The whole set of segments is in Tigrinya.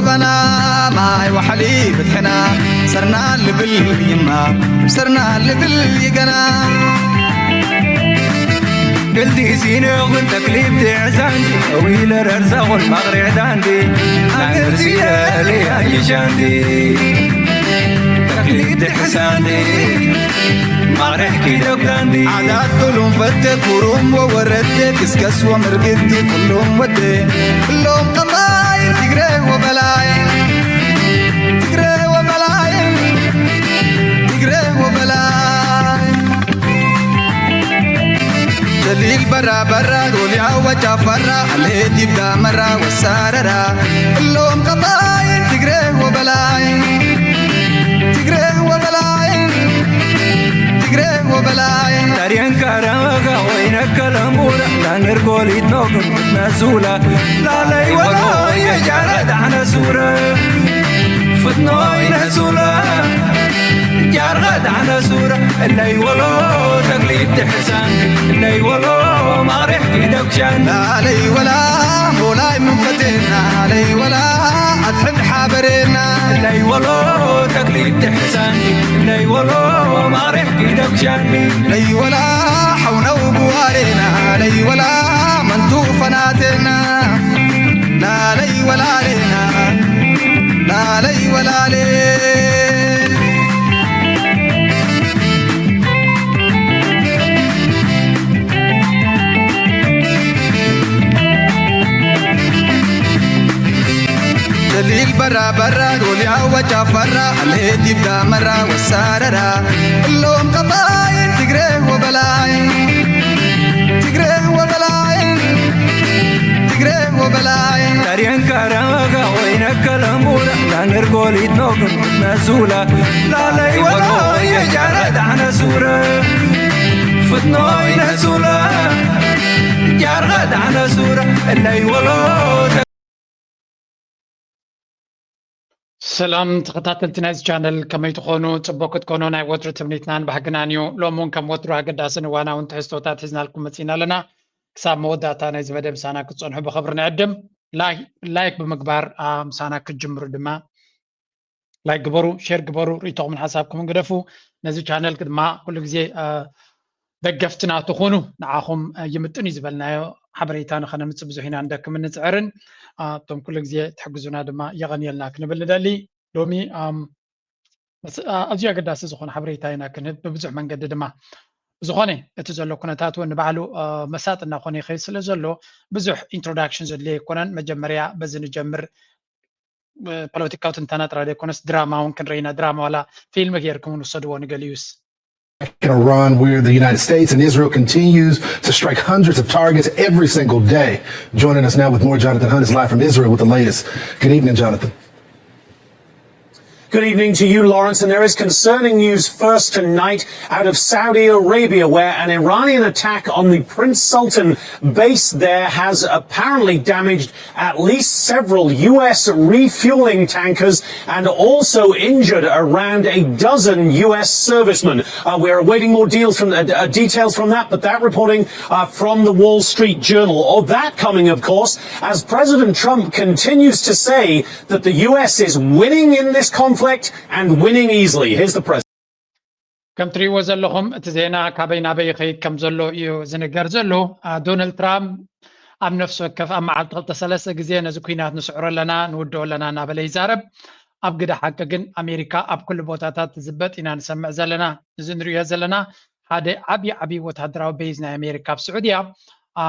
በና ማይ ዋሕሊ ፍትሕና ሰርና ልብል ይማ ሰርና ልብል ይገና። ግልዲ ሲኖ ግን ተክሊብ ትሕዛንዲ ዊለ ረርዛኹል ማቕሪዕ ዳንዲ ናንርሲ ለሊ ኣይሻንዲ ተክሊብ ትሕሳንዲ ማቕሪሕ ኪደብ ዳንዲ ዓዳት ጡሉም ፈተ ኩሩም ወወረደ ክስከስ ወምርግቲ ኩሉም ወደ ኩሎም ቀባይ ትግረ ወበላይ ትግረ ወበላይ ትግረ ወበላይ ተሊል በራ በራ ዶልያ ወጫ ፈራ አልሄድ ይብዳ መራ ወሳረራ እሎም ቀባይ ትግረ ወበላይ ትግረ ወበላይ ትግረ ወበላይ ታሪየን ካራመጋ ወይነ ከለሙላ ላንር ጎሊት ኖግን ፍትና ሱላ ላለይ ወሎ የጃረ ዳዕነ ሱረ ፍትኖ ይነ ሱረ ጃርኸ ዳዕነ ሱረ እለይ ወሎ ተግሊት ድሕሳን እለይ ወሎ ማቕሪሕ ኪደብሻን ላለይ ወላ ሞላይ መንፈቴና ለይ ወላ ኣትሕድ ሓበሬና እለይ ወሎ ተግሊት ድሕሳን እለይ ወሎ ማቕሪሕ ኪደብሻን ለይ ወላ ሓውነው ብዋሬና ለይ ወላ መንቱ ፈናቴና ላለይ ወላሌና ላለይ ወላሌ ደሊል በራ በራ ዶልያ ወጫ ፈራ አልሄድ ይብዳ መራ ወሳረራ እሎም ቀባይ ትግረ ወበላይ ትግረ ወበላይ ትግረ ወበላይ ታሪየን ካራመጋ ወይነ ከለሙላ ላንር ጎሊት ኖግን ፍትነ ሱላ ላለይ ወሎ የጃረ ዳዕነ ሱረ ፍትኖ ይነ ሱላ ጃርኸ ዳዕነ ሱረ እለይ ወሎ ሰላም ተኸታተልቲ ናይዚ ቻነል ከመይ ትኾኑ? ጽቡቅ ክትኮኑ ናይ ወትሩ ትምኒትናን ባህግናን እዩ። ሎም እውን ከም ወትሩ ኣገዳስን እዋናውን ትሕዝቶታት ሒዝናልኩም መጺና ኣለና። ክሳብ መወዳእታ ናይዚ መደብ ምሳና ክትጸንሑ ብኽብሪ ንዕድም። ላይክ፣ ላይክ ብምግባር፣ ኣ፣ ምሳና ክትጅምሩ ድማ ላይክ ግበሩ፣ ሼር ግበሩ፣ ርእይቶኹምን ሓሳብኩምን ግደፉ። ነዚ ቻነል ድማ ኩሉ ግዜ፣ ኣ፣ ደገፍትና ትኹኑ ንዓኹም፣ ኣ፣ ይምጥን እዩ ዝበልናዮ ሓበሬታ ንኸነምጽእ ብዙሕ ኢና ንደክምን ንጽዕርን። ኣ፣ እቶም ኩሉ ግዜ ትሕግዙና ድማ የቐንየልና ክንብል ንደሊ። ሎሚ፣ ኣም፣ መስ-፣ ኣ-፣ ኣዝዩ ኣገዳሲ ዝኾነ ሓበሬታ ኢና ክንህብ፣ ብብዙሕ መንገዲ ድማ። ብዝኾነ፣ እቲ ዘሎ ኩነታት እውን ንባዕሉ፣ ኣ፣ መሳጢ እናኾነ ይኸይድ ስለ ዘሎ፣ ብዙሕ ኢንትሮዳክሽን ዘድልዮ ኣይኮነን። መጀመርያ በዚ ንጀምር። እ፣ ፖለቲካዊ ትንተና ጥራይ ዘይኮነስ፣ ድራማ እውን ክንርኢ ኢና። ድራማ ዋላ ፊልም ጌርኩም እውን ውሰድዎ ንገሊኡስ። Iran, where the United States and Israel continues to strike hundreds of targets every single day. Joining us now with more, Jonathan Hunt is live from Israel with the latest. Good evening, Jonathan. Good evening to you, Lawrence. And there is concerning news first tonight out of Saudi Arabia, where an Iranian attack on the Prince Sultan base there has apparently damaged at least several U S refueling tankers and also injured around a dozen U S servicemen. Uh, we're awaiting more deals from, uh, uh, details from that, but that reporting, uh, from the Wall Street Journal. All that coming, of course, as President Trump continues to say that the U S is winning in this conflict and winning easily. Here's the president. ከም ትርእይዎ ዘለኹም፣ እቲ ዜና ካበይ ናበይ ይኸይድ ከም ዘሎ እዩ ዝንገር ዘሎ። ኣ፣ ዶናልድ ትራምፕ ኣብ ነፍሲ ወከፍ ኣብ መዓልቲ ክልተ ሰለስተ ግዜ ነዚ ኲናት ንስዕሮ ኣለና፣ ንውድኦ ኣለና እናበለ ይዛረብ። ኣብ ግደ ሓቂ ግን ኣሜሪካ ኣብ ኩሉ ቦታታት ትዝበጥ ኢና ንሰምዕ ዘለና። እዚ ንርእዮ ዘለና ሓደ ዓብዪ ዓብዪ ወታደራዊ ቤዝ ናይ ኣሜሪካ ኣብ ስዑድያ፣ ኣ፣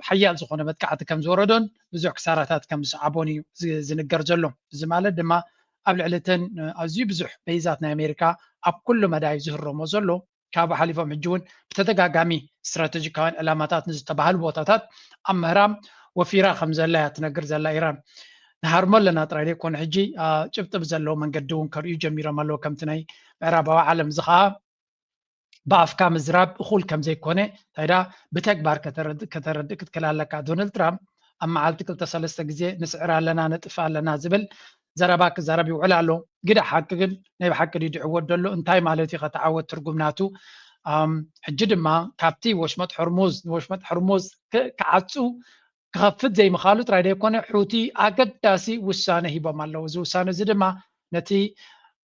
ሓያል ዝኾነ መጥቃዕቲ ከም ዝወረዶን ብዙሕ ክሳራታት ከም ዝሰዓቦን እዩ ዝ-፣ ዝንገር ዘሎ። እዚ ማለት ድማ ኣብ ልዕሊ እተን፣ እ፣ ኣዝዩ ብዙሕ ቤዛት ናይ ኣሜሪካ ኣብ ኩሉ መዳይ ዝህረሞ ዘሎ፣ ካብኡ ሓሊፎም ሕጂ እውን ብተደጋጋሚ ስትራተጂካውያን ዕላማታት ንዝተባህሉ ቦታታት ኣብ ምህራም ወፊራ ከም ዘላ እያ ትነግር ዘላ ኢራን። ንሃርሞ ኣለና ጥራይ ዘይኮነ ሕጂ፣ ኣ፣ ጭብጢ ብዘለዎ መንገዲ እውን ከርእዩ ጀሚሮም ኣለዉ። ከምቲ ናይ ምዕራባዊ ዓለም እዚ ኸኣ ብኣፍካ ምዝራብ እኹል ከም ዘይኮነ፣ እንታይ ደኣ ብተግባር ከተረድ-፣ ከተረድእ ክትክእል ኣለካ። ዶናልድ ትራምፕ ኣብ መዓልቲ ክልተ ሰለስተ ግዜ ንስዕር ኣለና፣ ነጥፍ ኣለና ዝብል ዘረባ ክዛረብ ይውዕል ኣሎ። ግደ ሓቂ ግን ናይ ብሓቂ ድዩ ድዕወት ደሎ? እንታይ ማለት እዩ ከተዓወት ትርጉም ናቱ? ኣም፣ ሕጂ ድማ ካብቲ ወሽመጥ ሕርሙዝ፣ ንወሽመጥ ሕርሙዝ ክ-፣ ክዓጹ ክኸፍት ዘይምኻሉ ጥራይ ዘይኮነ፣ ሑቲ ኣገዳሲ ውሳነ ሂቦም ኣለዉ። እዚ ውሳነ እዚ ድማ ነቲ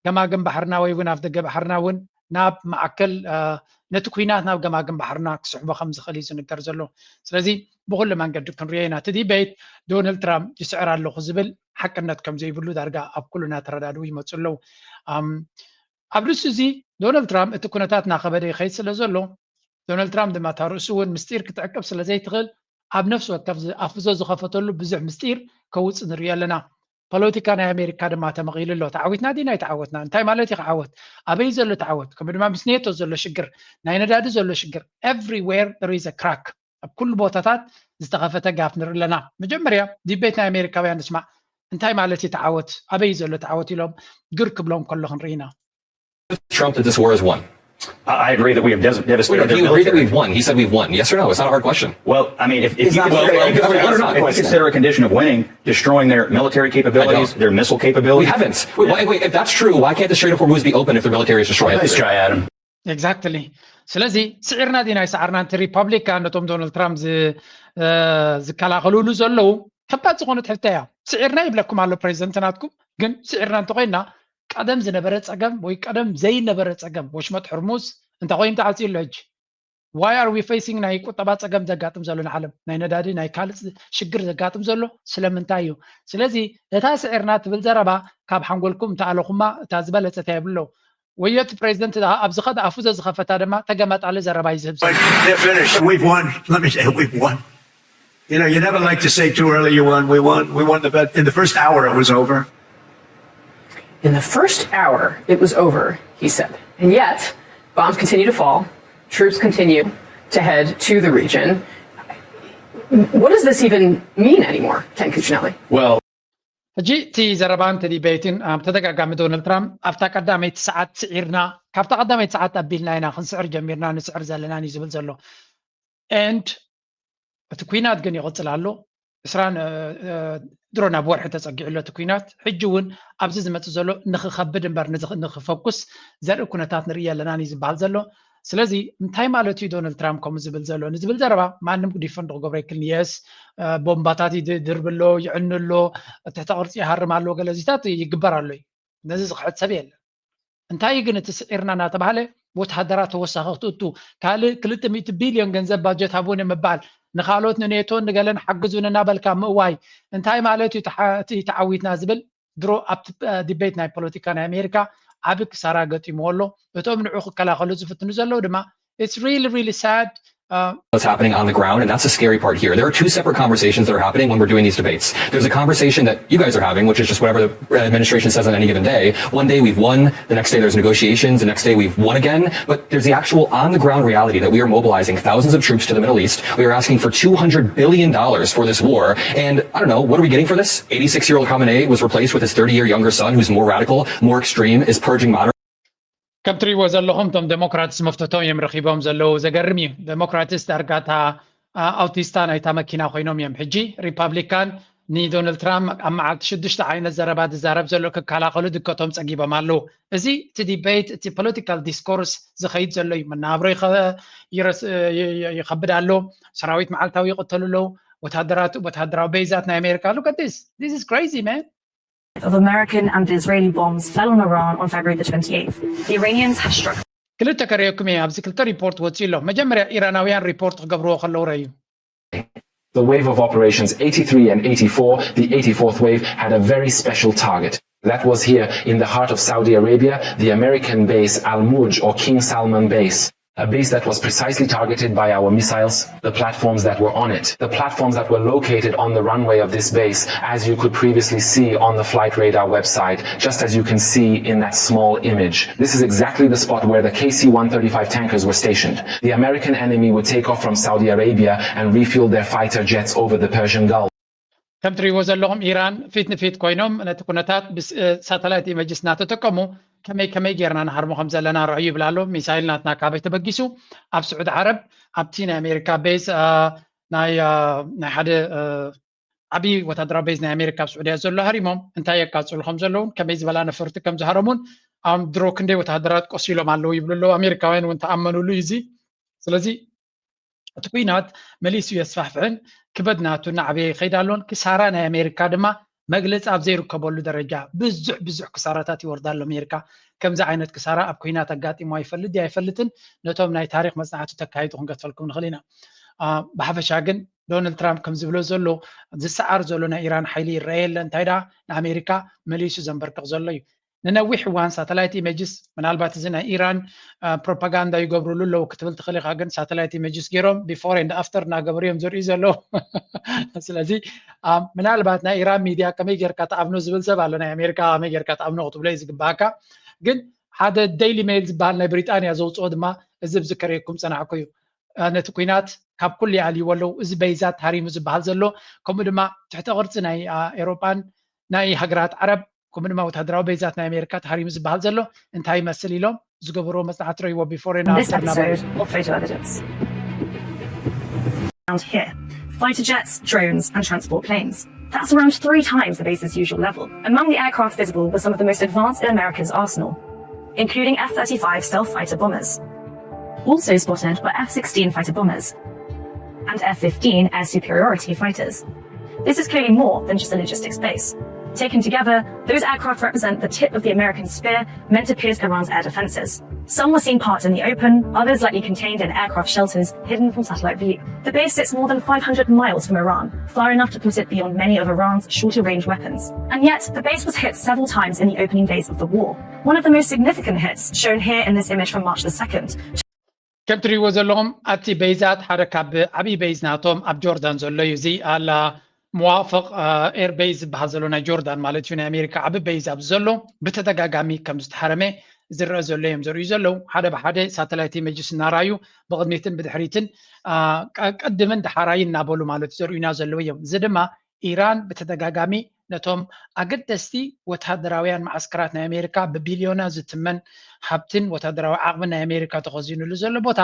ገማግም ባሕርና ወይ እውን ኣፍደገ ባሕርና እውን ናብ ማዕከል ነቲ ኩናት ናብ ገማግም ባሕርና ክስሕቦ ከም ዝኽእል እዩ ዝንገር ዘሎ። ስለዚ ብኩሉ መንገዲ ክንሪኦ ኢና። እቲ ዲቤት ዶናልድ ትራምፕ ይስዕር ኣለኹ ዝብል ሓቅነት ከም ዘይብሉ ዳርጋ ኣብ ኩልና ተረዳድኡ ይመፁ ኣለዉ። ኣብ ርእሲ እዚ ዶናልድ ትራምፕ እቲ ኩነታት እናኸበደ ይኸይድ ስለ ዘሎ፣ ዶናልድ ትራምፕ ድማ እታ ርእሱ እውን ምስጢር ክትዕቅብ ስለ ዘይትኽእል ኣብ ነፍሲ ወከፍ ኣፍዞ ዝኸፈተሉ ብዙሕ ምስጢር ከውፅእ ንሪኦ ኣለና። ፖለቲካ ናይ ኣሜሪካ ድማ ተመቒሉ ኣሎ። ተዓዊትና ዲና ኣይተዓወትና? እንታይ ማለት እዩ ክዓወት? ኣበይ ዘሎ ተዓወት? ከምኡ ድማ ምስ ኔቶ ዘሎ ሽግር፣ ናይ ነዳዲ ዘሎ ሽግር፣ everywhere there is a crack። ኣብ ኩሉ ቦታታት ዝተኸፈተ ጋፍ ንርኢ ኣለና። መጀመርያ ዲቤት ናይ ኣሜሪካውያን ንስማዕ። እንታይ ማለት እዩ ተዓወት? ኣበይ ዘሎ ተዓወት ኢሎም ግር ክብሎም ከሎ ክንርኢ ኢና። Trump that this war is won? I agree that we have devastated. Do you agree that we've won? He said we've won. Yes or no? It's not a hard question. Well, I mean, if, if you well, well, consider a condition of winning, destroying their military capabilities, their missile capabilities. We haven't. Wait, wait, if that's true, why can't the Strait of Hormuz be open if their military is destroyed? Nice try, Adam. Exactly. ስለዚ ስዒርና ዲና ይሰዓርና? እቲ ሪፓብሊካን ነቶም ዶናልድ ትራምፕ ዝከላኸሉሉ ዘለዉ ከባድ ዝኾነት ሕቶ እያ። ስዒርና ይብለኩም ኣሎ ፕሬዚደንት ናትኩም፣ ግን ስዒርና እንተኮይና ቀደም ዝነበረ ፀገም ወይ ቀደም ዘይነበረ ፀገም ወሽመጥ ሕርሙዝ እንታይ ኮይኑ ተዓፅዩ ኣሎ ሕጂ? Why are we facing ናይ ቁጠባ ፀገም ዘጋጥም ዘሎ ንዓለም ናይ ነዳዲ ናይ ካልእ ሽግር ዘጋጥም ዘሎ ስለምንታይ እዩ? ስለዚ እታ ስዒርና ትብል ዘረባ ካብ ሓንጎልኩም እንተኣለኹማ እታ ዝበለፀት እያ ይብሎ። ወዮ እቲ ፕሬዚደንት ደኣ ኣብ ዝኸደ ኣፉ ዘዝኸፈታ ድማ ተገማጣሊ ዘረባ እዩ ዝህብ ዘሎ። They're finished. We've won. Let me say, we've won. You know, you never like to say too early you won. We won. We won the bet. In the first hour, it was over. In the first hour, it was over, he said. And yet, bombs continue to fall, troops continue to head to the region. What does this even mean anymore, Ken Cuccinelli? Well, ሕጂ እቲ ዘረባን እቲ ዲቤትን ኣብ ተደጋጋሚ ዶናልድ ትራምፕ ኣብታ ቀዳመይቲ ሰዓት ስዒርና፣ ካብታ ቀዳመይቲ ሰዓት ኣቢልና ኢና ክንስዕር ጀሚርና፣ ንስዕር ዘለናን እዩ ዝብል ዘሎ። And እቲ ኩናት ግን ይቕፅል ኣሎ። እስራን ድሮ ናብ ወርሒ ተፀጊዑ ኣሎ እቲ ኩናት። ሕጂ እውን ኣብዚ ዝመፅእ ዘሎ ንክኸብድ እምበር ንዚ- ንክፈኩስ ዘርኢ ኩነታት ንርኢ ኣለናን እዩ ዝበሃል ዘሎ። ስለዚ እንታይ ማለት እዩ ዶናልድ ትራምፕ ከምኡ ዝብል ዘሎ ንዝብል ዘረባ ማንም ዲፈንድ ክገብሮ ይክልን። የስ፣ ቦምባታት ይድርብ ኣሎ፣ ይዕኑ ኣሎ፣ ትሕተ ቅርፂ ይሃርም ኣሎ፣ ገለ እዚታት ይግበር ኣሎ እዩ። ነዚ ዝክሕድ ሰብ የለን። እንታይ ግን እቲ ስዒርና እናተባህለ ወተሃደራት ተወሳኺ ክትእቱ፣ ካልእ ክልተ ሚእቲ ቢልዮን ገንዘብ ባጀት ሃቡኒ ምባል፣ ንኻልኦት ንኔቶን ንገለን ሓግዙን እናበልካ ምእዋይ እንታይ ማለት እዩ? ተዓ- እቲ ተዓዊትና ዝብል ድሮ ኣብቲ ዲቤት ናይ ፖለቲካ ናይ ኣሜሪካ ዓቢ ክሳራ ገጢምዎ ኣሎ። እቶም ንዑ ክከላኸሉ ዝፍትኑ ዘለዉ ድማ it's really really sad. What's happening on the ground, and that's the scary part here. There are two separate conversations that are happening when we're doing these debates. There's a conversation that you guys are having, which is just whatever the administration says on any given day. One day we've won, the next day there's negotiations, the next day we've won again. But there's the actual on the ground reality that we are mobilizing thousands of troops to the Middle East. We are asking for two hundred billion dollars for this war. And I don't know, what are we getting for this? eighty-six year old Khamenei was replaced with his thirty year younger son who's more radical, more extreme, is purging modern. ከም ትሪእዎ ዘለኹም እቶም ዴሞክራትስ መፍተቶም እዮም ረኺቦም ዘለዉ። ዘገርም እዩ። ዴሞክራትስ ዳርጋ እታ ኣውቲስታ ናይታ መኪና ኮይኖም እዮም። ሕጂ ሪፓብሊካን ንዶናልድ ትራምፕ ኣብ መዓልቲ ሽዱሽተ ዓይነት ዘረባ ዝዛረብ ዘሎ ክከላኸሉ ድከቶም ፀጊቦም ኣለዉ። እዚ እቲ ዲቤት እቲ ፖለቲካል ዲስኮርስ ዝኸይድ ዘሎ እዩ። መናብሮ ይኸብድ ኣሎ። ሰራዊት መዓልታዊ ይቕተሉ ኣለዉ። ወታደራት ወታደራዊ ቤዛት ናይ ኣሜሪካ look at this, this is crazy man. Of American and Israeli bombs fell on Iran on February the twenty-eighth. The Iranians have struck. ክልተ ከርእየኩም እየ። ኣብዚ ክልተ ሪፖርት ወፂኡ ኣሎ። መጀመርያ ኢራናውያን ሪፖርት ክገብርዎ ከለዉ ረዩ። The wave of operations eighty-three and eighty-four, the eighty-fourth wave, had a very special target. That was here in the heart of Saudi Arabia, the American base Al Murj or King Salman base. A base that was precisely targeted by our missiles, the platforms that were on it, the platforms that were located on the runway of this base, as you could previously see on the flight radar website, just as you can see in that small image. This is exactly the spot where the K C one thirty-five tankers were stationed. The American enemy would take off from Saudi Arabia and refuel their fighter jets over the Persian Gulf. ከም ትሪእዎ ዘለኹም ኢራን ፊት ንፊት ኮይኖም ነቲ ኩነታት ሳተላይት ኢመጅስ እናተጠቀሙ ከመይ ከመይ ጌርና ንሃርሞ ከም ዘለና ርኣዩ ይብል ኣሎ። ሚሳይል ናትና ካበይ ተበጊሱ ኣብ ስዑድ ዓረብ ኣብቲ ናይ ኣሜሪካ ቤዝ ናይ ሓደ ዓብዪ ወታደራዊ ቤዝ ናይ ኣሜሪካ ኣብ ስዑድያ ዘሎ ሃሪሞም እንታይ የቃፅሉ ከም ዘለውን ከመይ ዝበላ ነፈርቲ ከም ዝሃረሙን ድሮ ክንደይ ወታደራት ቆሲሎም ኣለዉ ይብሉ ኣለዉ። ኣሜሪካውያን እውን ተኣመኑሉ እዩ እዚ። ስለዚ እቲ ኩናት መሊሱ የስፋሕፍሕን ክበድ ናቱ እናዓበየ ይኸይድ ኣሎን ክሳራ ናይ ኣሜሪካ ድማ መግለፂ ኣብ ዘይርከበሉ ደረጃ ብዙሕ ብዙሕ ክሳራታት ይወርዳ ኣሎ ኣሜሪካ። ከምዚ ዓይነት ክሳራ ኣብ ኩናት ኣጋጢሞ ኣይፈልጥ ድዩ ኣይፈልጥን። ነቶም ናይ ታሪክ መፅናዕቲ ተካይዱ ክንገትፈልኩም ንኽእል ኢና። ብሓፈሻ ግን ዶናልድ ትራምፕ ከም ዝብሎ ዘሎ ዝሰዓር ዘሎ ናይ ኢራን ሓይሊ ይረአ የለ እንታይ ደኣ ንኣሜሪካ መሊሱ ዘንበርክቕ ዘሎ እዩ። ንነዊሕ እዋን ሳተላይት ኢሜጅስ ምናልባት እዚ ናይ ኢራን ፕሮፓጋንዳ ይገብሩሉ ኣለዉ ክትብል ትኽእል ኢኻ ግን ሳተላይት ኢሜጅስ ገይሮም before and after እናገበሩ እዮም ዘርእዩ ዘለዉ። ስለዚ ምናልባት ናይ ኢራን ሚድያ ከመይ ጌርካ ትኣምኖ ዝብል ሰብ ኣሎ ናይ ኣሜሪካ ከመይ ጌርካ ትኣምኖ ክትብሎ እዩ ዝግባኣካ። ግን ሓደ ዴይሊ ሜይል ዝበሃል ናይ ብሪጣንያ ዘውፅኦ ድማ እዚ ዝከረየኩም ፀናሕኩ እዩ። ነቲ ኩናት ካብ ኩሉ ይኣልይዎ ኣለዉ። እዚ በይዛት ሃሪሙ ዝበሃል ዘሎ ከምኡ ድማ ትሕተ ቅርፂ ናይ ኤሮጳን ናይ ሃገራት ዓረብ ከምኡ ድማ ወታደራዊ በይዛት ናይ ኣሜሪካ ተሃሪሙ ዝበሃል ዘሎ እንታይ ይመስል ኢሎም ዝገበርዎ መፅናዕቲ ረይዎ before and In this after እናበሉ episode of Photo Evidence. Around here, fighter jets, drones, and transport planes. That's around three times the base's usual level. Among the aircraft visible were some of the most advanced in America's arsenal, including F thirty-five stealth fighter bombers. Also spotted were F sixteen fighter bombers and F fifteen air superiority fighters. This is clearly more than just a logistics base. Taken together, those aircraft represent the tip of the American spear meant to pierce Iran's air defenses. Some were seen parked in the open, others likely contained in aircraft shelters hidden from satellite view. The base sits more than five hundred miles from Iran, far enough to put it beyond many of Iran's shorter range weapons. And yet, the base was hit several times in the opening days of the war. One of the most significant hits, shown here in this image from March the second, ከም ትሪእዎ ዘለኹም ኣቲ በይዛት ሓደ ካብ ዓብዪ በይዝ ናቶም ኣብ ጆርዳን ዘሎ እዩ። እዚ ኣላ መዋፍቕ ኤር በይዝ ዝበሃል ዘሎ ናይ ጆርዳን ማለት እዩ ናይ ኣሜሪካ ዓቢ በይዝ ኣብዚ ዘሎ ብተደጋጋሚ ከም ዝተሓረመ ዝረአ ዘሎ እዮም ዘርእዩ ዘለዉ። ሓደ ብሓደ ሳተላይት ኢሜጅስ እናረኣዩ ብቕድሚትን ብድሕሪትን ቀድምን ዳሓራይን እናበሉ ማለት ዘርእዩና ዘለዉ እዮም። እዚ ድማ ኢራን ብተደጋጋሚ ነቶም ኣገደስቲ ወታደራውያን መዓስከራት ናይ ኣሜሪካ ብቢልዮና ዝትመን ሃብትን ወታደራዊ ዓቕምን ናይ ኣሜሪካ ተኸዚኑሉ ዘሎ ቦታ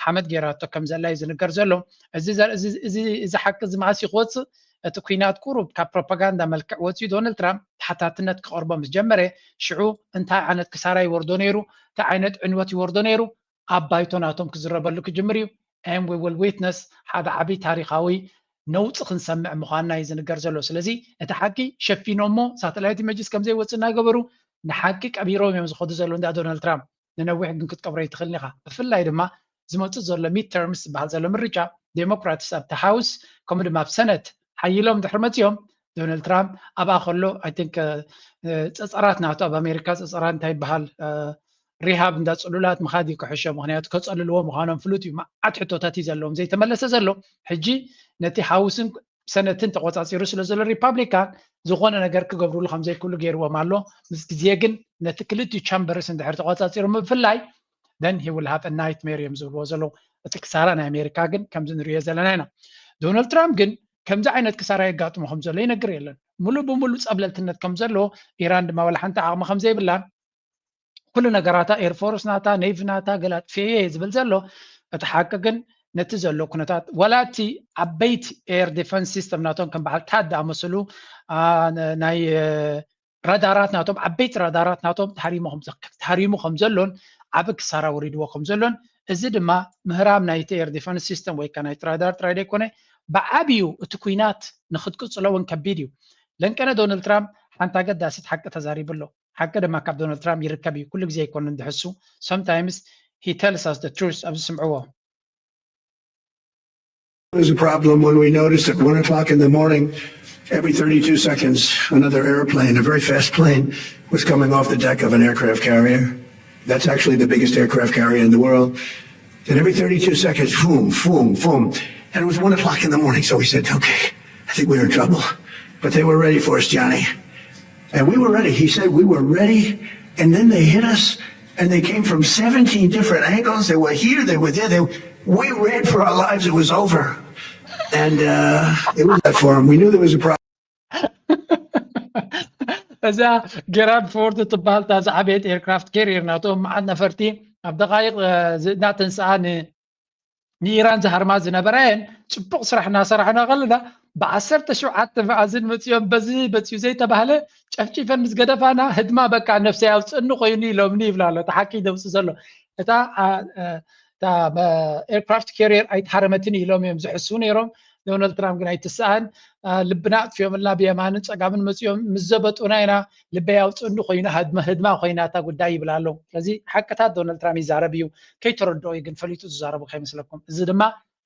ሓመድ ገይራቶ ከም ዘላ እዩ ዝንገር ዘሎ። እዚ ዘር- እዚ- እዚ- እዚ ሓቂ እዚ መዓስ እዩ ክወፅእ? እቲ ኩናት ቁሩብ ካብ ፕሮፓጋንዳ መልክዕ ወፂኡ ዶናልድ ትራምፕ ተሓታትነት ክቐርቦ ምስ ጀመረ ሽዑ እንታይ ዓይነት ክሳራ ይወርዶ ነይሩ? እንታይ ዓይነት ዕንወት ይወርዶ ነይሩ? ኣብ ባይቶ ናቶም ክዝረበሉ ክጅምር እዩ። And we will witness ሓደ ዓብዪ ታሪኻዊ ነውፂ ክንሰምዕ ምዃንና እዩ ዝንገር ዘሎ። ስለዚ እቲ ሓቂ ሸፊኖሞ ሳተላይት ኢሜጅስ ከም ዘይወፅእ እናገበሩ ንሓቂ ቀቢሮም እዮም ዝኸዱ ዘለዉ እንዳ ዶናልድ ትራምፕ። ንነዊሕ ግን ክትቀብሮ ኣይትኽእልን ኢኻ። ብፍላይ ድማ ዝመፅእ ዘሎ ሚድ ተርምስ ዝበሃል ዘሎ ምርጫ ዴሞክራትስ ኣብቲ ሃውስ ከምኡ ድማ ኣብ ሰነት ሓይሎም ድሕሪ መፂኦም ዶናልድ ትራምፕ ኣብኣ ከሎ I think ጸፀራት ናቱ ኣብ ኣሜሪካ ጸፀራት እንታይ ይበሃል ሪሃብ እንዳ ፅሉላት ምኻድ እዩ ክሕሾ። ምክንያቱ ከፀልልዎ ምዃኖም ፍሉጥ እዩ። መዓት ሕቶታት እዩ ዘለዎም ዘይተመለሰ ዘሎ። ሕጂ ነቲ ሃውስን ሰነትን ተቆፃፂሩ ስለ ዘሎ ሪፓብሊካን ዝኾነ ነገር ክገብርሉ ከም ዘይክእሉ ገይርዎም ኣሎ። ምስ ግዜ ግን ነቲ ክልቲኡ ቻምበርስ እንድሕር ተቆፃፂሩ ምፍላይ then he will have a nightmare እዮም ዝብልዎ ዘለዉ። እቲ ክሳራ ናይ ኣሜሪካ ግን ከምዚ ንሪኦ ዘለና ኢና። ዶናልድ ትራምፕ ግን ከምዚ ዓይነት ክሳራ የጋጥሞ ከም ዘሎ ይነግር የለን። ሙሉእ ብሙሉእ ፀብለልትነት ከም ዘለዎ ኢራን ድማ ዋላ ሓንቲ ዓቕሚ ከም ዘይብላን ኩሉ ነገራታ ኤርፎርስ ናታ ኔቪ ናታ ገለ ኣጥፊኤ እየ ዝብል ዘሎ። እቲ ሓቂ ግን ነቲ ዘሎ ኩነታት ዋላ እቲ ዓበይቲ ኤር ዲፈንስ ሲስተም ናቶም ከም በዓል ታድ ዝኣመሰሉ ናይ ራዳራት ናቶም ዓበይቲ ራዳራት ናቶም ተሃሪሙ ከም ዘሎን ዓቢ ክሳራ ወሪድዎ ከም ዘሎን እዚ ድማ ምህራም ናይቲ ኤር ዲፈንስ ሲስተም ወይ ከዓ ናይቲ ራዳር ጥራይ ዘይኮነ ብዓብዩ እቲ ኩናት ንክትቅፅሎ እውን ከቢድ እዩ። ለንቀነ ዶናልድ ትራምፕ ሓንቲ ኣገዳሲት ሓቂ ተዛሪቡ ኣሎ። ሓቂ ድማ ካብ ዶናልድ ትራምፕ ይርከብ እዩ። ኩሉ ግዜ ኣይኮነን ዝሕሱ። Sometimes he tells us the truth። ኣብዚ ስምዕዎ። It was a problem when we noticed at one o'clock in the morning, every thirty-two seconds, another airplane, a very fast plane, was coming off the deck of an aircraft carrier. That's actually the biggest aircraft carrier in the world. And every thirty-two seconds, boom, boom, boom. And it was one o'clock in the morning, so we said, okay, I think we're in trouble. But they were ready for us, Johnny. And we were ready. He said we were ready. And then they hit us. And they came from seventeen different angles. They were here, they were there. They, we ran for our lives. It was over. And uh, it was that for him. We knew there was a problem. እዛ ጌራርድ ፎርድ ትበሃል እታ ዝዓበየት ኤርክራፍት ኬሪር ናቶም መዓት ነፈርቲ ኣብ ደቃይቕ እናተንስኣ ንኢራን ዝሃርማ ዝነበራ እየን። ፅቡቕ ስራሕ እናሰራሕና ከለና ብዓሰርተ ሸውዓተ መኣዝን መፂኦም በዚ በፂኡ ዘይተባህለ ጨፍጪፈን ምስ ገደፋና ህድማ በቃ ነፍሰይ ኣውፅእኒ ኮይኑ ኢሎምኒ ይብላ ኣሎ። እቲ ሓቂ ደምፅ ዘሎ እታ ኤርክራፍት ካሪየር ኣይተሃረመትን ኢሎም እዮም ዝሕስቡ ነይሮም። ዶናልድ ትራምፕ ግን ኣይትስኣን፣ ልብና ኣጥፊኦምልና ብየማንን ፀጋምን መፂኦም ምስ ዘበጡና ኢና ልበይ ኣውፅእኒ ኮይና ህድማ ኮይና እታ ጉዳይ ይብል ኣሎ። ስለዚ ሓቅታት ዶናልድ ትራምፕ ይዛረብ እዩ፣ ከይተረድኦ እዩ ግን ፈሊጡ ዝዛረቡ ከይመስለኩም። እዚ ድማ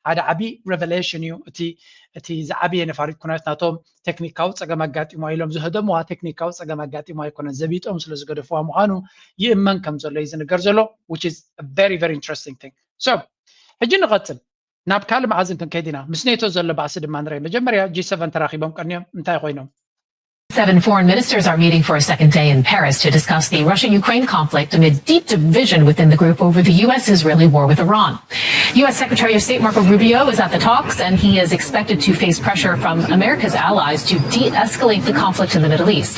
ሓደ ዓቢ ሬቨሌሽን እዩ። እቲ እቲ ዝዓበየ ነፋሪት ኩናት ናቶም ቴክኒካዊ ፀገም ኣጋጢሞ ኢሎም ዝህደምዋ ቴክኒካዊ ፀገም ኣጋጢሞ ኣይኮነን፣ ዘቢጦም ስለ ዝገደፍዋ ምዃኑ ይእመን ከም ዘሎ እዩ ዝንገር ዘሎ። Which is very very interesting thing. So ሕጂ ንቐፅል፣ ናብ ካልእ መኣዝን ክንከይድ ኢና። ምስ ኔቶ ዘሎ ባእሲ ድማ ንርኢ። መጀመርያ ጂ ሰቨን ተራኺቦም ቀንዮም እንታይ ኮይኖም? Seven foreign ministers are meeting for a second day in Paris to discuss the Russia Ukraine conflict amid deep division within the group over the U S Israeli war with Iran. U S Secretary of State Marco Rubio is at the talks, and he is expected to face pressure from America's allies to de escalate the conflict in the Middle East.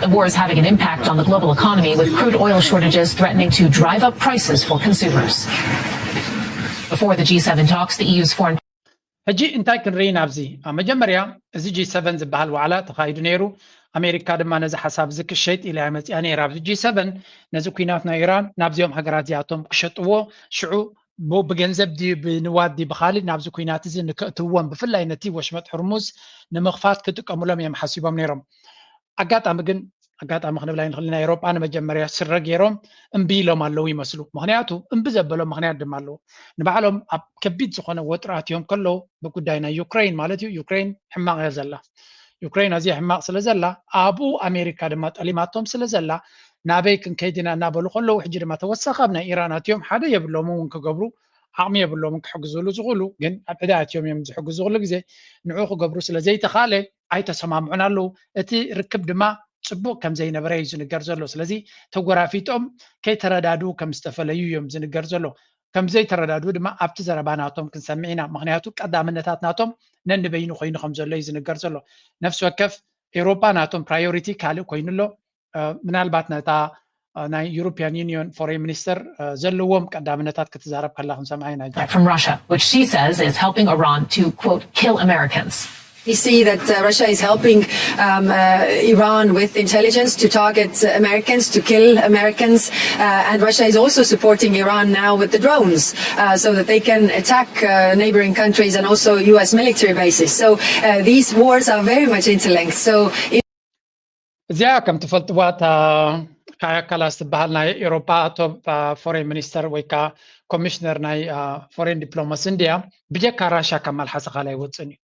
The war is having an impact on the global economy, with crude oil shortages threatening to drive up prices for consumers. Before the G seven talks, the E U's foreign ሕጂ እንታይ ክንርኢ ኢና ኣብዚ? መጀመርያ እዚ ጂ ሰቨን ዝበሃል ዋዕላ ተኻይዱ ነይሩ። ኣሜሪካ ድማ ነዚ ሓሳብ እዚ ክሸይጥ ኢላ እያ መፂኣ ነይራ። ኣብዚ ጂ ሰቨን ነዚ ኩናት ናይ ኢራን ናብዚኦም ሃገራት እዚኣቶም ክሸጥዎ፣ ሽዑ ብገንዘብ ድዩ ብንዋት ድዩ ብኻሊእ ናብዚ ኩናት እዚ ንክእትዎም፣ ብፍላይ ነቲ ወሽመጥ ሕርሙዝ ንምኽፋት ክጥቀሙሎም እዮም ሓሲቦም ነይሮም። ኣጋጣሚ ግን ኣጋጣሚ ክንብል ኣይንኽእል ኢና። ኤሮጳ ንመጀመርያ ስረ ገይሮም እምቢ ኢሎም ኣለዉ ይመስሉ። ምኽንያቱ እምቢ ዘበሎም ምኽንያት ድማ ኣለዎ። ንባዕሎም ኣብ ከቢድ ዝኾነ ወጥሪ ኣትዮም ከለዉ ብጉዳይ ናይ ዩክሬን ማለት እዩ። ዩክሬን ሕማቕ እያ ዘላ። ዩክሬን ኣዝያ ሕማቕ ስለ ዘላ ኣብኡ ኣሜሪካ ድማ ጠሊማቶም ስለ ዘላ ናበይ ክንከይድ ኢና እናበሉ ከለዉ ሕጂ ድማ ተወሳኺ ኣብ ናይ ኢራን ኣትዮም ሓደ የብሎምን እውን ክገብሩ ዓቕሚ የብሎምን ክሕግዙሉ ዝኽእሉ ግን ኣብ ዕዳ ኣትዮም እዮም ዝሕግዙ ኩሉ ግዜ ንዑ ክገብሩ ስለ ዘይተኻእለ ኣይተሰማምዑን ኣለዉ። እቲ ርክብ ድማ ፅቡቕ ከም ዘይነበረ እዩ ዝንገር ዘሎ። ስለዚ ተጎራፊጦም ከይተረዳድኡ ከም ዝተፈለዩ እዮም ዝንገር ዘሎ። ከም ዘይተረዳድኡ ድማ ኣብቲ ዘረባ ናቶም ክንሰምዕ ኢና። ምኽንያቱ ቀዳምነታት ናቶም ነንበይኑ ኮይኑ ከም ዘሎ እዩ ዝንገር ዘሎ። ነፍሲ ወከፍ ኤውሮጳ ናቶም ፕራዮሪቲ ካልእ ኮይኑ ኣሎ። ምናልባት ነታ ናይ ዩሮፒያን ዩኒዮን ፎሬን ሚኒስተር ዘለዎም ቀዳምነታት ክትዛረብ ከላ ክንሰምዓ ኢና። From Russia, which she says is helping Iran to, quote, kill Americans. We see that uh, Russia is helping um, uh, Iran with intelligence to target uh, Americans, to kill Americans, uh, and Russia is also supporting Iran now with the drones uh, so that they can attack uh, neighboring countries and also U S military bases. So uh, these wars are very much interlinked. So እዚኣ ከም ትፈልጥዋ እታ ካያ ካላስ ትበሃል ናይ ኤሮፓ ቶፕ ፎሬን ሚኒስተር ወይ ከዓ ኮሚሽነር ናይ ፎሬን ዲፕሎማሲ እንድያ። ብጀካ ራሻ ካብ መልሓስኻ ኣይወፅእን እዩ።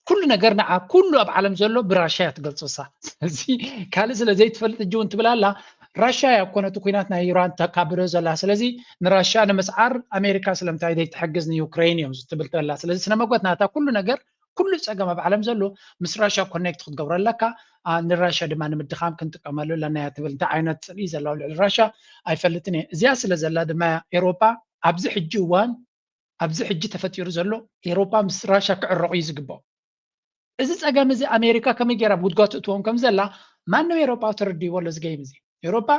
ኩሉ ነገር ንዓ ኩሉ ኣብ ዓለም ዘሎ ብራሻ እያ ትገልፆ እሳ። ስለዚ ካልእ ስለ ዘይትፈልጥ እጂ እውን ትብል ኣላ። ራሻ እያ እኮ ነቲ ኩናት ናይ ኢራን ተካብዶ ዘላ። ስለዚ ንራሻ ንምስዓር ኣሜሪካ ስለምንታይ ዘይትሕግዝ ንዩክሬን እዮም ትብል ትበላ። ስለዚ ስነ መጎት ናታ ኩሉ ነገር ኩሉ ፀገም ኣብ ዓለም ዘሎ ምስ ራሻ ኮኔክት ክትገብሮ ኣለካ። ንራሻ ድማ ንምድኻም ክንጥቀመሉ ኣለና እያ ትብል። እንታይ ዓይነት ፅልኢ ዘለዋ ልዕሊ ራሻ ኣይፈልጥን እየ። እዚኣ ስለ ዘላ ድማ ኤሮፓ ኣብዚ ሕጂ እዋን ኣብዚ ሕጂ ተፈጢሩ ዘሎ ኤሮፓ ምስ ራሻ ክዕረቑ እዩ ዝግብኦ። እዚ ፀገም እዚ ኣሜሪካ ከመይ ገይራ ኣብ ጉድጓድ ትእትዎም ከም ዘላ ማንም ኤሮፓዊ ተረዲእዎ ኣሎ። እዚ ገይም እዚ ኤሮፓ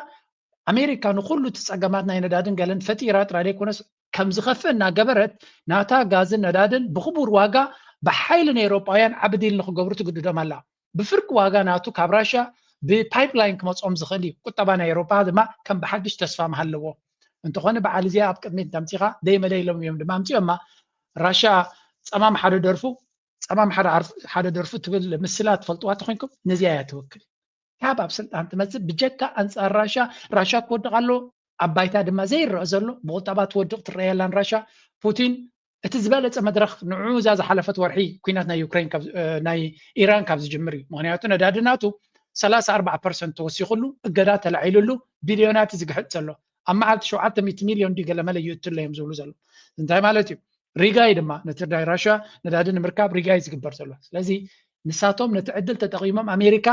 ኣሜሪካ ንኩሉ እቲ ፀገማት ናይ ነዳድን ገለን ፈጢራ ጥራይ ዘይኮነስ ከም ዝኸፍእ እናገበረት ናታ ጋዝን ነዳድን ብክቡር ዋጋ ብሓይሊ ንኤሮፓውያን ዓቢ ዲል ንክገብሩ ትግድዶም ኣላ። ብፍርቂ ዋጋ ናቱ ካብ ራሻ ብፓይፕላይን ክመፅኦም ዝኽእል እዩ። ቁጠባ ናይ ኤሮፓ ድማ ከም ብሓድሽ ተስፋ ምሃለዎ። እንተኾነ በዓል እዚኣ ኣብ ቅድሚት እንተምፂኻ ደይ መደይ ኢሎም እዮም ድማ ኣምፂኦማ። ራሻ ፀማም ሓደ ደርፉ ፀማም ሓደ ደርፉ ትብል ምስላ ትፈልጥዋ ተኮይንኩም ነዚኣ እያ ትውክል። ካብ ኣብ ስልጣን ትመፅእ ብጀካ ኣንፃር ራሻ ራሻ ክወድቕ ኣለዎ። ኣብ ባይታ ድማ ዘይረአ ዘሎ ብቁጠባ ትወድቕ ትረኣየላን ራሻ ፑቲን እቲ ዝበለፀ መድረክ ንዑ እዛ ዝሓለፈት ወርሒ ኩናት ናይ ዩክሬን ናይ ኢራን ካብ ዝጅምር እዩ። ምክንያቱ ነዳዲ ናቱ ሰላሳ ኣርባዓ ፐርሰንት ተወሲኩሉ እገዳ ተላዒሉሉ ቢልዮናት እዩ ዝግሕጥ ዘሎ። ኣብ መዓልቲ ሸውዓተ ሚእቲ ሚልዮን ድዩ ገለመለ ይእትሎ እዮም ዝብሉ ዘሎ። እንታይ ማለት እዩ? ሪጋይ ድማ ነቲ ናይ ራሽያ ነዳዲ ንምርካብ ሪጋይ ዝግበር ዘሎ። ስለዚ ንሳቶም ነቲ ዕድል ተጠቒሞም ኣሜሪካ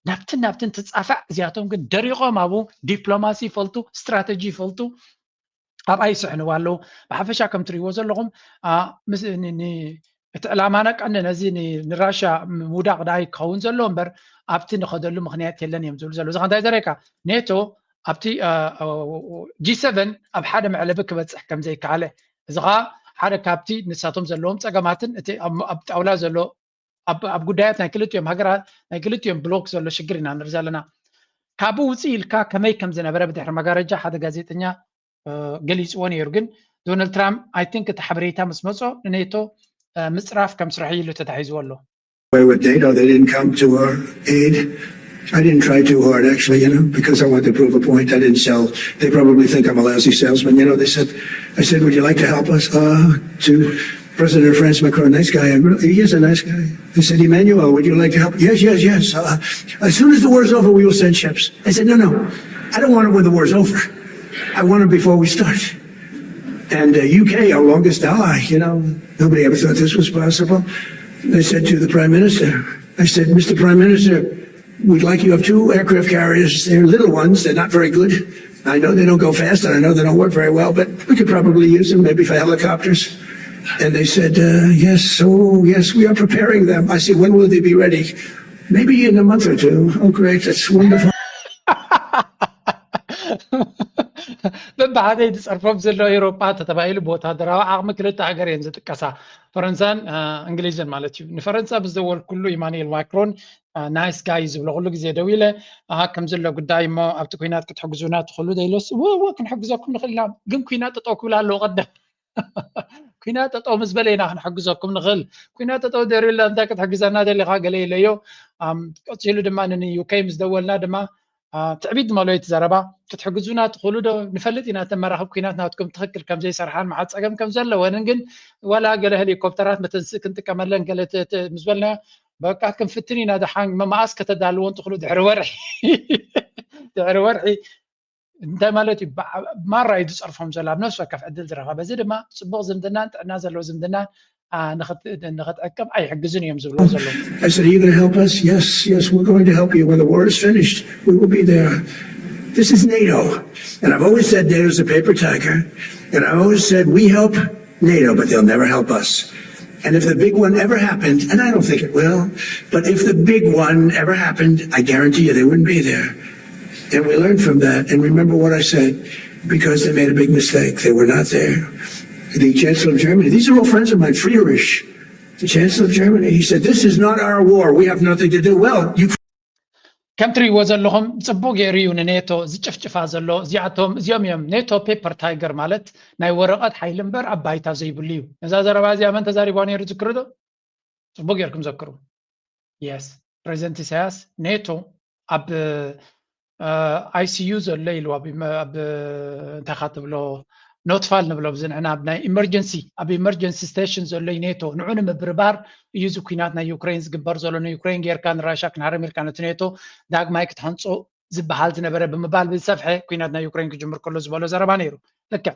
ናብትን ናብትን ትፃፋዕ፣ እዚኣቶም ግን ደሪቖም ኣብኡ ዲፕሎማሲ ይፈልጡ፣ ስትራተጂ ይፈልጡ፣ ኣብኣ ይስሕንዋ ኣለዉ። ብሓፈሻ ከም ትሪእዎ ዘለኹም እቲ ዕላማና ቀንዲ ነዚ ንራሽያ ምውዳቕ ደኣ ክኸውን ዘለዎ እምበር ኣብቲ ንኸደሉ ምኽንያት የለን እዮም ዝብሉ ዘለዉ። እዚ እንታይ ዘረካ ኔቶ ኣብቲ ጂ ሰቨን ኣብ ሓደ መዕለቢ ክበፅሕ ከም ዘይከኣለ፣ እዚ ከዓ ሓደ ካብቲ ንሳቶም ዘለዎም ፀገማትን እቲ ኣብ ጣውላ ዘሎ ኣብ ጉዳያት ናይ ክልቲኦም ሃገራት ናይ ክልቲኦም ብሎክ ዘሎ ሽግር ኢና ንርኢ ዘለና። ካብኡ ውፅእ ኢልካ ከመይ ከም ዝነበረ ብድሕሪ መጋረጃ ሓደ ጋዜጠኛ ገሊፅዎ ነይሩ። ግን ዶናልድ ትራምፕ I think እቲ ሓበሬታ ምስ መጾ ንኔቶ ምፅራፍ ከም ስርሑ ኢሉ ተታሒዝዎ ኣሎ። With NATO, they didn't come to our aid. I didn't try too hard, actually, you know, because I wanted to prove a point. I didn't sell. They probably think I'm a lousy salesman. You know, they said, I said, "Would you like to help us?" Uh, to President of France, Macron, nice guy. He is a nice guy. They said, "Emmanuel, would you like to help?" "Yes, yes, yes. Uh, as soon as the war's over, we will send ships." I said, "No, no, I don't want it when the war's over. I want it before we start." And uh, U K, our longest ally, you know, nobody ever thought this was possible. I said to the prime minister, I said, "Mister Prime Minister, we'd like you have two aircraft carriers. They're little ones, they're not very good. I know they don't go fast, and I know they don't work very well, but we could probably use them maybe for helicopters." And they said, uh, "Yes, oh, yes, we are preparing them." I said, "When will they be ready?" "Maybe in a month or two." "Oh, great, that's wonderful." በብሓደ ዝፀርፎም ዘሎ ኤውሮጳ ተተባሂሉ ብወታደራዊ ዓቕሚ ክልተ ሃገር እየን ዝጥቀሳ፣ ፈረንሳን እንግሊዝን ማለት እዩ። ንፈረንሳ ብዝደወልኩሉ ኢማኑኤል ማክሮን ናይስ ጋይ ዝብሎ ኩሉ ግዜ ደው ኢለ ከም ዘሎ ጉዳይ እሞ ኣብቲ ኩናት ክትሕግዙና ትኽእሉ ዶ ኢለስ እወ ክንሕግዘኩም ንኽእል ኢና፣ ግን ኩናት ጠጠው ክብል ኣለዎ ቀደም። ኩናት ጠጠው ምስ በለ ኢና ክንሕግዘኩም ንኽእል። ኩናት ጠጠው ደሪላ እንታይ ክትሕግዘና ደሊኻ ገለ ኢለዮ። ቀፂሉ ድማ ንዩኬ ምስ ደወልና ድማ ትዕቢት ዝመልኦ እቲ ዘረባ ክትሕግዙና ትኽእሉ ዶ? ንፈልጥ ኢና እተን መራኽብ ኩናት ናትኩም ትኽክል ከም ዘይሰርሓን መዓት ፀገም ከም ዘለወንን ግን ዋላ ገለ ሄሊኮፕተራት መተንስእ ክንጥቀመለን ገለ ምስ በልና በቃ ክንፍትን ኢና ደሓን መማኣስ ከተዳልዎን ትኽእሉ ድሕሪ ወርሒ ድሕሪ ወርሒ እንታይ ማለት እዩ? ማራ እዩ ዝፀርፎም ዘሎ ኣብ ነፍሲ ወከፍ ዕድል ዝረኸበ። እዚ ድማ ፅቡቕ ዝምድናን ጥዕና ዘለዎ ዝምድናን ንኽትዕቅብ ኣይሕግዝን እዮም ዝብልዎ ዘለዉ። I said, "Are you going to help us?" "Yes, yes, we're going to help you when the war is finished. We will be there." This is NATO. And I've always said NATO's a paper tiger. And I've always said, "We help NATO, but they'll never help us." And if the big one ever happened, and I don't think it will, but if the big one ever happened, I guarantee you they wouldn't be there. And we learned from that. And remember what I said, because they made a big mistake. They were not there. The Chancellor of Germany, these are all friends of mine, Friedrich, the Chancellor of Germany, he said, "This is not our war. We have nothing to do." Well, you ከም ትሪእዎ ዘለኹም ፅቡቅ ገይሩ እዩ ንኔቶ ዝጭፍጭፋ ዘሎ። እዚኣቶም እዚኦም እዮም ኔቶ ፔፐር ታይገር ማለት ናይ ወረቐት ሓይሊ እምበር ኣብ ባይታ ዘይብሉ እዩ። ነዛ ዘረባ እዚኣ መን ተዛሪቧ ነይሩ ዝክሪ ዶ? ፅቡቅ ገይርኩም ዘክሩ። የስ ፕሬዚደንት ኢሳያስ ኔቶ ኣብ ኣይሲዩ ዘሎ ኢሉ ኣብ እንታይ ካ ትብሎ ኖትፋል ንብሎ ብዝንዕና ኣብ ናይ ኢመርጀንሲ ኣብ ኢመርጀንሲ ስቴሽን ዘሎ ኔቶ ንዑ ንምብርባር እዩ እዚ ኩናት ናይ ዩክሬን ዝግበር ዘሎ ንዩክሬን ጌርካ ንራሻ ክንሃርም ኢልካ ነቲ ኔቶ ዳግማይ ክትሃንፆ ዝበሃል ዝነበረ ብምባል ብዝሰፍሐ ኩናት ናይ ዩክሬን ክጅምር ከሎ ዝበሎ ዘረባ ነይሩ። ልክዕ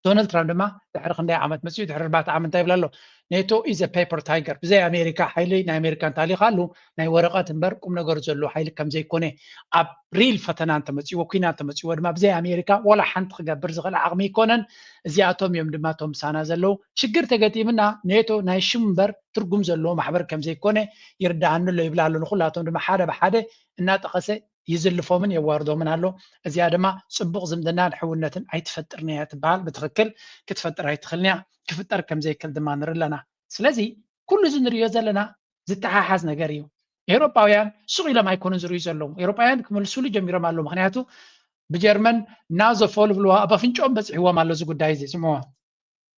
ዶናልድ ትራምፕ ድማ ድሕሪ ክንደይ ዓመት መፅኡ ድሕሪ ኣርባዕተ ዓመት እንታይ ይብል ኣሎ? ኔቶ ኢዘ ፔፐር ታይገር ብዘይ ኣሜሪካ ሓይሊ ናይ ኣሜሪካ እንታሊኻሉ ናይ ወረቐት እምበር ቁም ነገር ዘለዎ ሓይሊ ከም ዘይኮነ ኣብ ሪል ፈተና እንተመፅዎ ኩና እንተመፅዎ ድማ ብዘይ ኣሜሪካ ዋላ ሓንቲ ክገብር ዝኽእል ዓቕሚ ኣይኮነን። እዚኣቶም እዮም ድማ እቶም ምሳና ዘለዉ። ሽግር ተገጢምና ኔቶ ናይ ሽም እምበር ትርጉም ዘለዎ ማሕበር ከም ዘይኮነ ይርድኣኒ ኣሎ ይብል ኣሎ። ንኩላቶም ድማ ሓደ ብሓደ እናጠቐሰ ይዝልፎምን የዋርዶምን ኣሎ። እዚኣ ድማ ፅቡቕ ዝምድናን ሕውነትን ኣይትፈጥርን እያ ትበሃል። ብትኽክል ክትፈጥር ኣይትኽእልን እያ። ክፍጠር ከም ዘይክእል ድማ ንርኢ ኣለና። ስለዚ ኩሉ እዚ ንሪኦ ዘለና ዝተሓሓዝ ነገር እዩ። ኤውሮጳውያን ሱቕ ኢሎም ኣይኮኑን ዝርእዩ ዘለዉ። ኤውሮጳውያን ክምልሱሉ ጀሚሮም ኣለዉ። ምኽንያቱ ብጀርመን ናዞ ፎል ብልዋ ኣብ ኣፍንጭኦም በፂሕዎም ኣሎ እዚ ጉዳይ እዚ። ስምዕዎ።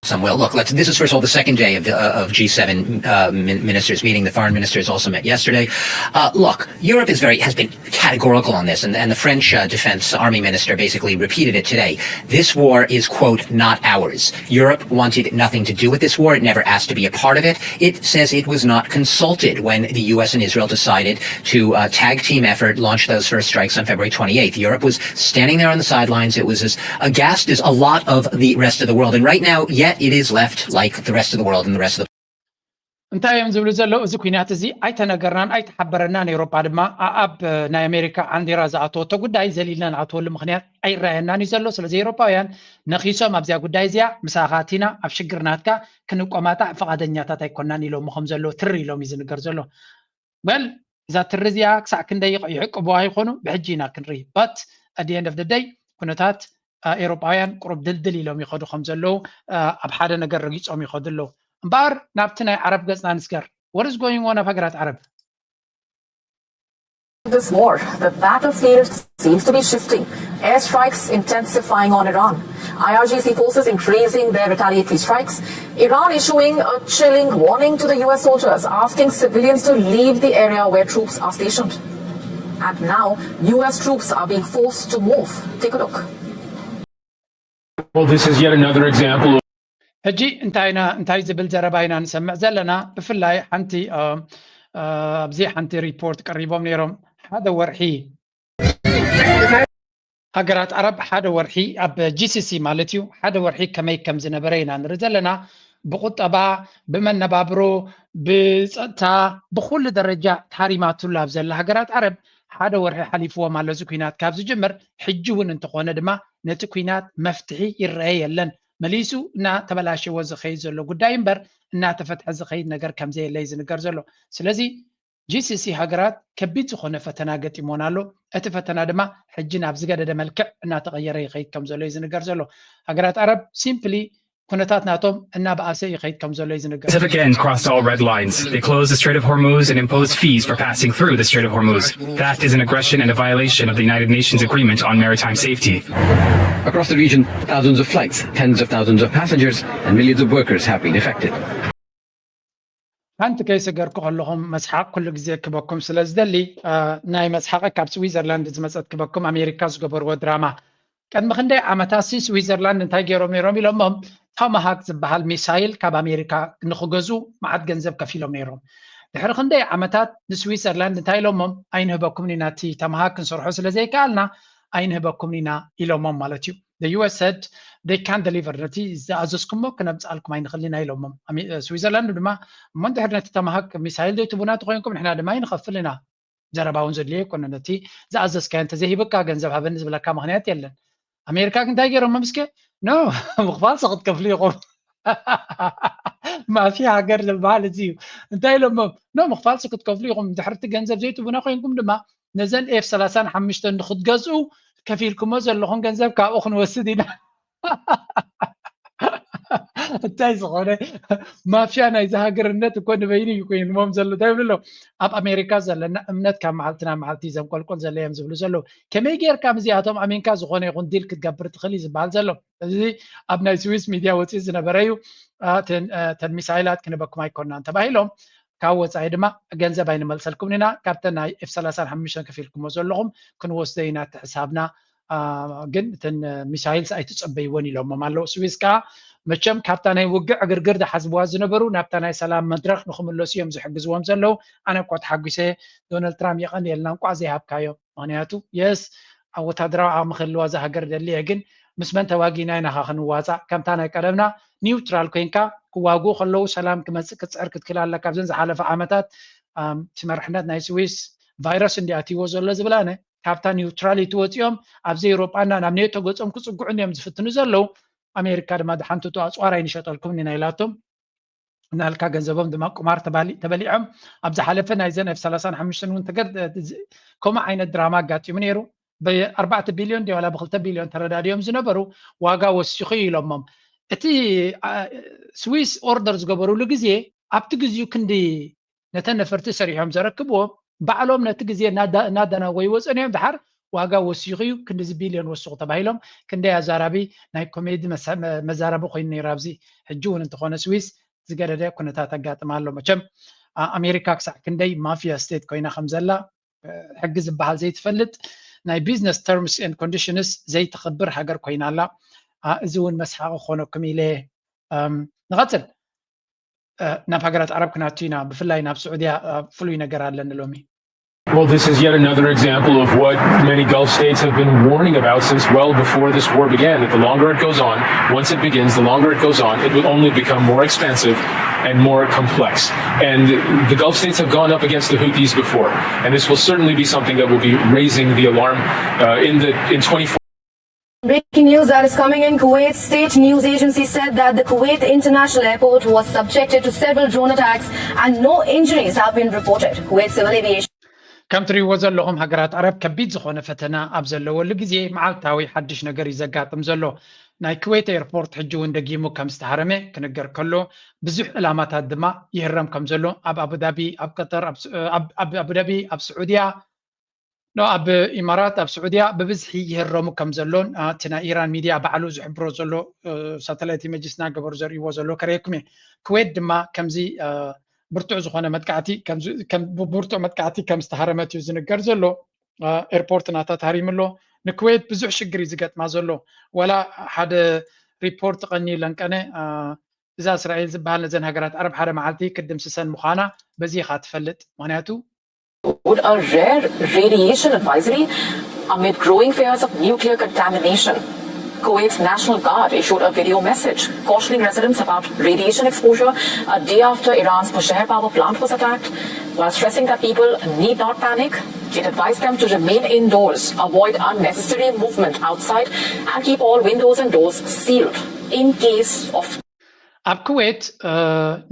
Some well, look, let's, this is first of all the second day of, the, uh, of G seven uh, min- ministers meeting. The foreign ministers also met yesterday. Uh, look, Europe is very has been categorical on this, and, and the French uh, defense army minister basically repeated it today. This war is, quote, not ours. Europe wanted nothing to do with this war. It never asked to be a part of it. It says it was not consulted when the U S and Israel decided to uh, tag team effort launch those first strikes on February twenty-eighth. Europe was standing there on the sidelines. It was as aghast as a lot of the rest of the world. And right now, yet it is left like the rest of the world and the rest of the እንታይ እዮም ዝብሉ ዘለዉ? እዚ ኩናት እዚ ኣይተነገርናን ኣይተሓበረናን። ኤውሮጳ ድማ ኣኣብ ናይ ኣሜሪካ ዓንዲራ ዝኣተወቶ ጉዳይ ዘሊልና ንኣትወሉ ምኽንያት ኣይረኣየናን እዩ ዘሎ። ስለዚ ኤውሮጳውያን ነኺሶም ኣብዚኣ ጉዳይ እዚኣ ምሳኻ ኣቲና ኣብ ሽግር ናትካ ክንቆማጣዕ ፍቓደኛታት ኣይኮናን ኢሎሞ ከም ዘለዉ ትር ኢሎም እዩ ዝንገር ዘሎ። በል እዛ ትሪ እዚኣ ክሳዕ ክንደይ ይዕቅብዋ ይኾኑ ብሕጂ ኢና ክንርኢ። But at the end of the day ኩነታት ኤውሮጳውያን ቁሩብ ድልድል ኢሎም ይኸዱ ከም ዘለዉ ኣብ ሓደ ነገር ረጊጾም ይኸዱ ኣለዉ። እምበኣር ናብቲ ናይ ዓረብ ገጽና ንስገር። What is going on ኣብ ሃገራት ዓረብ? this war. The battlefield seems to be shifting. Airstrikes intensifying on Iran. I R G C forces increasing their retaliatory strikes. Iran issuing a chilling warning to the U S soldiers, asking civilians to leave the area where troops are stationed. And now, U S troops are being forced to move. Take a look. Well, this is yet another example of ሕጂ እንታይ ኢና እንታይ ዝብል ዘረባ ኢና ንሰምዕ ዘለና? ብፍላይ ሓንቲ ኣብዚ ሓንቲ ሪፖርት ቀሪቦም ነይሮም። ሓደ ወርሒ ሃገራት ዓረብ ሓደ ወርሒ ኣብ ጂ ሲ ሲ ማለት እዩ ሓደ ወርሒ ከመይ ከም ዝነበረ ኢና ንርኢ ዘለና። ብቁጠባ፣ ብመነባብሮ፣ ብፀጥታ፣ ብኩሉ ደረጃ ታሪማቱላ ኣብ ዘላ ሃገራት ዓረብ ሓደ ወርሒ ሓሊፍዎም ኣሎ እዚ ኩናት ካብ ዝጅምር። ሕጂ እውን እንተኾነ ድማ ነቲ ኩናት መፍትሒ ይረአ የለን። መሊሱ እናተበላሸወ ዝኸይድ ዘሎ ጉዳይ እምበር እናተፈትሐ ዝኸይድ ነገር ከምዘየለ እዩ ዝንገር ዘሎ። ስለዚ ጂ ሲ ሲ ሃገራት ከቢድ ዝኾነ ፈተና ገጢሞን ኣሎ። እቲ ፈተና ድማ ሕጂ ናብ ዝገደደ መልክዕ እናተቐየረ ይኸይድ ከም ዘሎ እዩ ዝንገር ዘሎ። ሃገራት ዓረብ ሲምፕሊ ኩነታት ናቶም እናበኣሰ ይኸይድ ከም ዘሎ እዩ ዝንገር። Have again crossed all red lines. They closed the Strait of Hormuz and imposed fees for passing through the Strait of Hormuz. That is an aggression and a violation of the United Nations Agreement on Maritime Safety. Across the region, thousands of flights, tens of thousands of passengers, and millions of workers have been affected. ሓንቲ ከይሰገርኩ ከለኹም መስሓቕ ኩሉ ግዜ ክበኩም ስለ ዝደሊ ናይ መስሓቕ ካብ ስዊዘርላንድ ዝመፀት ክበኩም ኣሜሪካ ዝገበርዎ ድራማ። ቅድሚ ክንደይ ዓመታት ሲ ስዊዘርላንድ እንታይ ገይሮም ነይሮም ኢሎሞም? ታማሃክ ዝበሃል ሚሳይል ካብ ኣሜሪካ ንክገዙ መዓት ገንዘብ ከፊሎም ነይሮም። ድሕሪ ክንደይ ዓመታት ንስዊዘርላንድ እንታይ ኢሎሞም? ኣይንህበኩምን ኢና፣ እቲ ታማሃክ ክንሰርሖ ስለ ዘይከኣልና ኣይንህበኩምን ኢና ኢሎሞም ማለት እዩ። The U S said they can't deliver፣ ነቲ ዝኣዘዝኩሞ ክነምፅኣልኩም ኣይንኽልን ኢና ኢሎሞም። ስዊዘርላንድ ድማ እሞ እንድሕር ነቲ ታማሃክ ሚሳይል ዘይትቡና ተኮይንኩም ንሕና ድማ ኣይንኸፍል ኢና። ዘረባ እውን ዘድልዮ ኣይኮነን። ነቲ ዝኣዘዝካዮ እንተዘይሂብካ ገንዘብ ሃበኒ ዝብለካ ምክንያት የለን። ኣሜሪካ ግን እንታይ ገይሮም? መምስከ ኖ ምኽፋል ሰ ክትከፍሉ ኢኹም። ማፊያ ሃገር ዝበሃል እዚ እዩ። እንታይ ኢሎሞም? ኖ ምኽፋል ሰ ክትከፍሉ ኢኹም። ድሕርቲ ገንዘብ ዘይትቡና ኮይንኩም ድማ ነዘን ኤፍ ሰላሳን ሓሙሽተን ንክትገዝኡ ከፊልኩሞ ዘለኹም ገንዘብ ካብኡ ክንወስድ ኢና። እንታይ ዝኾነ ማፍያ ናይዚ ሃገርነት እኮ ንበይኑ እዩ ኮይንዎም ዘሎ። እንታይ ይብሉ ኣለዉ? ኣብ ኣሜሪካ ዘለና እምነት ካብ መዓልቲ ናብ መዓልቲ ዘንቆልቆል ዘሎ እዮም ዝብሉ ዘለዉ። ከመይ ጌርካ ምስዚኣቶም ኣሚንካ ዝኾነ ይኹን ዲል ክትገብር ትኽእል እዩ ዝበሃል ዘሎ። እዚ ኣብ ናይ ስዊስ ሚድያ ወፂኡ ዝነበረ እዩ። ተን ሚሳይላት ክንበኩም ኣይኮናን ተባሂሎም ካብ ወፃኢ ድማ ገንዘብ ኣይንመልሰልኩም ኢና፣ ካብተን ናይ ኤፍ ሰላሳን ሓሙሽተን ከፊልኩሞ ዘለኹም ክንወስዶ ኢና እቲ ሕሳብና፣ ግን እተን ሚሳይልስ ኣይትፀበይዎን ኢሎሞም ኣለዉ። ስዊስ ከዓ መቸም ካብታ ናይ ውግዕ ዕግርግር ዝሓስብዋ ዝነበሩ ናብታ ናይ ሰላም መድረክ ንክምለሱ እዮም ዝሕግዝዎም ዘለዉ። ኣነ እኳ ተሓጒሰ፣ ዶናልድ ትራምፕ የቐንየልና እንቋዕ ዘይሃብካዮ። ምክንያቱ የስ ኣብ ወታደራዊ ዓቕሚ ክህልዋ እዛ ሃገር ደሊ እየ፣ ግን ምስ መን ተዋጊእና ኢና ካ ክንዋፃእ? ከምታ ናይ ቀደምና ኒውትራል ኮይንካ ክዋግኡ ከለዉ ሰላም ክመፅእ ክትፅዕር ክትክእል ኣለካ። ኣብዘን ዝሓለፈ ዓመታት እቲ መርሕነት ናይ ስዊስ ቫይረስ እንዲ ኣትይዎ ዘሎ ዝብል ኣነ ካብታ ኒውትራሊቲ ወፂኦም ኣብዚ ኤውሮጳና ናብ ኔቶ ገፆም ክፅግዑ እንዲዮም ዝፍትኑ ዘለዉ። ኣሜሪካ ድማ ድሓንትቱ ኣፅዋር ኣይንሸጠልኩም ኢና ኢላቶም። እናልካ ገንዘቦም ድማ ቁማር ተባሊ- ተበሊዖም ኣብ ዝሓለፈ ናይዘን ኤፍ ሰላሳን ሓሙሽተን እውን ተገር ከምኡ ዓይነት ድራማ ኣጋጢሙ ነይሩ። ብኣርባዕተ ቢልዮን ድዩ ዋላ ብክልተ ቢልዮን ተረዳድዮም ዝነበሩ ዋጋ ወሲኹ እዩ ኢሎሞም። እቲ ስዊስ ኦርደር ዝገበሩሉ ግዜ ኣብቲ ግዜኡ ክንዲ ነተን ነፈርቲ ሰሪሖም ዘረክብዎ ባዕሎም ነቲ ግዜ እናዳናጎዩ ወፅኦም እዮም። ድሓር ዋጋ ወሲኹ እዩ ክንዲዚ ቢልዮን ወስኹ ተባሂሎም ክንደይ ኣዛራቢ ናይ ኮሜዲ መዛረቢ ኮይኑ ነይሩ። ኣብዚ ሕጂ እውን እንተኾነ ስዊስ ዝገደደ ኩነታት ኣጋጥማ ኣሎ። መቸም ኣሜሪካ ክሳዕ ክንደይ ማፊያ ስቴት ኮይና ከም ዘላ ሕጊ ዝበሃል ዘይትፈልጥ ናይ ቢዝነስ ተርምስ ኤንድ ኮንዲሽንስ ዘይተኽብር ሃገር ኮይና ኣላ። እዚ እውን መስሓቂ ክኾነኩም ኢለ ንቐፅል። ናብ ሃገራት ዓረብ ክናቱ ኢና። ብፍላይ ናብ ስዑድያ ፍሉይ ነገር ኣለኒ ሎሚ። Well, this is yet another example of what many Gulf states have been warning about since well before this war began, that the longer it goes on, once it begins, the longer it goes on, it will only become more expensive and more complex. And the Gulf states have gone up against the Houthis before, and this will certainly be something that will be raising the alarm uh, in the in twenty-four. Breaking news that is coming in. Kuwait State News Agency said that the Kuwait International Airport was subjected to several drone attacks and no injuries have been reported. Kuwait Civil Aviation. ከም ትሪእዎ ዘለኹም ሃገራት ዓረብ ከቢድ ዝኾነ ፈተና ኣብ ዘለወሉ ግዜ መዓልታዊ ሓድሽ ነገር እዩ ዘጋጥም ዘሎ። ናይ ኩዌት ኤርፖርት ሕጂ እውን ደጊሙ ከም ዝተሃረመ ክንገር ከሎ ብዙሕ ዕላማታት ድማ ይህረም ከም ዘሎ ኣብ ኣቡዳቢ፣ ኣብ ቀጠር፣ ኣብ ኣቡዳቢ፣ ኣብ ስዑድያ ኣብ ኢማራት ኣብ ስዑድያ ብብዝሒ ይህረሙ ከም ዘሎን እቲ ናይ ኢራን ሚድያ ባዕሉ ዝሕብሮ ዘሎ ሳተላይት ኢመጅስ እናገበሩ ዘርእይዎ ዘሎ ከርእየኩም እየ። ኩዌት ድማ ከምዚ ብርቱዕ ዝኾነ መጥቃዕቲ ብርቱዕ መጥቃዕቲ ከም ዝተሃረመት እዩ ዝንገር ዘሎ። ኤርፖርት ናታ ተሃሪሙ ኣሎ። ንኩዌት ብዙሕ ሽግር እዩ ዝገጥማ ዘሎ። ዋላ ሓደ ሪፖርት ቀኒ ለንቀነ እዛ እስራኤል ዝበሃል ነዘን ሃገራት ዓረብ ሓደ መዓልቲ ክትድምስሰን ምዃና በዚ ኢኻ ትፈልጥ። ምክንያቱ With a rare radiation advisory amid growing fears of nuclear contamination. Kuwait's National Guard issued a video message cautioning residents about radiation exposure a day after Iran's Bushehr power plant was attacked. While stressing that people need not panic, it advised them to remain indoors, avoid unnecessary movement outside, and keep all windows and doors sealed in case of ኣብ ኩዌት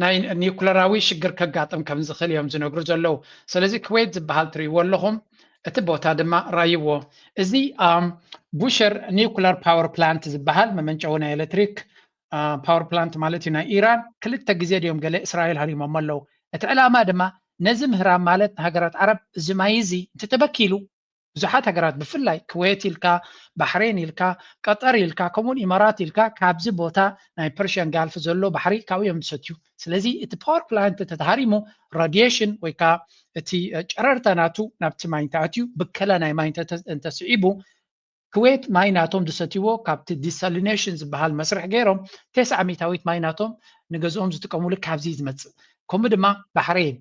ናይ ኒውክለራዊ ሽግር ከጋጥም ከም ዝኽእል እዮም ዝነግሩ ዘለዉ። ስለዚ ኩዌት ዝበሃል ትርእይዎ ኣለኹም። እቲ ቦታ ድማ ራይዎ። እዚ ቡሸር ኒውክለር ፓወር ፕላንት ዝበሃል መመንጨዊ ናይ ኤሌክትሪክ ፓወር ፕላንት ማለት እዩ ናይ ኢራን ክልተ ግዜ ድዮም ገለ እስራኤል ሃሪሞሞ ኣለዉ። እቲ ዕላማ ድማ ነዚ ምህራም ማለት ንሃገራት ዓረብ እዚ ማይ እዚ እንተተበኪሉ ብዙሓት ሃገራት ብፍላይ ክዌት ኢልካ፣ ባሕሬን ኢልካ፣ ቀጠር ኢልካ፣ ከምኡውን ኢማራት ኢልካ ካብዚ ቦታ ናይ ፐርሽያን ጋልፍ ዘሎ ባሕሪ ካብኡ እዮም ዝሰትዩ። ስለዚ እቲ ፓወር ፕላንት ተተሃሪሙ ራዲየሽን ወይ ከዓ እቲ ጨረርታ ናቱ ናብቲ ማይ እንተኣትዩ ብከላ ናይ ማይ እንተስዒቡ ክዌት ማይ ናቶም ዝሰትይዎ ካብቲ ዲሳሊኔሽን ዝበሃል መስርሕ ገይሮም ተስዓ ሚታዊት ማይ ናቶም ንገዝኦም ዝጥቀሙሉ ካብዚ ዝመፅእ። ከምኡ ድማ ባሕሬን፣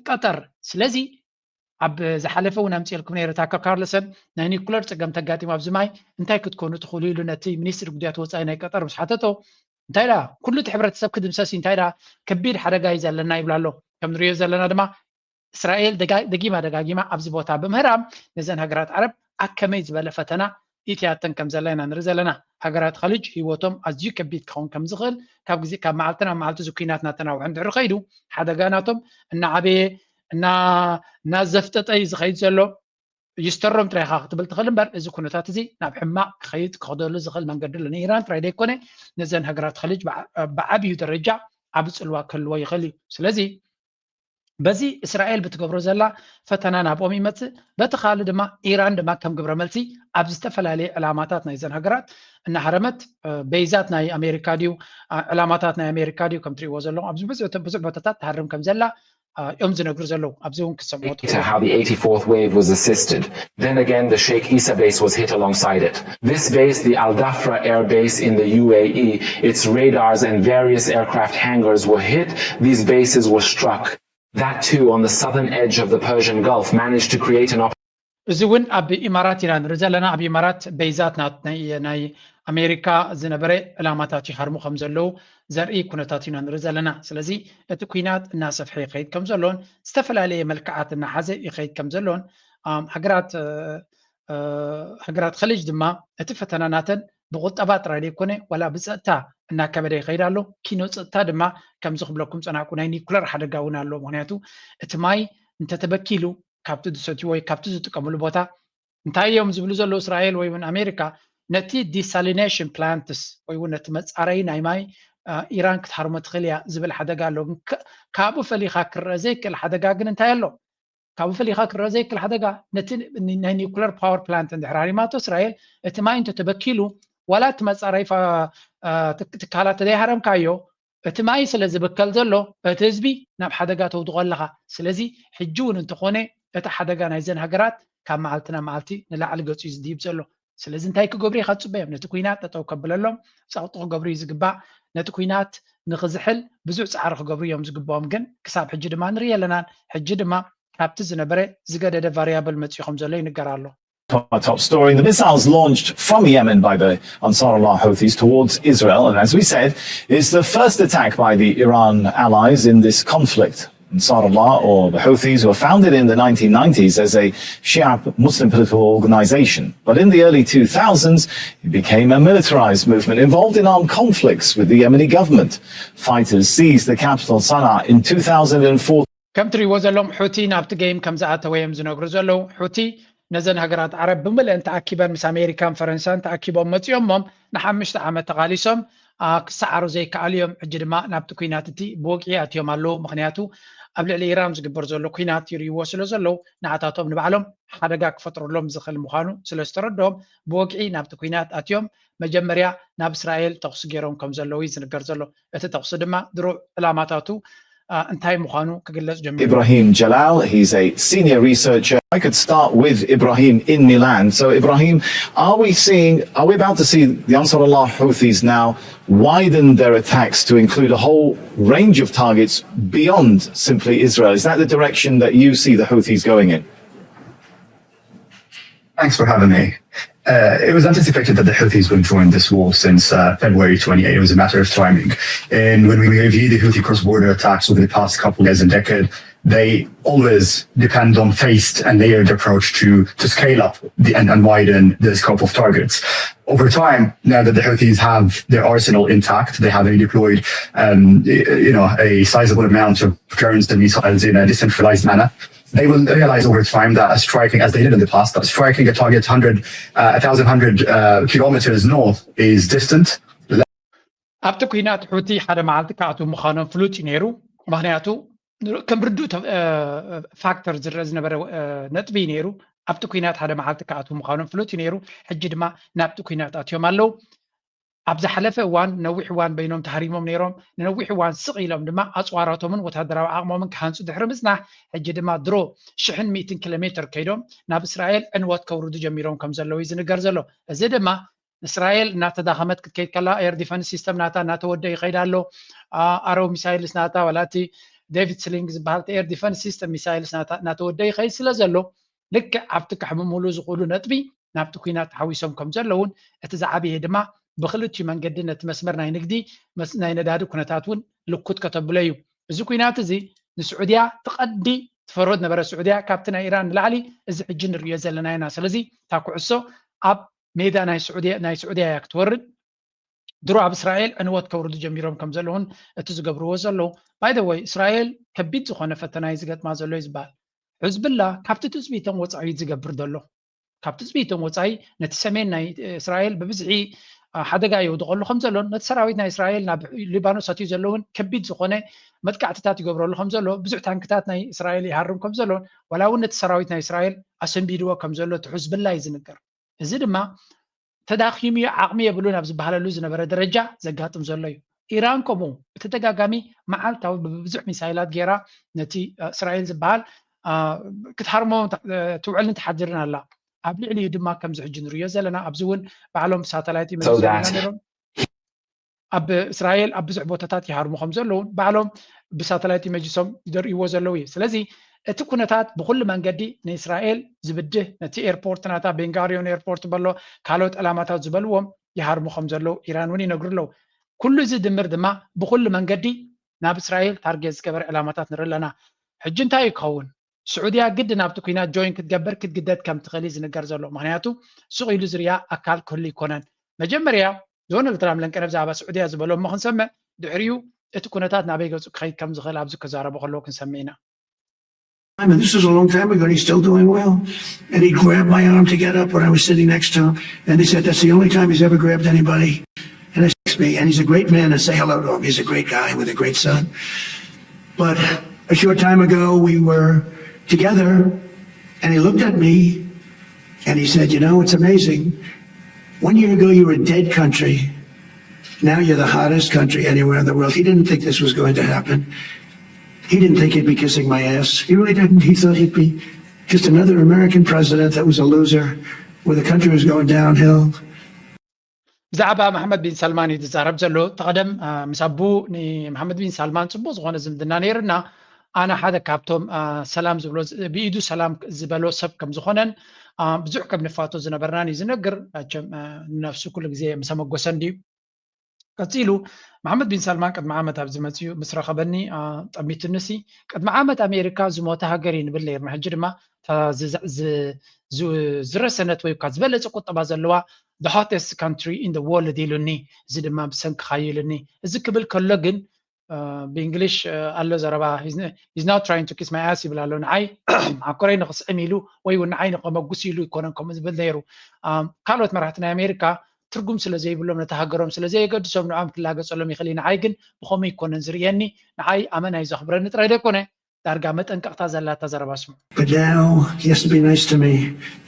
ቀጠር። ስለዚ ኣብ ዝሓለፈ እውን ኣምፅኤልኩም ነይረ ታከር ካርልሰን ናይ ኒኩለር ፀገም ተጋጢሙ ኣብዚ ማይ እንታይ ክትኮኑ ትኽእሉ ኢሉ ነቲ ሚኒስትሪ ጉዳያት ወፃኢ ናይ ቀጠር ምስ ሓተቶ እንታይ ዳ ኩሉ እቲ ሕብረተሰብ ክድምሰስ እንታይ ዳ ከቢድ ሓደጋ እዩ ዘለና ይብላ ኣሎ። ከም ንሪኦ ዘለና ድማ እስራኤል ደጊማ ደጋጊማ ኣብዚ ቦታ ብምህራም ነዘን ሃገራት ዓረብ ኣከመይ ዝበለ ፈተና ኢትያተን ከም ዘላ ኢና ንርኢ ዘለና። ሃገራት ኸልጅ ህይወቶም ኣዝዩ ከቢድ ክኸውን ከም ዝኽእል ካብ ግዜ ካብ መዓልቲ ናብ መዓልቲ እዚ ኩናት እናተናውሐ እንድሕር ከይዱ ሓደጋ ናቶም እናዓበየ እናዘፍጠጠ እዩ ዝኸይድ ዘሎ። ይስተሮም ጥራይ ኢኻ ክትብል ትኽእል እምበር እዚ ኩነታት እዚ ናብ ሕማቕ ክኸይድ ክኸደሉ ዝኽእል መንገዲ ኣሎ። ንኢራን ጥራይ ደይኮነ ነዘን ሃገራት ኸልጅ ብዓብዩ ደረጃ ዓብ ፅልዋ ክህልዎ ይኽእል እዩ። ስለዚ በዚ እስራኤል ብትገብሮ ዘላ ፈተና ናብኦም ይመፅእ። በቲ ካልእ ድማ ኢራን ድማ ከም ግብረ መልሲ ኣብ ዝተፈላለየ ዕላማታት ናይዘን ሃገራት እናሃረመት በይዛት ናይ ኣሜሪካ ድዩ ዕላማታት ናይ ኣሜሪካ ድዩ ከም ትሪእዎ ዘለኹም ኣብዚ ብዙሕ ቦታታት ትሃርም ከም ዘላ እዮም ዝነግሩ ዘለዉ። ኣብዚ እውን ክትሰምዑ how the eighty-fourth wave was assisted. Then again, the Sheikh Issa base was hit alongside it. This base, the Al Dafra air base in the U A E, its radars and various aircraft hangars were hit. These bases were struck. That too, on the southern edge of the Persian Gulf, managed to create an እዚ እውን ኣብ ኢማራት ኢና ንርኢ ዘለና። ኣብ ኢማራት በይዛት ናይ ኣሜሪካ ዝነበረ ዕላማታት ይሃርሙ ከም ዘለዉ ዘርኢ ኩነታት ኢና ንርኢ ዘለና። ስለዚ እቲ ኩናት እናሰፍሐ ይኸይድ ከም ዘሎን ዝተፈላለየ መልክዓት እናሓዘ ይኸይድ ከም ዘሎን ሃገራት ሃገራት ኸሊጅ ድማ እቲ ፈተና ናተን ብቁጠባ ጥራይ ዘይኮነ ዋላ ብፀጥታ እናከበደ ይኸይድ ኣሎ። ኪኖ ፀጥታ ድማ ከምዚ ክብለኩም ፀናቁ ናይ ኒኩለር ሓደጋ እውን ኣሎ። ምክንያቱ እቲ ማይ እንተተበኪሉ ካብቲ ዝሰትዩ ወይ ካብቲ ዝጥቀምሉ ቦታ እንታይ እዮም ዝብሉ ዘለዉ እስራኤል ወይ እውን ኣሜሪካ ነቲ desalination plants ወይ እውን ነቲ መፃረይ ናይ ማይ ኢራን ክትሃርሞ ትኽእል እያ ዝብል ሓደጋ ኣሎ። ካብኡ ፈሊኻ ክረአ ዘይክእል ሓደጋ ግን እንታይ ኣሎ? ካብኡ ፈሊኻ ክረአ ዘይክእል ሓደጋ ነቲ ናይ nuclear power plant እንድሕር ሃሪማቶ እስራኤል እቲ ማይ እንተተበኪሉ ዋላ እቲ መፃረይ ትካላት ተዘይሃረምካዮ እቲ ማይ ስለ ዝብከል ዘሎ እቲ ህዝቢ ናብ ሓደጋ ተውድቖ ኣለኻ። ስለዚ ሕጂ እውን እንተኾነ እቲ ሓደጋ ናይዘን ሃገራት ካብ መዓልቲ ናብ መዓልቲ ንላዕሊ ገፁ እዩ ዝድይብ ዘሎ። ስለዚ እንታይ ክገብሩ ኢኻ ትፅበዮም? ነቲ ኩናት ጠጠው ከብለሎም ፀቕጢ ክገብሩ እዩ ዝግባእ። ነቲ ኩናት ንኽዝሕል ብዙሕ ፃዕሪ ክገብሩ እዮም ዝግብኦም፣ ግን ክሳብ ሕጂ ድማ ንርኢ ኣለናን። ሕጂ ድማ ካብቲ ዝነበረ ዝገደደ ቫሪያብል መፂኡ ከም ዘሎ ይንገር ኣሎ። Our top story, the missiles launched from Yemen by the Ansarullah Houthis towards Israel, and as we said, it's the first attack by the Iran allies in this conflict. Ansarullah, or the Houthis, were founded in the nineteen nineties as a Shia Muslim political organization. But in the early two thousands, it became a militarized movement involved in armed conflicts with the Yemeni government. Fighters seized the capital Sana'a in two thousand and four. ከም ትሪእዎ ዘለኹም ሑቲ ናብቲ ጌም ከም ዝኣተወ እዮም ዝነግሩ ዘለዉ። ሑቲ ነዘን ሃገራት ዓረብ ብምልአን ተኣኪበን ምስ ኣሜሪካን ፈረንሳን ተኣኪቦም መፂኦሞም ንሓምሽተ ዓመት ተቓሊሶም ክሰዓሩ ዘይከኣሉ እዮም። ሕጂ ድማ ናብቲ ኩናት እቲ ብወግዒ ኣትዮም ኣለዉ። ምክንያቱ ኣብ ልዕሊ ኢራን ዝግበር ዘሎ ኩናት ይርእይዎ ስለ ዘለዉ፣ ንዓታቶም ንባዕሎም ሓደጋ ክፈጥረሎም ዝኽእል ምዃኑ ስለ ዝተረድኦም፣ ብወግዒ ናብቲ ኩናት ኣትዮም መጀመርያ ናብ እስራኤል ተኹሲ ገይሮም ከም ዘለዉ እዩ ዝንገር ዘሎ። እቲ ተኹሲ ድማ ድሮ ዕላማታቱ እንታይ ምዃኑ ክግለጽ ጀሚሩ። Ibrahim Jalal, he's a senior researcher. I could start with Ibrahim in Milan. So, Ibrahim, are we seeing, are we about to see the Ansarullah Houthis now widen their attacks to include a whole range of targets beyond simply Israel? Is that the direction that you see the Houthis going in? Thanks for having me. Uh, it was anticipated that the Houthis would join this war since uh, February twenty-eight. It was a matter of timing. And when we review the Houthi cross-border attacks over the past couple of years and decade, they always depend on phased and layered approach to, to scale up the, and, and widen the scope of targets. Over time, now that the Houthis have their arsenal intact, they have deployed, um, you know, a sizable amount of drones and missiles in a decentralized manner. They will realize over time that striking, as they did in the past, that striking a target hundred, uh, a thousand hundred uh, kilometers north is distant. ኣብቲ ኩናት ሑቲ ሓደ መዓልቲ ክኣትዉ ምዃኖም ፍሉጥ እዩ ነይሩ። ምኽንያቱ ከም ርዱእ ፋክተር ዝረአ ዝነበረ ነጥቢ እዩ ነይሩ። ኣብቲ ኩናት ሓደ መዓልቲ ክኣትዉ ምዃኖም ፍሉጥ እዩ ነይሩ። ሕጂ ድማ ናብቲ ኩናት ኣትዮም ኣለዉ። ኣብ ዝሓለፈ እዋን ነዊሕ እዋን በይኖም ተሃሪሞም ነይሮም። ንነዊሕ እዋን ስቕ ኢሎም ድማ ኣፅዋራቶምን ወታደራዊ ዓቕሞምን ክሃንፁ ድሕሪ ምፅናሕ፣ ሕጂ ድማ ድሮ ሽሕን ሚእትን ኪሎ ሜትር ከይዶም ናብ እስራኤል ዕንወት ከውርዱ ጀሚሮም ከም ዘለዉ እዩ ዝንገር ዘሎ። እዚ ድማ እስራኤል እናተዳኸመት ክትከይድ ከላ air defense system ናታ እናተወደ ይኸይድ ኣሎ። ኣረው ሚሳይልስ ናታ ዋላ እቲ ዴቪድ ስሊንግ ዝበሃል air defense system ሚሳይልስ ናታ እናተወደ ይኸይድ ስለ ዘሎ ልክዕ ኣብቲ ከሕምምሉ ዝኽእሉ ነጥቢ ናብቲ ኩናት ተሓዊሶም ከም ዘለውን እቲ ዝዓበየ ድማ ብክልቲኡ መንገዲ ነቲ መስመር ናይ ንግዲ ናይ ነዳዲ ኩነታት እውን ልኩት ከተብሎ እዩ። እዚ ኩናት እዚ ንስዑድያ ትቐዲ ትፈርሆ ዝነበረ ስዑድያ ካብቲ ናይ ኢራን ንላዕሊ እዚ ሕጂ ንርእዮ ዘለና ኢና። ስለዚ እታ ኩዕሶ ኣብ ሜዳ ናይ ስዑድያ እያ ክትወርድ። ድሮ ኣብ እስራኤል ዕንወት ከውርዱ ጀሚሮም ከም ዘለውን እቲ ዝገብርዎ ዘለዉ ባይደወይ እስራኤል ከቢድ ዝኾነ ፈተና እዩ ዝገጥማ ዘሎ እዩ ዝበሃል። ሕዝብላ ካብቲ ትፅቢቶም ወፃኢ ዝገብር ዘሎ ካብ ትፅቢቶም ወፃኢ ነቲ ሰሜን ናይ እስራኤል ብብዝሒ ሓደጋ የውድቐሉ ከም ዘሎን ነቲ ሰራዊት ናይ እስራኤል ናብ ሊባኖስ ኣትዩ ዘለውን ከቢድ ዝኾነ መጥቃዕትታት ይገብረሉ ከም ዘሎ ብዙሕ ታንክታት ናይ እስራኤል ይሃርም ከም ዘሎን ዋላ እውን ነቲ ሰራዊት ናይ እስራኤል ኣሰንቢድዎ ከም ዘሎ እቲ ሕዝብላ እዩ ዝንገር። እዚ ድማ ተዳኺሙ ዓቕሚ የብሉን ኣብ ዝበሃለሉ ዝነበረ ደረጃ ዘጋጥም ዘሎ እዩ። ኢራን ከምኡ ብተደጋጋሚ መዓልታዊ ብብዙሕ ሚሳይላት ገይራ ነቲ እስራኤል ዝበሃል ክትሃርሞ ትውዕልን ትሓድርን ኣላ። ኣብ ልዕሊኡ ድማ ከምዚ ሕጂ ንርእዮ ዘለና ኣብዚ እውን ባዕሎም ብሳተላይት ይመልሱ ነሮም ኣብ እስራኤል ኣብ ብዙሕ ቦታታት ይሃርሙ ከም ዘለውን ባዕሎም ብሳተላይት መጅሶም ይደርእዎ ዘለዉ እዩ። ስለዚ እቲ ኩነታት ብኩሉ መንገዲ ንእስራኤል ዝብድህ ነቲ ኤርፖርት ናታ ቤንጋሪዮን ኤርፖርት በሎ ካልኦት ዕላማታት ዝበልዎም ይሃርሙ ከም ዘለዉ ኢራን እውን ይነግሩ ኣለዉ። ኩሉ እዚ ድምር ድማ ብኩሉ መንገዲ ናብ እስራኤል ታርጌት ዝገበረ ዕላማታት ንርኢ ኣለና። ሕጂ እንታይ እዩ ክኸውን? ስዑድያ ግድን ኣብቲ ኩናት ጆይን ክትገብር ክትግደድ ከም ትኽእል እዩ ዝንገር ዘሎ። ምኽንያቱ ሱቕ ኢሉ ዝርያ ኣካል ክህሉ ኣይኮነን። መጀመርያ ዶናልድ ትራምፕ ለንቀነ ብዛዕባ ስዑድያ ዝበሎ እሞ ክንሰምዕ፣ ድሕሪኡ እቲ ኩነታት ናበይ ገጹ ክኸይድ ከም ዝኽእል ኣብዚ ክዛረቡ ከለዉ ክንሰምዕ ኢና። And this was a long time ago, and he's still doing well. And he grabbed my arm to get up when I was sitting next to him. And he said, "That's the only time he's ever grabbed anybody." And it's me. And he's a great man, and say hello to him. He's a great guy with a great son. But a short time ago, we were together, and he looked at me, and he said, "You know, it's amazing. One year ago, you were a dead country. Now you're the hottest country anywhere in the world." He didn't think this was going to happen. He didn't think he'd be kissing my ass. He really didn't. He thought he'd be just another American president that was a loser, where the country was going downhill. ብዛዕባ መሓመድ ቢን ሰልማን እዩ ዝዛረብ ዘሎ። ተቐደም ምስ ኣቡ ንመሓመድ ቢን ሳልማን ፅቡቅ ዝኾነ ዝምድና ነይርና። ኣነ ሓደ ካብቶም ሰላም ዝብሎ ብኢዱ ሰላም ዝበሎ ሰብ ከም ዝኾነን ብዙሕ ከም ንፋቶ ዝነበርናን እዩ ዝነግር። መቸም ንነፍሱ ኩሉ ግዜ ምሰመጎሰ እንድዩ። ቀፂሉ መሓመድ ቢን ሳልማን ቅድሚ ዓመት ኣብዚ መፅኡ ምስ ረኸበኒ ጠሚቱኒ ሲ ቅድሚ ዓመት ኣሜሪካ ዝሞተ ሃገር እዩ ንብል ነይርና። ሕጂ ድማ ዝረሰነት ወይ ካ ዝበለፀ ቁጠባ ዘለዋ the hottest country in the world ኢሉኒ። እዚ ድማ ብሰንክኻ እዩ ኢሉኒ። እዚ ክብል ከሎ ግን ብእንግሊሽ ኣሎ ዘረባ he's not trying to kiss my ass ይብል ኣሎ። ንዓይ ሓኮረይ ንክስዕም ኢሉ ወይ እውን ንዓይ ንከመጉስ ኢሉ ይኮነን ከምኡ ዝብል ነይሩ። ካልኦት መራሕቲ ናይ ኣሜሪካ ትርጉም ስለ ዘይብሎም ነቲ ሃገሮም ስለ ዘየገድሶም ንዕኦም ክላገፀሎም ይኽእል እዩ። ንዓይ ግን ብኸምኡ ይኮነን ዝርእየኒ። ንዓይ ኣመና እዩ ዘኽብረኒ ጥራይ ዘይኮነ ዳርጋ መጠንቀቕታ ዘላታ ዘረባ ስሙ። But now he has to be nice to me.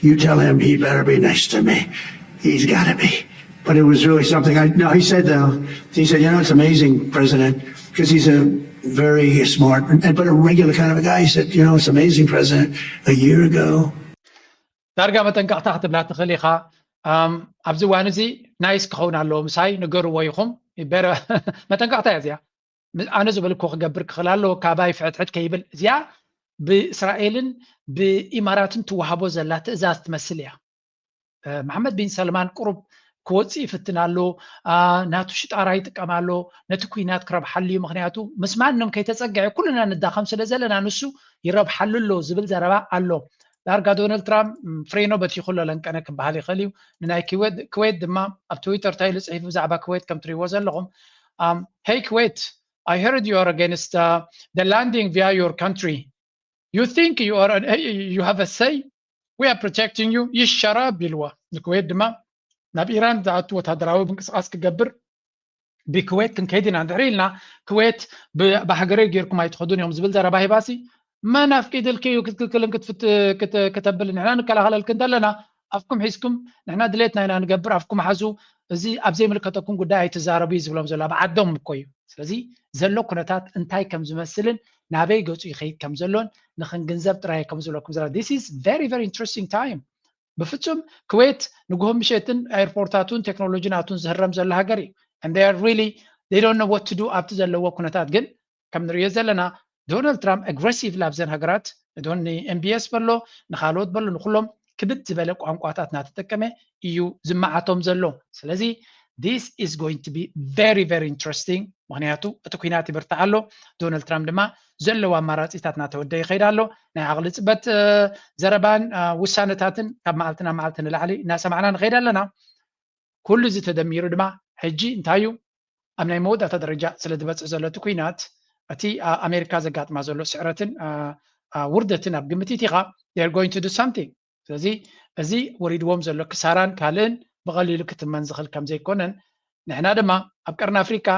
You tell him he better be nice to me. He's got to be. But it was really something. I no, he said though. He said, you know, it's amazing, President, because he's a very smart and but a regular kind of a guy. He said, you know, it's amazing, President. A year ago, ዳርጋ መጠንቀቕታ ክትብላ ትኽእል ኢኻ። ኣብዚ እዋን እዚ ናይስ ክኸውን ኣለዎ ምሳይ ንገርዎ ኢኹም። መጠንቀቕታ እያ እዚኣ። ኣነ ዝበልኩ ክገብር ክኽእል ኣለዎ፣ ካባይ ፍሕትሕት ከይብል። እዚኣ ብእስራኤልን ብኢማራትን ትወሃቦ ዘላ ትእዛዝ ትመስል እያ። መሓመድ ቢን ሰልማን ቁሩብ ክወፅእ ይፍትን ኣሎ። ናቱ ሽጣራ ይጥቀም ኣሎ፣ ነቲ ኩናት ክረብሓሉ እዩ። ምክንያቱ ምስ ማንም ከይተፀግዐ ኩልና ንዳኸም ስለ ዘለና ንሱ ይረብሓሉ ኣሎ ዝብል ዘረባ ኣሎ። ዳርጋ ዶናልድ ትራምፕ ፍሬኖ በቲኹ ኣሎ ለንቀነ ክበሃል ይኽእል እዩ። ንናይ ክዌት ድማ ኣብ ትዊተር እንታይ ኢሉ ፅሒፉ ብዛዕባ ክዌት ከም ትሪእዎ ዘለኹም፣ Hey Kuwait, I heard you are against the landing via your country. You think you are you have a say? We are protecting you. ይሸራ ቢልዋ። ንኩዌት ድማ ናብ ኢራን ዝኣቱ ወታደራዊ ምንቅስቃስ ክገብር ብኩዌት ክንከይድ ኢና። እንድሕሪ ኢልና ኩዌት ብሃገረይ ጌርኩም ኣይትኸዱን እዮም ዝብል ዘረባ ሂባሲ መን ኣፍቂድልኪ እዩ ክትክልክልን ከተብል? ንሕና ንከላኸለልኪ እንተለና ኣፍኩም ሒዝኩም ንሕና ድሌትና ኢና ንገብር፣ ኣፍኩም ሓዙ፣ እዚ ኣብ ዘይምልከተኩም ጉዳይ ኣይትዛረቡ እዩ ዝብሎም ዘሎ። ኣብ ዓዶም እኮ እዩ። ስለዚ ዘሎ ኩነታት እንታይ ከም ዝመስልን ናበይ ገፁ ይኸይድ ከም ዘሎን ንክንግንዘብ ጥራይ ከም ዝብለኩም ዘላ this is very very interesting time። ብፍጹም ኩዌት ንግሆ ምሸትን ኤርፖርታቱን ቴክኖሎጂ ናቱን ዝህረም ዘሎ ሃገር እዩ። And they are really they don't know what to do ኣብቲ ዘለዎ ኩነታት። ግን ከም ንሪኦ ዘለና ዶናልድ ትራምፕ ኣግረሲቭ ላብዘን ሃገራት ንኤምቢኤስ በሎ ንካልኦት በሎ ንኩሎም ክብድ ዝበለ ቋንቋታት እናተጠቀመ እዩ ዝመዓቶም ዘሎ። ስለዚ this is going to be very very interesting። ምክንያቱ እቲ ኩናት ይብርታዕ ኣሎ። ዶናልድ ትራምፕ ድማ ዘለዎ ኣማራፂታት እናተወደ ይኸይድ ኣሎ። ናይ ዓቕሊ ፅበት ዘረባን ውሳነታትን ካብ መዓልቲ ናብ መዓልቲ ንላዕሊ እናሰማዕና ንኸይድ ኣለና። ኩሉ እዚ ተደሚሩ ድማ ሕጂ እንታይ እዩ ኣብ ናይ መወዳእታ ደረጃ ስለ ዝበፅሕ ዘሎ እቲ ኩናት እቲ ኣሜሪካ ዘጋጥማ ዘሎ ስዕረትን ውርደትን ኣብ ግምት ኢኻ going to do something። ስለዚ እዚ ወሪድዎም ዘሎ ክሳራን ካልእን ብቐሊሉ ክትመን ዝኽእል ከም ዘይኮነን ንሕና ድማ ኣብ ቀርኒ ኣፍሪካ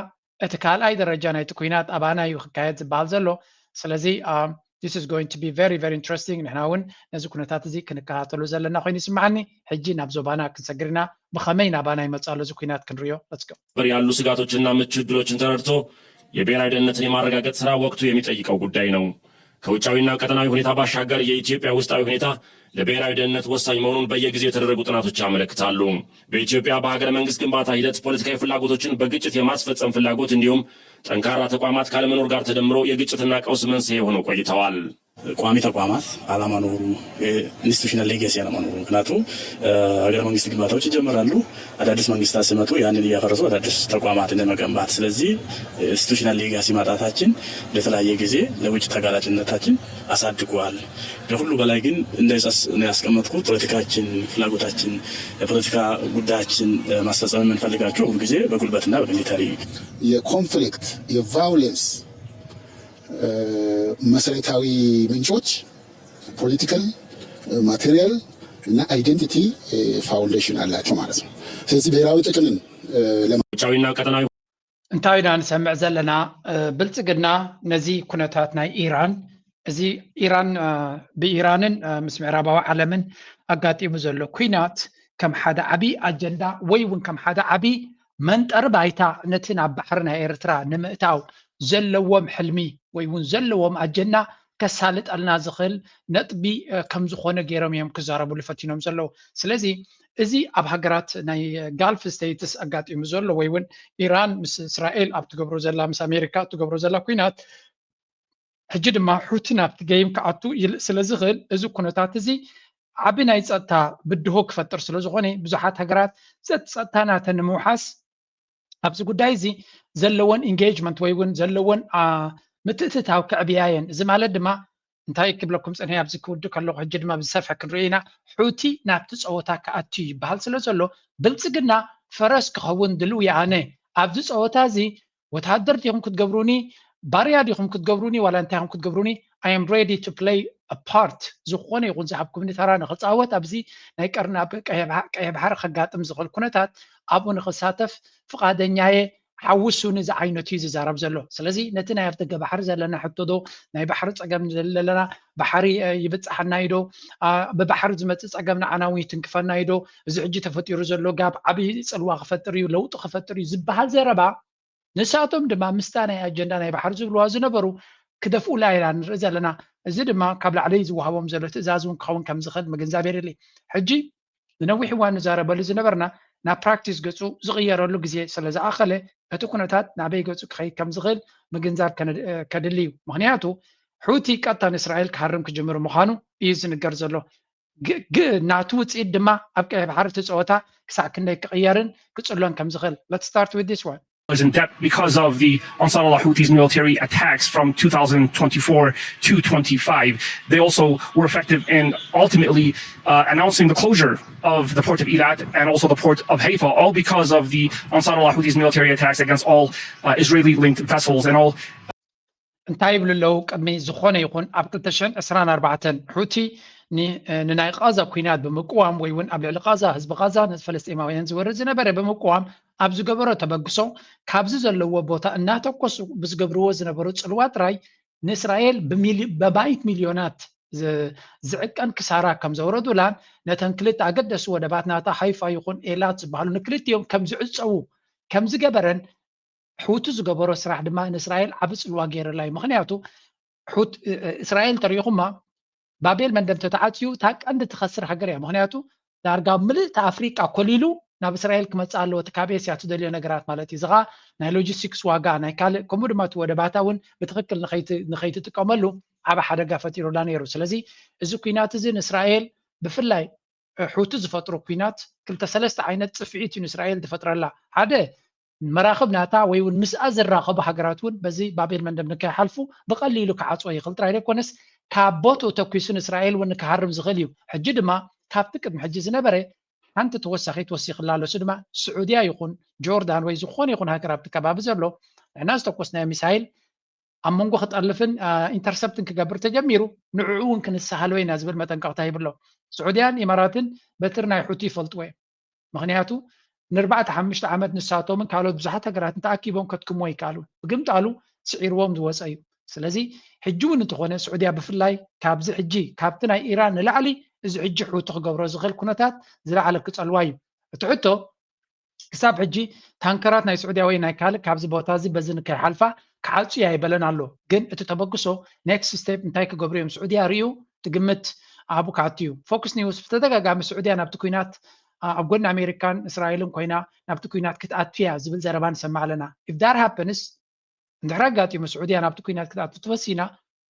እቲ ካልኣይ ደረጃ ናይቲ ኩናት ኣባና እዩ ክካየድ ዝበሃል ዘሎ። ስለዚ this is going to be very very interesting። ንሕና እውን ነዚ ኩነታት እዚ ክንከታተሉ ዘለና ኮይኑ ይስምዓኒ። ሕጂ ናብ ዞባና ክንሰግር ኢና። ብኸመይ ናባና ይመፅእ ኣሎ እዚ ኩናት ክንሪኦ። Let's go። ያሉ ስጋቶችና ምቹ እድሎችን ተረድቶ የብሔራዊ ደህንነትን የማረጋገጥ ስራ ወቅቱ የሚጠይቀው ጉዳይ ነው። ከውጫዊና ቀጠናዊ ሁኔታ ባሻገር የኢትዮጵያ ውስጣዊ ሁኔታ ለብሔራዊ ደህንነት ወሳኝ መሆኑን በየጊዜው የተደረጉ ጥናቶች ያመለክታሉ። በኢትዮጵያ በሀገረ መንግስት ግንባታ ሂደት ፖለቲካዊ ፍላጎቶችን በግጭት የማስፈጸም ፍላጎት እንዲሁም ጠንካራ ተቋማት ካለመኖር ጋር ተደምሮ የግጭትና ቀውስ መንስኤ ሆነው ቆይተዋል። ቋሚ ተቋማት አለመኖሩ፣ institutional legacy አለመኖሩ። ምክንያቱ ሀገረ መንግስት ግንባታዎች ይጀመራሉ። አዳዲስ መንግስታት ሲመጡ ያንን እያፈረሱ አዳዲስ ተቋማትን ለመገንባት። ስለዚህ institutional legacy ማጣታችን ለተለያየ ጊዜ ለውጭ ተጋላጭነታችን አሳድጓል። ከሁሉ በላይ ግን እንደ ጸስ ነው ያስቀመጥኩት። ፖለቲካችን፣ ፍላጎታችን፣ የፖለቲካ ጉዳያችን ማስፈጸም የምንፈልጋቸው ሁልጊዜ በጉልበትና በ military የ conflict የ violence መሰረታዊ ምንጮች political፣ material እና identity foundation አላቸው ማለት ነው። ስለዚህ ብሔራዊ ጥቅምን ለማጫዊና ቀጠናዊ እንታይ ኢና ንሰምዕ ዘለና? ብልፅግና ነዚ ኩነታት ናይ ኢራን፣ እዚ ኢራን ብኢራንን ምስ ምዕራባዊ ዓለምን ኣጋጢሙ ዘሎ ኩናት ከም ሓደ ዓብዪ ኣጀንዳ ወይ እውን ከም ሓደ ዓብዪ መንጠሪ ባይታ ነቲ ናብ ባሕሪ ናይ ኤርትራ ንምእታው ዘለዎም ሕልሚ ወይ እውን ዘለዎም ኣጀንዳ ከሳልጠልና ዝኽእል ነጥቢ ከም ዝኾነ ገይሮም እዮም ክዛረብሉ ፈቲኖም ዘለዉ። ስለዚ እዚ ኣብ ሃገራት ናይ ጋልፍ ስቴትስ ኣጋጢሙ ዘሎ ወይ እውን ኢራን ምስ እስራኤል ኣብ ትገብሮ ዘላ ምስ ኣሜሪካ ኣብ ትገብሮ ዘላ ኩናት ሕጂ ድማ ሑቲ ናብቲ ገይም ክኣቱ ይልእ ስለ ዝኽእል እዚ ኩነታት እዚ ዓቢ ናይ ጸጥታ ብድሆ ክፈጥር ስለ ዝኾነ ብዙሓት ሃገራት ጸጥታና ተንምውሓስ ኣብዚ ጉዳይ እዚ ዘለዎን engagement ወይ እውን ዘለዎን ምትእትታው ክዕብያ እየን። እዚ ማለት ድማ እንታይ ክብለኩም ፅንሐ ኣብዚ ክውድእ ከለኹ ሕጂ ድማ ብዝሰፍሐ ክንርኢ ኢና። ሑቲ ናብቲ ፀወታ ክኣቱ ይበሃል ስለ ዘሎ ብልፅግና ፈረስ ክኸውን ድልው ይኣነ ኣብዚ ፀወታ እዚ ወታደር ዲኹም ክትገብሩኒ ባርያ ዲኹም ክትገብሩኒ ዋላ እንታይ ኹም ክትገብሩኒ I am ready to play a part ዝኾነ ይኹን ዝሃብኩምኒ ተራ ንክፃወት ኣብዚ ናይ ቀርኒ ኣብ ቀይሕ ባሕሪ ከጋጥም ዝኽእል ኩነታት ኣብኡ ንክሳተፍ ፍቓደኛየ ሓውሱኒ ዝዓይነቱ እዩ ዝዛረብ ዘሎ። ስለዚ ነቲ ናይ ኣፍደገ ባሕሪ ዘለና ሕቶ ዶ፣ ናይ ባሕሪ ጸገም ዘለና፣ ባሕሪ ይብጽሓና እዩ ዶ፣ ብባሕሪ ዝመጽእ ጸገም ንዓና እውን ይትንክፈና እዩ ዶ፣ እዚ ሕጂ ተፈጢሩ ዘሎ ጋብ ዓብዪ ጽልዋ ክፈጥር እዩ፣ ለውጢ ክፈጥር እዩ ዝበሃል ዘረባ፣ ንሳቶም ድማ ምስታ ናይ ኣጀንዳ ናይ ባሕሪ ዝብልዋ ዝነበሩ ክደፍኡላ ኢና ንርኢ ዘለና። እዚ ድማ ካብ ላዕሊ ዝወሃቦም ዘሎ ትእዛዝ እውን ክኸውን ከም ዝኽእል ምግንዛብ የድሊ። ሕጂ ንነዊሕ እዋን ንዛረበሉ ዝነበርና ናብ ፕራክቲስ ገጹ ዝቕየረሉ ግዜ ስለ ዝኣኸለ፣ እቲ ኩነታት ናበይ ገጹ ክኸይድ ከም ዝኽእል ምግንዛብ ከድሊ እዩ። ምኽንያቱ፣ ሑቲ ቀጥታ ንእስራኤል ክሃርም ክጅምር ምዃኑ እዩ ዝንገር ዘሎ። ግ- ግ- ናቱ ውፅኢት ድማ ኣብ ቀይሕ ባሕሪ እቲ ፀወታ ክሳዕ ክንደይ ክቕየርን ክፅሎን ከም ዝኽእል። Let's start with this one. In depth because of the Ansarullah Houthis military attacks from two thousand twenty-four to twenty-five. They also were effective in ultimately uh, announcing the closure of the port of Eilat and also the port of Haifa, all because of the Ansarullah Houthis military attacks against all uh, Israeli linked vessels and all እንታይ ይብሉ ኣለዉ? ቅድሚ ዝኾነ ይኹን ኣብ ክልተ ሽሕን ዕስራን ኣርባዕተን ሑቲ ንናይ ቃዛ ኩናት ብምቅዋም ወይ እውን ኣብ ልዕሊ ቃዛ ህዝቢ ቃዛ ንፈለስጢማውያን ዝወርድ ዝነበረ ብምቅዋም ኣብ ዝገበሮ ተበግሶ ካብዚ ዘለዎ ቦታ እናተኮሱ ብዝገብርዎ ዝነበሩ ፅልዋ ጥራይ ንእስራኤል በማይት ሚልዮናት ዝዕቀን ክሳራ ከም ዘውረዱላን ነተን ክልተ ኣገደሲ ወደባት ናታ ሃይፋ ይኹን ኤላት ዝበሃሉ ንክልቲኦም ከም ዝዕፀዉ ከም ዝገበረን ሑቲ ዝገበሮ ስራሕ ድማ ንእስራኤል ዓቢ ጽልዋ ገይርላ እዩ። ምኽንያቱ እስራኤል ተሪኹማ ባቤል መንደብ ተተዓፅዩ እታ ቀንዲ ትኸስር ሃገር እያ። ምኽንያቱ ዳርጋ ምልእቲ ኣፍሪቃ ኮሊሉ ናብ እስራኤል ክመፅእ ኣለዎ። እቲ ካብ ኤስያ ትደልዮ ነገራት ማለት እዩ። እዚ ኸዓ ናይ ሎጂስቲክስ ዋጋ ናይ ካልእ ከምኡ ድማ እቲ ወደባታ እውን ብትኽክል ንኸይትጥቀመሉ ዓቢ ሓደጋ ፈጢሩላ ነይሩ። ስለዚ እዚ ኩናት እዚ ንእስራኤል ብፍላይ ሑቲ ዝፈጥሮ ኩናት ክልተ ሰለስተ ዓይነት ፅፍዒት እዩ ንእስራኤል ዝፈጥረላ። ሓደ መራኽብ ናታ ወይ እውን ምስኣ ዝራኸቡ ሃገራት እውን በዚ ባቤል መንደብ ንከይሓልፉ ብቐሊሉ ክዓፅዎ ይኽእል ጥራይ ዘይኮነስ ካብ ቦትኡ ተኲሱ ንእስራኤል እውን ንክሃርም ዝኽእል እዩ። ሕጂ ድማ ካብቲ ቅድሚ ሕጂ ዝነበረ ሓንቲ ተወሳኺት ወሲኽላ ኣሎ። እሱ ድማ ስዑድያ ይኹን ጆርዳን ወይ ዝኾነ ይኹን ሃገር ኣብቲ ከባቢ ዘሎ ንሕና ዝተኮስናዮ ሚሳይል ኣብ መንጎ ክጠልፍን ኢንተርሰፕትን ክገብር ተጀሚሩ ንዕኡ እውን ክንሰሃሎ ኢና ዝብል መጠንቀቕታ ይብሎ። ስዑድያን ኢማራትን በትሪ ናይ ሑቲ ይፈልጥዎ እዮም። ምኽንያቱ ንርባዕተ ሓሙሽተ ዓመት ንሳቶምን ካልኦት ብዙሓት ሃገራትን ተኣኪቦም ከትክምዎ ይከኣሉ። ብግምጣሉ ስዒርዎም ዝወፀ እዩ። ስለዚ ሕጂ እውን እንተኾነ ስዑድያ ብፍላይ ካብዚ ሕጂ ካብቲ ናይ ኢራን ንላዕሊ እዚ ሕጂ ሑቲ ክገብሮ ዝኽእል ኩነታት ዝለዓለ ክፀልዋ እዩ። እቲ ሕቶ ክሳብ ሕጂ ታንከራት ናይ ስዑድያ ወይ ናይ ካልእ ካብዚ ቦታ እዚ በዚ ንከይሓልፋ ክዓፅዩ ኣይበለን ኣሎ። ግን እቲ ተበግሶ ኔክስት ስቴፕ እንታይ ክገብሩ እዮም ስዑድያ ርእዩ ትግምት ኣብኡ ክኣቱ እዩ። ፎክስ ኒውስ ብተደጋጋሚ ስዑድያ ናብቲ ኩናት ኣብ ጎኒ ኣሜሪካን እስራኤልን ኮይና ናብቲ ኩናት ክትኣቱ እያ ዝብል ዘረባ ንሰምዕ ኣለና። ኢፍ ዳት ሃፐንስ እንድሕር ኣጋጢሙ ስዑድያ ናብቲ ኩናት ክትኣቱ ትወሲና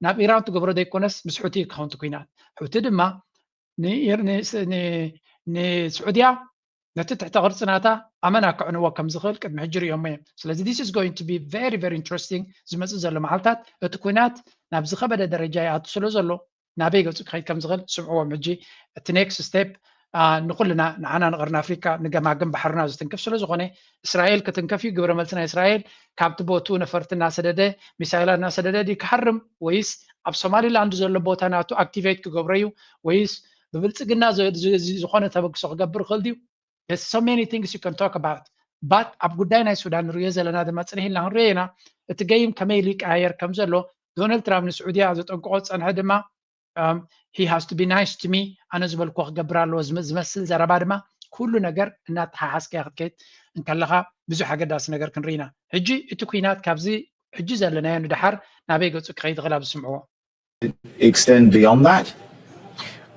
ናብ ኢራን ትገብሮ ዘይኮነስ ምስ ሑቲ ክኸውን እቲ ኩናት። ሑቲ ድማ ንስዑድያ ነቲ ትሕተ ቅርፂ ናታ ኣመና ክዕንዎ ከም ዝኽእል ቅድሚ ሕጂ ርእዮሞ እዮም። ስለዚ this is going to be very very interesting ዝመፅእ ዘሎ መዓልታት እቲ ኩናት ናብ ዝኸበደ ደረጃ ይኣቱ ስለ ዘሎ ናበይ ገፁ ክኸይድ ከም ዝኽእል ስምዕዎም። ሕጂ እቲ ኔክስት ስቴፕ ንኩልና ንዓና ንቀርኒ ኣፍሪካ ንገማግም ባሕርና ዝትንክፍ ስለ ዝኾነ እስራኤል ክትንከፍ እዩ። ግብረ መልሲ ናይ እስራኤል ካብቲ ቦትኡ ነፈርቲ እናሰደደ ሚሳይላት እናሰደደ ድዩ ክሃርም ወይስ ኣብ ሶማሊላንድ ዘሎ ቦታ ናቱ ኣክቲቬት ክገብሮ እዩ ወይስ ብብልፅግና ዝኾነ ተበግሶ ክገብር ይኽእል ድዩ? So many things you can talk about but ኣብ ጉዳይ ናይ ሱዳን ንሪኦ ዘለና ድማ ፅንሕ ኢልና ክንሪኦ ኢና። እቲ ገይም ከመይ ኢሉ ይቀያየር ከም ዘሎ ዶናልድ ትራምፕ ንስዑድያ ዘጠንቅቆ ዝፀንሐ ድማ he has to be nice to me ኣነ ዝበልኩ ክገብር ኣለዎ ዝመስል ዘረባ ድማ ኩሉ ነገር እናተሓሓዝካዮ ክትከይድ እንከለኻ ብዙሕ ኣገዳሲ ነገር ክንርኢ ኢና። ሕጂ እቲ ኩናት ካብዚ ሕጂ ዘለናዮ ንደሓር ናበይ ገፁ ክኸይድ ይኽእል ኣብ ዝስምዕዎ extend beyond that?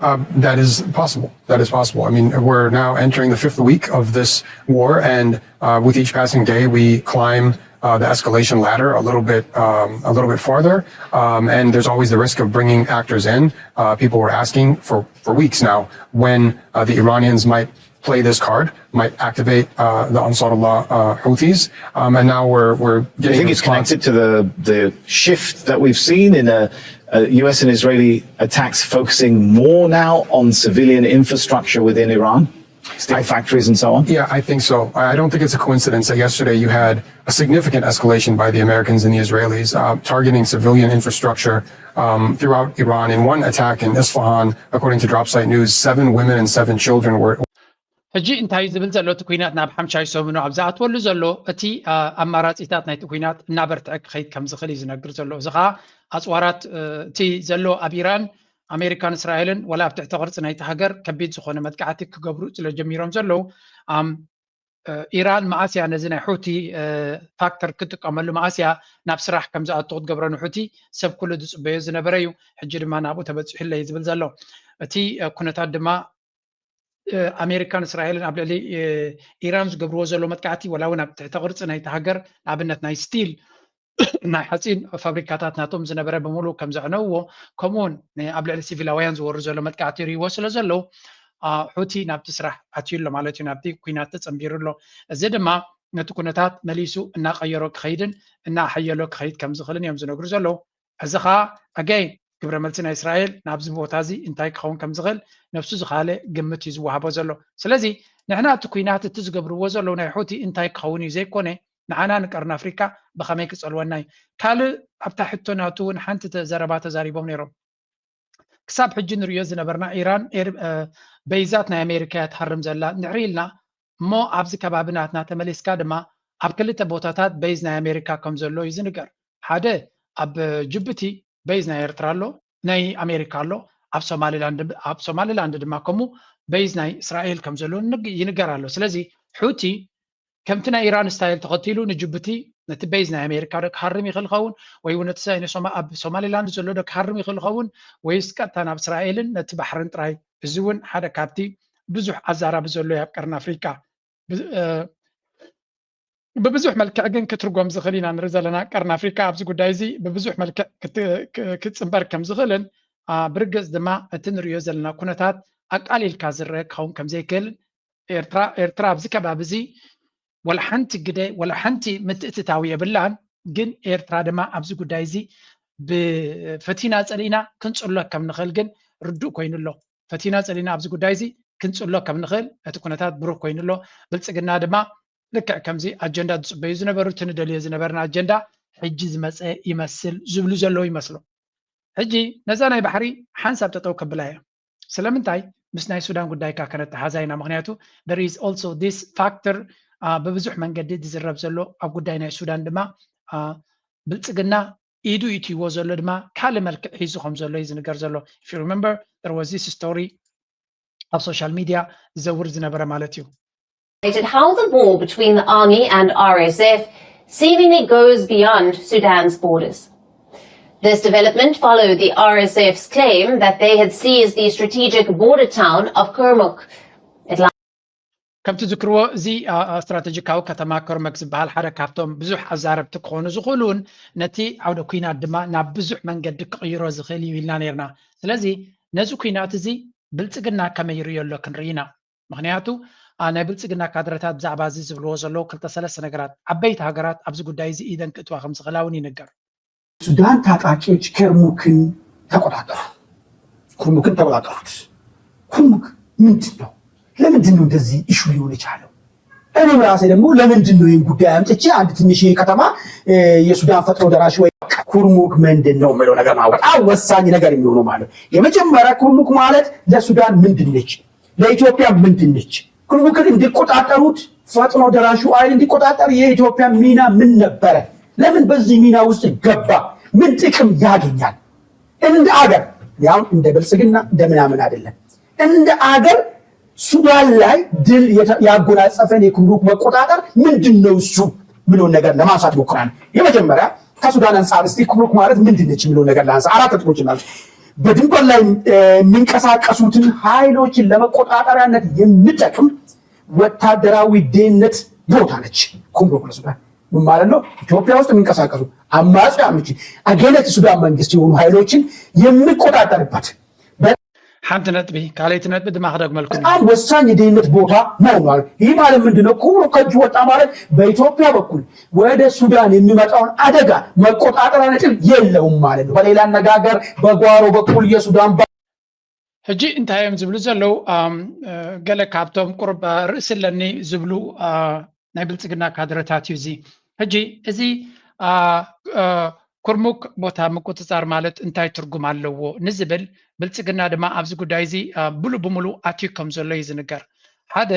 Uh, that is possible. That is possible. I mean, we're now entering the fifth week of this war, and uh, with each passing day, we climb uh, the escalation ladder a little bit, um, a little bit farther. Um, and there's always the risk of bringing actors in. Uh, people were asking for, for weeks now when uh, the Iranians might play this card, might activate uh, the Ansarullah uh, Houthis. Um, and now we're, we're getting. I think it's connected to the, the shift that we've seen in a, a U S and Israeli attacks focusing more now on civilian infrastructure within Iran, like factories and so on. Yeah, I think so. I don't think it's a coincidence that yesterday you had a significant escalation by the Americans and the Israelis uh, targeting civilian infrastructure um, throughout Iran. In one attack in Isfahan, according to Dropsite News, seven women and seven children were. ሕጂ እንታይ እዩ ዝብል ዘሎ? እቲ ኩናት ናብ ሓምሻይ ሰሙኑ ኣብ ዝኣትወሉ ዘሎ፣ እቲ ኣማራፂታት ናይቲ ኩናት እናበርትዐ ክኸይድ ከም ዝኽእል እዩ ዝነግር ዘሎ። እዚ ከዓ ኣፅዋራት እቲ ዘሎ ኣብ ኢራን፣ ኣሜሪካን እስራኤልን ወላ ኣብ ትሕተ ቅርፂ ናይቲ ሃገር ከቢድ ዝኾነ መጥቃዕቲ ክገብሩ ስለ ጀሚሮም ዘለዉ፣ ኢራን መኣስ እያ ነዚ ናይ ሑቲ ፋክተር ክትጥቀመሉ፣ መኣስ እያ ናብ ስራሕ ከም ዝኣቱ ክትገብሮ? ንሑቲ ሰብ ኩሉ ዝፅበዮ ዝነበረ እዩ። ሕጂ ድማ ናብኡ ተበፂሑለይ ዝብል ዘሎ እቲ ኩነታት ድማ ኣሜሪካን እስራኤልን ኣብ ልዕሊ ኢራን ዝገብርዎ ዘሎ መጥቃዕቲ፣ ወላ እውን ኣብ ትሕተ ቅርፂ ናይቲ ሃገር፣ ንኣብነት ናይ ስቲል ናይ ሓፂን ፋብሪካታት ናቶም ዝነበረ ብምሉእ ከም ዘዕነውዎ፣ ከምኡውን ኣብ ልዕሊ ሲቪላውያን ዝወርድ ዘሎ መጥቃዕቲ ይርእይዎ ስለ ዘለዉ፣ ሑቲ ናብቲ ስራሕ ኣትዩ ኣሎ ማለት እዩ፣ ናብቲ ኩናት ተፀንቢሩ ኣሎ። እዚ ድማ ነቲ ኩነታት መሊሱ እናቐየሮ ክኸይድን እናሓየሎ ክኸይድ ከም ዝኽእልን እዮም ዝነግሩ ዘለዉ። እዚ ኸዓ ኣገይ ግብረ መልሲ ናይ እስራኤል ናብዚ ቦታ እዚ እንታይ ክኸውን ከም ዝኽእል ነብሱ ዝኻለ ግምት እዩ ዝወሃቦ ዘሎ። ስለዚ ንሕና እቲ ኩናት እቲ ዝገብርዎ ዘለዉ ናይ ሑቲ እንታይ ክኸውን እዩ ዘይኮነ፣ ንዓና ንቀርኒ ኣፍሪካ ብኸመይ ክጸልወና እዩ? ካልእ ኣብታ ሕቶ ናቱ እውን ሓንቲ ዘረባ ተዛሪቦም ነይሮም። ክሳብ ሕጂ ንርእዮ ዝነበርና ኢራን በይዛት ናይ ኣሜሪካ እያ ትሃርም ዘላ እንድሕር ኢልና እሞ ኣብዚ ከባቢ ናትና ተመሊስካ ድማ ኣብ ክልተ ቦታታት በይዝ ናይ ኣሜሪካ ከም ዘሎ እዩ ዝንገር። ሓደ ኣብ ጅቡቲ በይዝ ናይ ኤርትራ ኣሎ፣ ናይ ኣሜሪካ ኣሎ፣ ኣብ ሶማሊላንድ ኣብ ሶማሊላንድ ድማ ከምኡ በይዝ ናይ እስራኤል ከም ዘሎ ይንገር ኣሎ። ስለዚ ሑቲ ከምቲ ናይ ኢራን ስታይል ተኸቲሉ ንጅቡቲ ነቲ ቤዝ ናይ ኣሜሪካ ዶ ክሃርም ይኽእል ኸውን ወይ እውን እቲ ኣብ ሶማሊላንድ ዘሎ ዶ ክሃርም ይኽእል ኸውን ወይስ ቀጥታ ናብ እስራኤልን ነቲ ባሕርን ጥራይ? እዚ እውን ሓደ ካብቲ ብዙሕ ኣዛራቢ ዘሎ ኣብ ቀርኒ ኣፍሪቃ ብብዙሕ መልክዕ ግን ክትርጎም ዝኽእል ኢና ንርኢ ዘለና። ቀርኒ ኣፍሪቃ ኣብዚ ጉዳይ እዚ ብብዙሕ መልክዕ ክጽንበር ከም ዝኽእልን ብርግጽ ድማ እቲ ንርእዮ ዘለና ኩነታት ኣቃሊልካ ዝረአ ክኸውን ከም ዘይክእል ኤርትራ ኤርትራ ኣብዚ ከባቢ እዚ ወላ ሓንቲ ግደ ወላ ሓንቲ ምትእትታው የብላን። ግን ኤርትራ ድማ ኣብዚ ጉዳይ እዚ ብፈቲና ጸሊእና ክንጽሎ ከም ንኽእል ግን ርዱእ ኮይኑ ኣሎ። ፈቲና ጸሊእና ኣብዚ ጉዳይ እዚ ክንጽሎ ከም ንኽእል እቲ ኩነታት ብሩህ ኮይኑ ኣሎ። ብልጽግና ድማ ልክዕ ከምዚ ኣጀንዳ ዝጽበዩ ዝነበሩ እቲ ንደልዮ ዝነበርና ኣጀንዳ ሕጂ ዝመጸ ይመስል ዝብሉ ዘለዉ ይመስሉ። ሕጂ ነዛ ናይ ባሕሪ ሓንሳብ ጠጠው ከብላ እያ። ስለምንታይ ምስ ናይ ሱዳን ጉዳይ ካ ከነተሓዛ ኢና? ምክንያቱ there is also this factor ብብዙሕ መንገዲ ዝዝረብ ዘሎ ኣብ ጉዳይ ናይ ሱዳን ድማ ብልፅግና ኢዱ ይትይዎ ዘሎ ድማ ካልእ መልክዕ ሒዙ ከም ዘሎ እዩ ዝንገር ዘሎ። If you remember, there was this story ኣብ social media ዝዘውር ዝነበረ ማለት እዩ። How the war between the army and R S F seemingly goes beyond Sudan's borders. This development followed the R S F's claim that they had seized the strategic border town of Kurmuk. ከም ትዝክርዎ እዚ ስትራቴጂካዊ ከተማ ከርመክ ዝበሃል ሓደ ካብቶም ብዙሕ ኣዛረብቲ ክኾኑ ዝኽእሉን ነቲ ዓውደ ኩናት ድማ ናብ ብዙሕ መንገዲ ክቕይሮ ዝኽእል እዩ ኢልና ነርና። ስለዚ ነዚ ኩናት እዚ ብልፅግና ከመይ ይርእዮ ኣሎ ክንርኢ ኢና። ምክንያቱ ናይ ብልፅግና ካድረታት ብዛዕባ እዚ ዝብልዎ ዘለዉ ክልተ ሰለስተ ነገራት፣ ዓበይቲ ሃገራት ኣብዚ ጉዳይ እዚ ኢደን ክእትዋ ከም ዝኽእላ እውን ይንገር። ሱዳን ታጣቂዎች ከርሙክን ተቆጣጠሩ። ኩርሙክን ተቆጣጠሩት። ኩርሙክ ምንድን ነው? ለምንድን ነው እንደዚህ ኢሹ ሊሆን የቻለው? እኔም ራሴ ደግሞ ለምንድን ነው ይህን ጉዳይ አምጥቼ አንድ ትንሽ ከተማ የሱዳን ፈጥኖ ደራሽ ወይ ኩርሙክ ምንድን ነው የምለው ነገር ነው በጣም ወሳኝ ነገር የሚሆነው ማለት የመጀመሪያ ኩርሙክ ማለት ለሱዳን ምንድን ነች? ለኢትዮጵያ ምንድን ነች? ኩርሙክን እንዲቆጣጠሩት ፈጥኖ ደራሹ ኃይል እንዲቆጣጠር የኢትዮጵያ ሚና ምን ነበረ? ለምን በዚህ ሚና ውስጥ ገባ? ምን ጥቅም ያገኛል? እንደ አገር ያው እንደ ብልጽግና እንደ ምናምን አይደለም። እንደ አገር ሱዳን ላይ ድል ያጎናጸፈን የኩምሩክ መቆጣጠር ምንድን ነው እሱ የሚለውን ነገር ለማንሳት ሞክራለሁ። የመጀመሪያ ከሱዳን አንጻር እስቲ ኩምሩክ ማለት ምንድን ነች የሚለውን ነገር ላንሳ። አራት ነጥቦች ማለት በድንበር ላይ የሚንቀሳቀሱትን ኃይሎችን ለመቆጣጠሪያነት የሚጠቅም ወታደራዊ ደህንነት ቦታ ነች። ኩምሩክ ለሱዳን ምን ማለት ነው? ኢትዮጵያ ውስጥ የሚንቀሳቀሱ አማጽያኖችን አገነት ሱዳን መንግስት የሆኑ ኃይሎችን የሚቆጣጠርበት ሓንቲ ነጥቢ ካልኣይቲ ነጥቢ ድማ ክደግመልኩም። በጣም ወሳኝ የደህንነት ቦታ ነው ማለት። ይህ ማለት ምንድን ነው? ኩምሩክ ከእጁ ወጣ ማለት በኢትዮጵያ በኩል ወደ ሱዳን የሚመጣውን አደጋ መቆጣጠሪያ ነጥብ የለውም ማለት ነው። በሌላ አነጋገር በጓሮ በኩል የሱዳን ሕጂ እንታይ እዮም ዝብሉ ዘለዉ? ገለ ካብቶም ቁርብ ርእሲ ኣለኒ ዝብሉ ናይ ብልፅግና ካድረታት እዩ እዚ። ሕጂ እዚ ኩርሙክ ቦታ ምቁፅፃር ማለት እንታይ ትርጉም ኣለዎ ንዝብል ብልፅግና ድማ ኣብዚ ጉዳይ እዚ ሙሉእ ብሙሉእ ኣትዩ ከም ዘሎ እዩ ዝንገር። ሓደ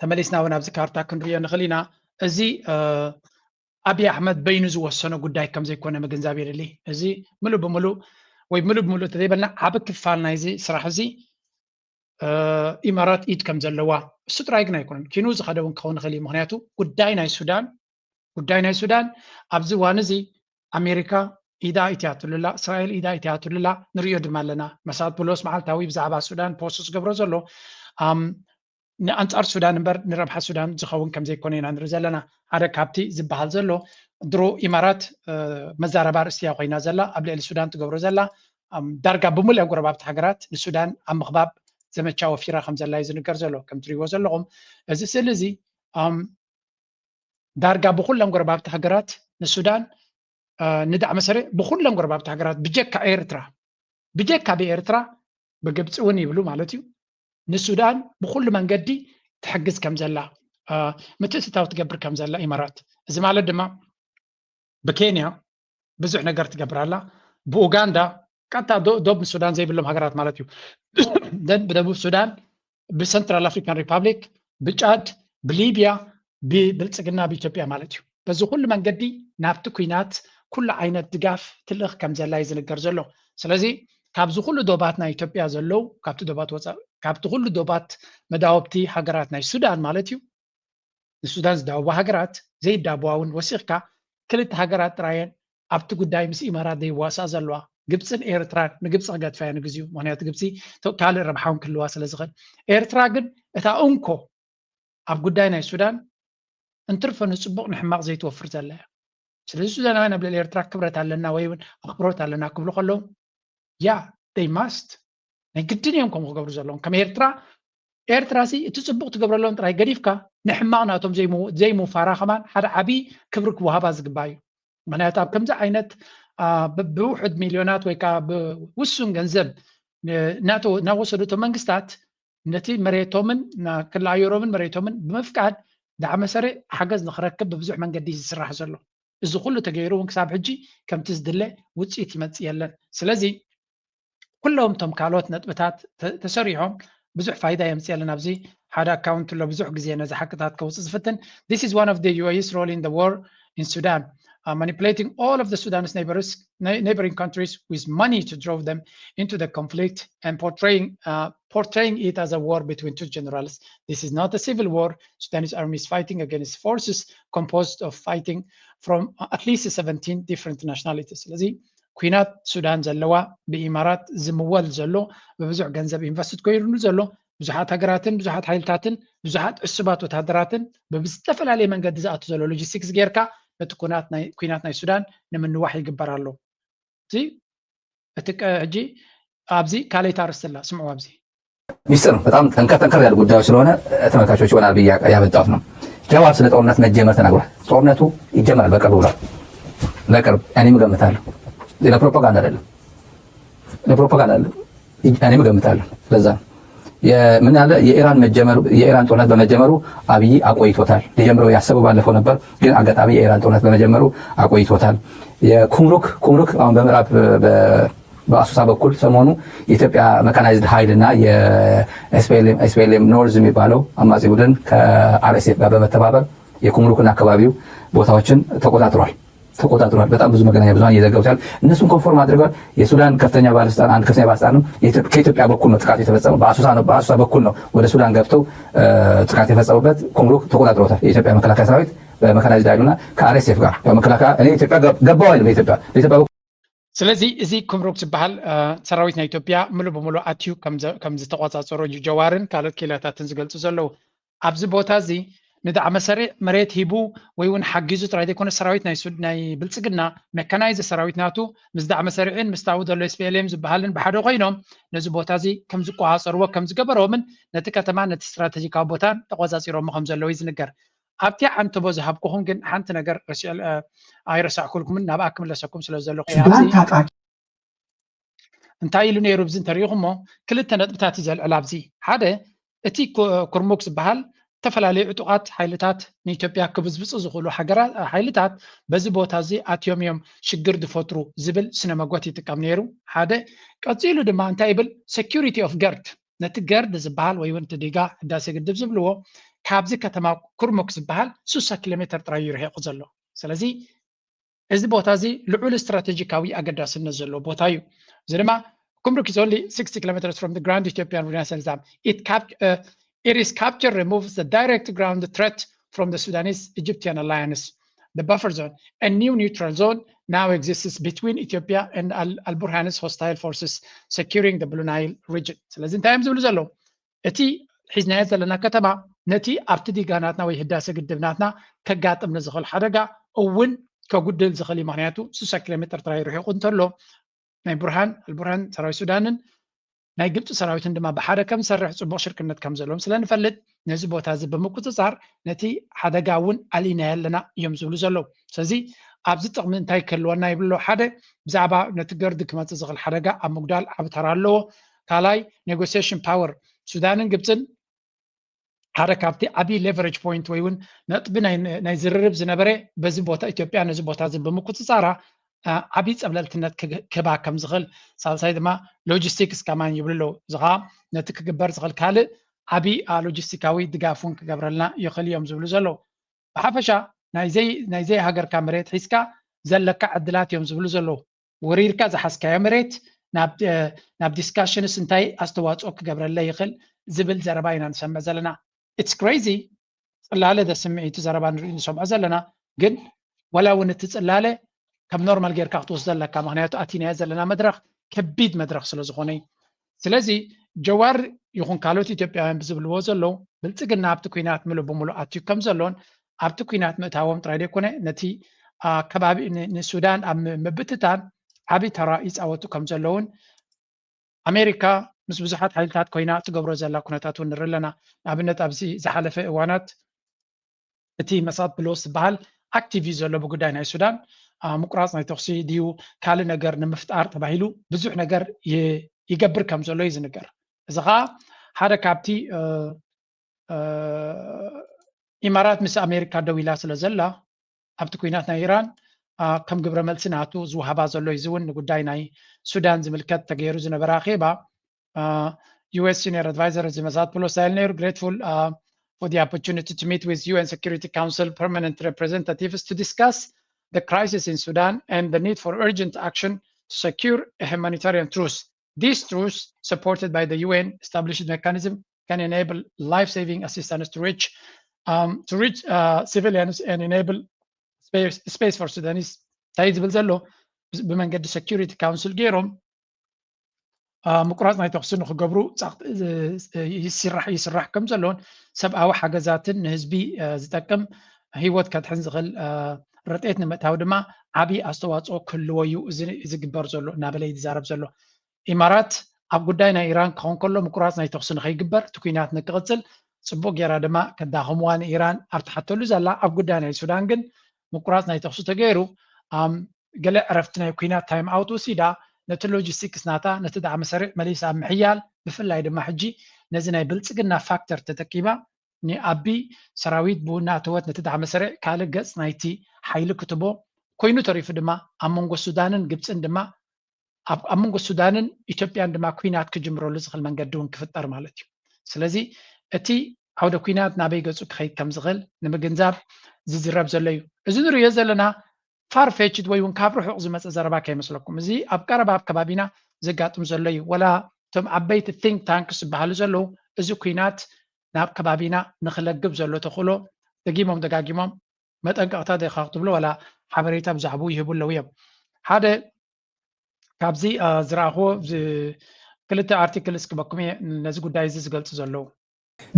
ተመሊስና እውን ኣብዚ ካርታ ክንሪኦ ንኽእል ኢና። እዚ ኣብይ ኣሕመድ በይኑ ዝወሰኖ ጉዳይ ከም ዘይኮነ ምግንዛብ የድሊ። እዚ ምሉእ ብምሉእ ወይ ምሉእ ብምሉእ ተዘይበልና ዓቢ ክፋል ናይዚ ስራሕ እዚ ኢማራት ኢድ ከም ዘለዋ፣ እሱ ጥራይ ግን ኣይኮነን፣ ኪኑ ዝኸደ እውን ክኸውን ይኽእል እዩ። ምክንያቱ ጉዳይ ናይ ሱዳን ጉዳይ ናይ ሱዳን ኣብዚ እዋን እዚ ኣሜሪካ ኢዳ ኢትያትሉላ፣ እስራኤል ኢዳ ኢትያትሉላ ንሪኦ ድማ ኣለና። መሳት ብሎስ መዓልታዊ ብዛዕባ ሱዳን ፖስት ዝገብሮ ዘሎ ንኣንጻር ሱዳን እምበር ንረብሓ ሱዳን ዝኸውን ከም ዘይኮነ ኢና ንርኢ ዘለና። ሓደ ካብቲ ዝበሃል ዘሎ ድሮ ኢማራት መዛረባ ርእስቲ እያ ኮይና ዘላ፣ ኣብ ልዕሊ ሱዳን ትገብሮ ዘላ ዳርጋ ብምልእን ጎረባብቲ ሃገራት ንሱዳን ኣብ ምኽባብ ዘመቻ ወፊራ ከም ዘላ እዩ ዝንገር ዘሎ። ከም ትሪእዎ ዘለኹም እዚ ስእሊ እዚ ዳርጋ ብኩለን ጎረባብቲ ሃገራት ንሱዳን ንዳዕመ ሰሪዕ ብኩለን ጎረባብቲ ሃገራት ብጀካ ኤርትራ ብጀካ ብኤርትራ ብግብፂ እውን ይብሉ ማለት እዩ ንሱዳን ብኩሉ መንገዲ ትሕግዝ ከም ዘላ ምትእትታው ትገብር ከም ዘላ ኢማራት። እዚ ማለት ድማ ብኬንያ ብዙሕ ነገር ትገብር ኣላ። ብኡጋንዳ ቀጥታ ዶ- ዶብ ሱዳን ዘይብሎም ሃገራት ማለት እዩ። ደን ብደቡብ ሱዳን፣ ብሰንትራል ኣፍሪካን ሪፓብሊክ፣ ብጫድ፣ ብሊብያ፣ ብብልፅግና ብኢትዮጵያ ማለት እዩ። በዚ ኩሉ መንገዲ ናብቲ ኩናት ኩሉ ዓይነት ድጋፍ ትልእኽ ከም ዘላ እዩ ዝንገር ዘሎ። ስለዚ ካብዚ ኩሉ ዶባት ናይ ኢትዮጵያ ዘለዉ ካብቲ ዶባት ወፃእ ካብቲ ኩሉ ዶባት መዳወብቲ ሃገራት ናይ ሱዳን ማለት እዩ ንሱዳን ዝዳወባ ሃገራት ዘይዳብዋ እውን ወሲኽካ ክልተ ሃገራት ጥራየን ኣብቲ ጉዳይ ምስ ኢማራት ዘይዋስኣ ዘለዋ ግብፅን ኤርትራን ንግብፂ ክገድፋያ ንግዚኡ ምክንያቱ ግብፂ ካልእ ረብሓውን ክህልዋ ስለ ዝኽእል ኤርትራ ግን እታ እንኮ ኣብ ጉዳይ ናይ ሱዳን እንትርፈ ንፅቡቕ ንሕማቕ ዘይትወፍር ዘላ እያ ስለዚ ሱዳናውያን ኣብ ልዕሊ ኤርትራ ክብረት ኣለና ወይ እውን ኣኽብሮት ኣለና ክብሉ ከለዉ ያ they must ናይ ግድን እዮም ከምኡ ክገብሩ ዘለዎም ከም ኤርትራ ኤርትራ ሲ እቲ ፅቡቕ ትገብረሎም ጥራይ ገዲፍካ ንሕማቕ ናቶም ዘይምውፋራ ከማን ሓደ ዓብዪ ክብሪ ክወሃባ ዝግባእ እዩ ምክንያቱ ኣብ ከምዚ ዓይነት ብውሕድ ሚልዮናት ወይ ከዓ ብውሱን ገንዘብ እናወሰደቶ መንግስታት ነቲ መሬቶምን ክሊ ኣየሮምን መሬቶምን ብምፍቃድ ዳዕመ ሰሪዕ ሓገዝ ንክረክብ ብብዙሕ መንገዲ ዝስራሕ ዘሎ እዚ ኩሉ ተገይሩ እውን ክሳብ ሕጂ ከምቲ ዝድለ ውፅኢት ይመፅእ የለን ስለዚ ኩሎም እቶም ካልኦት ነጥብታት ተሰሪሖም ብዙሕ ፋይዳ የምፅየለን ኣብዚ ሓደ ኣካውንት ኣሎ ብዙሕ ግዜ ነዚ ሓቅታት ከውፅእ ዝፍትን this is one of the U A's role in the war in Sudan uh, manipulating all of the Sudan's neighbors, neighboring countries with money to draw them into the conflict and portraying uh, portraying it as a war between two generals. This is not a civil war. Sudanese army is fighting against forces composed of fighting from at least seventeen different nationalities. ስለዚ ኩናት ሱዳን ዘለዋ ብኢማራት ዝምወል ዘሎ ብብዙሕ ገንዘብ ኢንቨስት ኮይኑሉ ዘሎ ብዙሓት ሃገራትን ብዙሓት ሓይልታትን ብዙሓት ዕሱባት ወታደራትን ብዝተፈላለየ መንገዲ ዝኣቱ ዘሎ ሎጂስቲክስ ጌርካ ነቲ ኩናት ናይ ሱዳን ንምንዋሕ ይግበር ኣሎ። እቲ ሕጂ ኣብዚ ካልኣይቲ ኣርእስቲ ኣላ ስምዑ ኣብዚ ሚስጥር ነው። በጣም ጠንከር ጠንከር ያሉ ጉዳዮች ስለሆነ ተመልካቾች ይሆናል ብዬ ያመጣሁት ነው። ጀዋር ስለ ጦርነት መጀመር ተናግሯል። ጦርነቱ ይጀመራል በቅርቡ ብሏል። በቅርብ እኔም እገምታለሁ። ለፕሮፓጋንዳ አይደለም፣ ለፕሮፓጋንዳ አይደለም። እኔም እገምታለሁ። ለዛ ነው ምን ያለ የኢራን መጀመሩ የኢራን ጦርነት በመጀመሩ አብይ አቆይቶታል። ሊጀምረው ያሰበው ባለፈው ነበር፣ ግን አጋጣሚ የኢራን ጦርነት በመጀመሩ አቆይቶታል። የኩምሩክ ኩምሩክ አሁን በምዕራብ በአሱሳ በኩል ሰሞኑ የኢትዮጵያ መካናይዝድ ኃይል እና የኤስፒኤልኤም ኖርዝ የሚባለው አማጺ ቡድን ከአርኤስኤፍ ጋር በመተባበር የኩምሩክና አካባቢው ቦታዎችን ተቆጣጥሯል ተቆጣጥሯል። በጣም ብዙ መገናኛ ብዙኃን እየዘገቡት ያሉ እነሱን ኮንፎርም አድርገዋል። የሱዳን ከፍተኛ ባለስልጣን አንድ ከፍተኛ ባለስልጣንም ከኢትዮጵያ በኩል ነው ጥቃት የተፈጸመው። በአሱሳ በኩል ነው ወደ ሱዳን ገብተው ጥቃት የፈጸሙበት። ኩምሩክ ተቆጣጥሮታል። የኢትዮጵያ መከላከያ ሰራዊት በመካናይዝድ ኃይሉና ከአርኤስኤፍ ጋር በመከላከያ እኔ ኢትዮጵያ ገባው አይልም። በኢትዮጵያ በኢትዮጵያ በኩል ስለዚህ እዚ ኩምሩክ ዝበሃል ሰራዊት ናይ ኢትዮጵያ ሙሉ በሙሉ ኣትዩ ከም ዝተቆጻጸሮ እዩ ጀዋርን ካልኦት ኬላታትን ዝገልጹ ዘለዉ። ኣብዚ ቦታ እዚ ንዳዕመ ሰሪዕ መሬት ሂቡ ወይ እውን ሓጊዙ ጥራይ ዘይኮነ ሰራዊት ናይ ሱድ ናይ ብልጽግና መካናይዝ ሰራዊት ናቱ ምስ ዳዕመ ሰሪዕን ምስታዊ ዘሎ ኤስፒኤልኤም ዝበሃልን ብሓደ ኮይኖም ነዚ ቦታ እዚ ከም ዝቆጻጸርዎ ከም ዝገበሮምን ነቲ ከተማ ነቲ ስትራቴጂካዊ ቦታን ተቆጻጺሮሞ ከም ዘለዉ እዩ ዝንገር። ኣብቲ ዓንተቦ ዝሃብኩኹም ግን ሓንቲ ነገር ኣይረሳዕኩልኩምን ናብኣ ክምለሰኩም ስለ ዘለኹ እንታይ ኢሉ ነይሩ ብዚ እንተሪኢኹሞ ክልተ ነጥብታት እዩ ዘልዕል ኣብዚ ሓደ እቲ ኩርሙክ ዝበሃል ዝተፈላለዩ ዕጡቓት ሓይልታት ንኢትዮጵያ ክብዝብፁ ዝኽእሉ ሓይልታት በዚ ቦታ እዚ ኣትዮም እዮም ሽግር ዝፈጥሩ ዝብል ስነ መጎት ይጥቀም ነይሩ ሓደ ቀፂሉ ድማ እንታይ ይብል security of GERD ነቲ ገርድ ዝበሃል ወይ እውን እቲ ዲጋ ህዳሴ ግድብ ዝብልዎ ካብዚ ከተማ ኩርሙክ ዝበሃል ስሳ ኪሎ ሜትር ጥራይ እዩ ርሒቑ ዘሎ። ስለዚ እዚ ቦታ እዚ ልዑል ስትራቴጂካዊ ኣገዳስነት ዘለዎ ቦታ እዩ። እዚ ድማ ኩምሩክ is only sixty kilometers from the Grand Ethiopian Renaissance Dam. It, cap, uh, it is capture removes the direct ground threat from the Sudanese Egyptian alliance, the buffer zone. A new neutral zone now exists between Ethiopia and Al, Al Burhan's hostile forces securing the Blue Nile region. ስለዚ እንታይ እዮም ዝብሉ ዘለዉ? እቲ ሒዝናዮ ዘለና ከተማ ነቲ ኣብቲ ዲጋ ናትና ወይ ህዳሰ ግድብ ናትና ከጋጥም ንዝኽእል ሓደጋ እውን ከጉድል ዝኽእል እዩ። ምክንያቱ ስሳ ኪሎ ሜትር ጥራይ ርሒቑ እንተሎ ናይ ቡርሃን ኣልቡርሃን ሰራዊት ሱዳንን ናይ ግብፂ ሰራዊትን ድማ ብሓደ ከም ዝሰርሕ ፅቡቕ ሽርክነት ከም ዘለዎም ስለ ንፈልጥ ነዚ ቦታ እዚ ብምቁፅፃር ነቲ ሓደጋ እውን ኣልኢናዮ ኣለና እዮም ዝብሉ ዘለዉ። ስለዚ ኣብዚ ጥቕሚ እንታይ ክህልወና ይብሎ? ሓደ ብዛዕባ ነቲ ገርዲ ክመፅእ ዝኽእል ሓደጋ ኣብ ምጉዳል ዓቢ ተራ ኣለዎ። ካልኣይ ኔጎሲሽን ፓወር ሱዳንን ግብፅን ሓደ ካብቲ ዓቢ ሌቨሬጅ ፖይንት ወይ እውን ነጥቢ ናይ ዝርርብ ዝነበረ በዚ ቦታ ኢትዮጵያ ነዚ ቦታ እዚ ብምቁፅፃራ ዓቢ ፀብለልትነት ክህባ ከም ዝኽእል፣ ሳልሳይ ድማ ሎጂስቲክስ ከማን ይብሉ ኣለዉ። እዚ ከዓ ነቲ ክግበር ዝኽእል ካልእ ዓቢ ሎጂስቲካዊ ድጋፍ እውን ክገብረልና ይኽእል እዮም ዝብሉ ዘለዉ። ብሓፈሻ ናይ ዘይ ሃገርካ መሬት ሒዝካ ዘለካ ዕድላት እዮም ዝብሉ ዘለዉ። ወሪርካ ዝሓዝካዮ መሬት ናብ ዲስካሽንስ እንታይ ኣስተዋፅኦ ክገብረለይ ይኽእል ዝብል ዘረባ ኢና ንሰምዕ ዘለና። It's crazy። ፅላለ ዘስምዕ እዩ እቲ ዘረባ ንርኢ ንሰምዖ ዘለና። ግን ዋላ እውን እቲ ፅላለ ከም ኖርማል ጌርካ ክትወስዶ ኣለካ። ምክንያቱ ኣቲናዮ ዘለና መድረኽ ከቢድ መድረኽ ስለ ዝኾነ እዩ። ስለዚ ጀዋር ይኹን ካልኦት ኢትዮጵያውያን ብዝብልዎ ዘለዉ ብልፅግና ኣብቲ ኲናት ምሉእ ብምሉእ ኣትዩ ከም ዘሎን ኣብቲ ኲናት ምእታዎም ጥራይ ዘይኮነ ነቲ ከባቢ ንሱዳን ኣብ ምብትታን ዓብዪ ተራ ይፃወቱ ከም ዘለውን ኣሜሪካ ምስ ብዙሓት ሓይልታት ኮይና ትገብሮ ዘላ ኩነታት እውን ንርኢ ኣለና። ንኣብነት ኣብዚ ዝሓለፈ እዋናት እቲ መሳድ ፕሎስ ዝበሃል ኣክቲቭ እዩ ዘሎ ብጉዳይ ናይ ሱዳን ምቁራፅ ናይ ተኽሲ ድዩ ካልእ ነገር ንምፍጣር ተባሂሉ ብዙሕ ነገር ይገብር ከም ዘሎ እዩ ዝንገር። እዚ ከዓ ሓደ ካብቲ ኢማራት ምስ ኣሜሪካ ደው ኢላ ስለ ዘላ ኣብቲ ኩናት ናይ ኢራን ከም ግብረ መልሲ ናቱ ዝወሃባ ዘሎ እዩ። እዚ እውን ንጉዳይ ናይ ሱዳን ዝምልከት ተገይሩ ዝነበረ ኣኼባ U S senior advisor እዚ መሳድ ፕሎስ እንታይ ኢሉ ነይሩ? Grateful for the opportunity to meet with U N Security Council permanent representatives to discuss the crisis in Sudan and the need for urgent action to secure a humanitarian truce. This truce, supported by the U N established mechanism, can enable life-saving assistance to reach um, to reach uh, civilians and enable space, space for Sudanese. እንታይ ዝብል ዘሎ ብመንገዲ ሴኩሪቲ ካውንስል ገይሮም ምቁራፅ ናይ ተኽሲ ንክገብሩ ይስራሕ ይስራሕ ከም ዘሎን ሰብኣዊ ሓገዛትን ንህዝቢ ዝጠቅም ህይወት ከድሕን ዝኽእል ረድኤት ንምእታው ድማ ዓብዪ ኣስተዋፅኦ ክህልዎ እዩ እዚ ዝግበር ዘሎ እናበለ እዩ ዝዛረብ ዘሎ። ኢማራት ኣብ ጉዳይ ናይ ኢራን ክኸውን ከሎ ምቁራፅ ናይ ተኽሲ ንኸይግበር እቲ ኩናት ንክቕፅል ፅቡቕ ጌራ ድማ ከዳኸምዋ ንኢራን ኣብ ትሓተሉ ዘላ ኣብ ጉዳይ ናይ ሱዳን ግን ምቁራፅ ናይ ተኽሲ ተገይሩ ገለ ዕረፍቲ ናይ ኩናት ታይም ኣውት ወሲዳ ነቲ ሎጂስቲክስ ናታ ነቲ ዳዕመ ሰሪዕ መሊሳ ኣብ ምሕያል ብፍላይ ድማ ሕጂ ነዚ ናይ ብልፅግና ፋክተር ተጠቂማ ንኣቢ ሰራዊት ብውና እተወት ነቲ ዳዕመ ሰሪዕ ካልእ ገፅ ናይቲ ሓይሊ ክትቦ ኮይኑ ተሪፉ ድማ ኣብ መንጎ ሱዳንን ግብፅን ድማ ኣብ መንጎ ሱዳንን ኢትዮጵያን ድማ ኩናት ክጅምረሉ ዝኽእል መንገዲ እውን ክፍጠር ማለት እዩ። ስለዚ እቲ ዓውደ ኩናት ናበይ ገፁ ክኸይድ ከም ዝኽእል ንምግንዛብ ዝዝረብ ዘሎ እዩ። እዚ ንሪኦ ዘለና ፋርፌችድ ወይ እውን ካብ ርሑቕ ዝመፀ ዘረባ ከይመስለኩም። እዚ ኣብ ቀረባ ኣብ ከባቢና ዘጋጥም ዘሎ እዩ። ወላ እቶም ዓበይቲ ቲንክ ታንክስ ዝበሃሉ ዘለዉ እዚ ኩናት ናብ ከባቢና ንክለግብ ዘሎ ተኽእሎ ደጊሞም ደጋጊሞም መጠንቀቕታ ዲኻ ክትብሎ ዋላ ሓበሬታ ብዛዕባኡ ይህቡ ኣለዉ እዮም። ሓደ ካብዚ ዝረኣኽዎ ክልተ ኣርቲክልስ ክበኩም እየ ነዚ ጉዳይ እዚ ዝገልፁ ዘለዉ።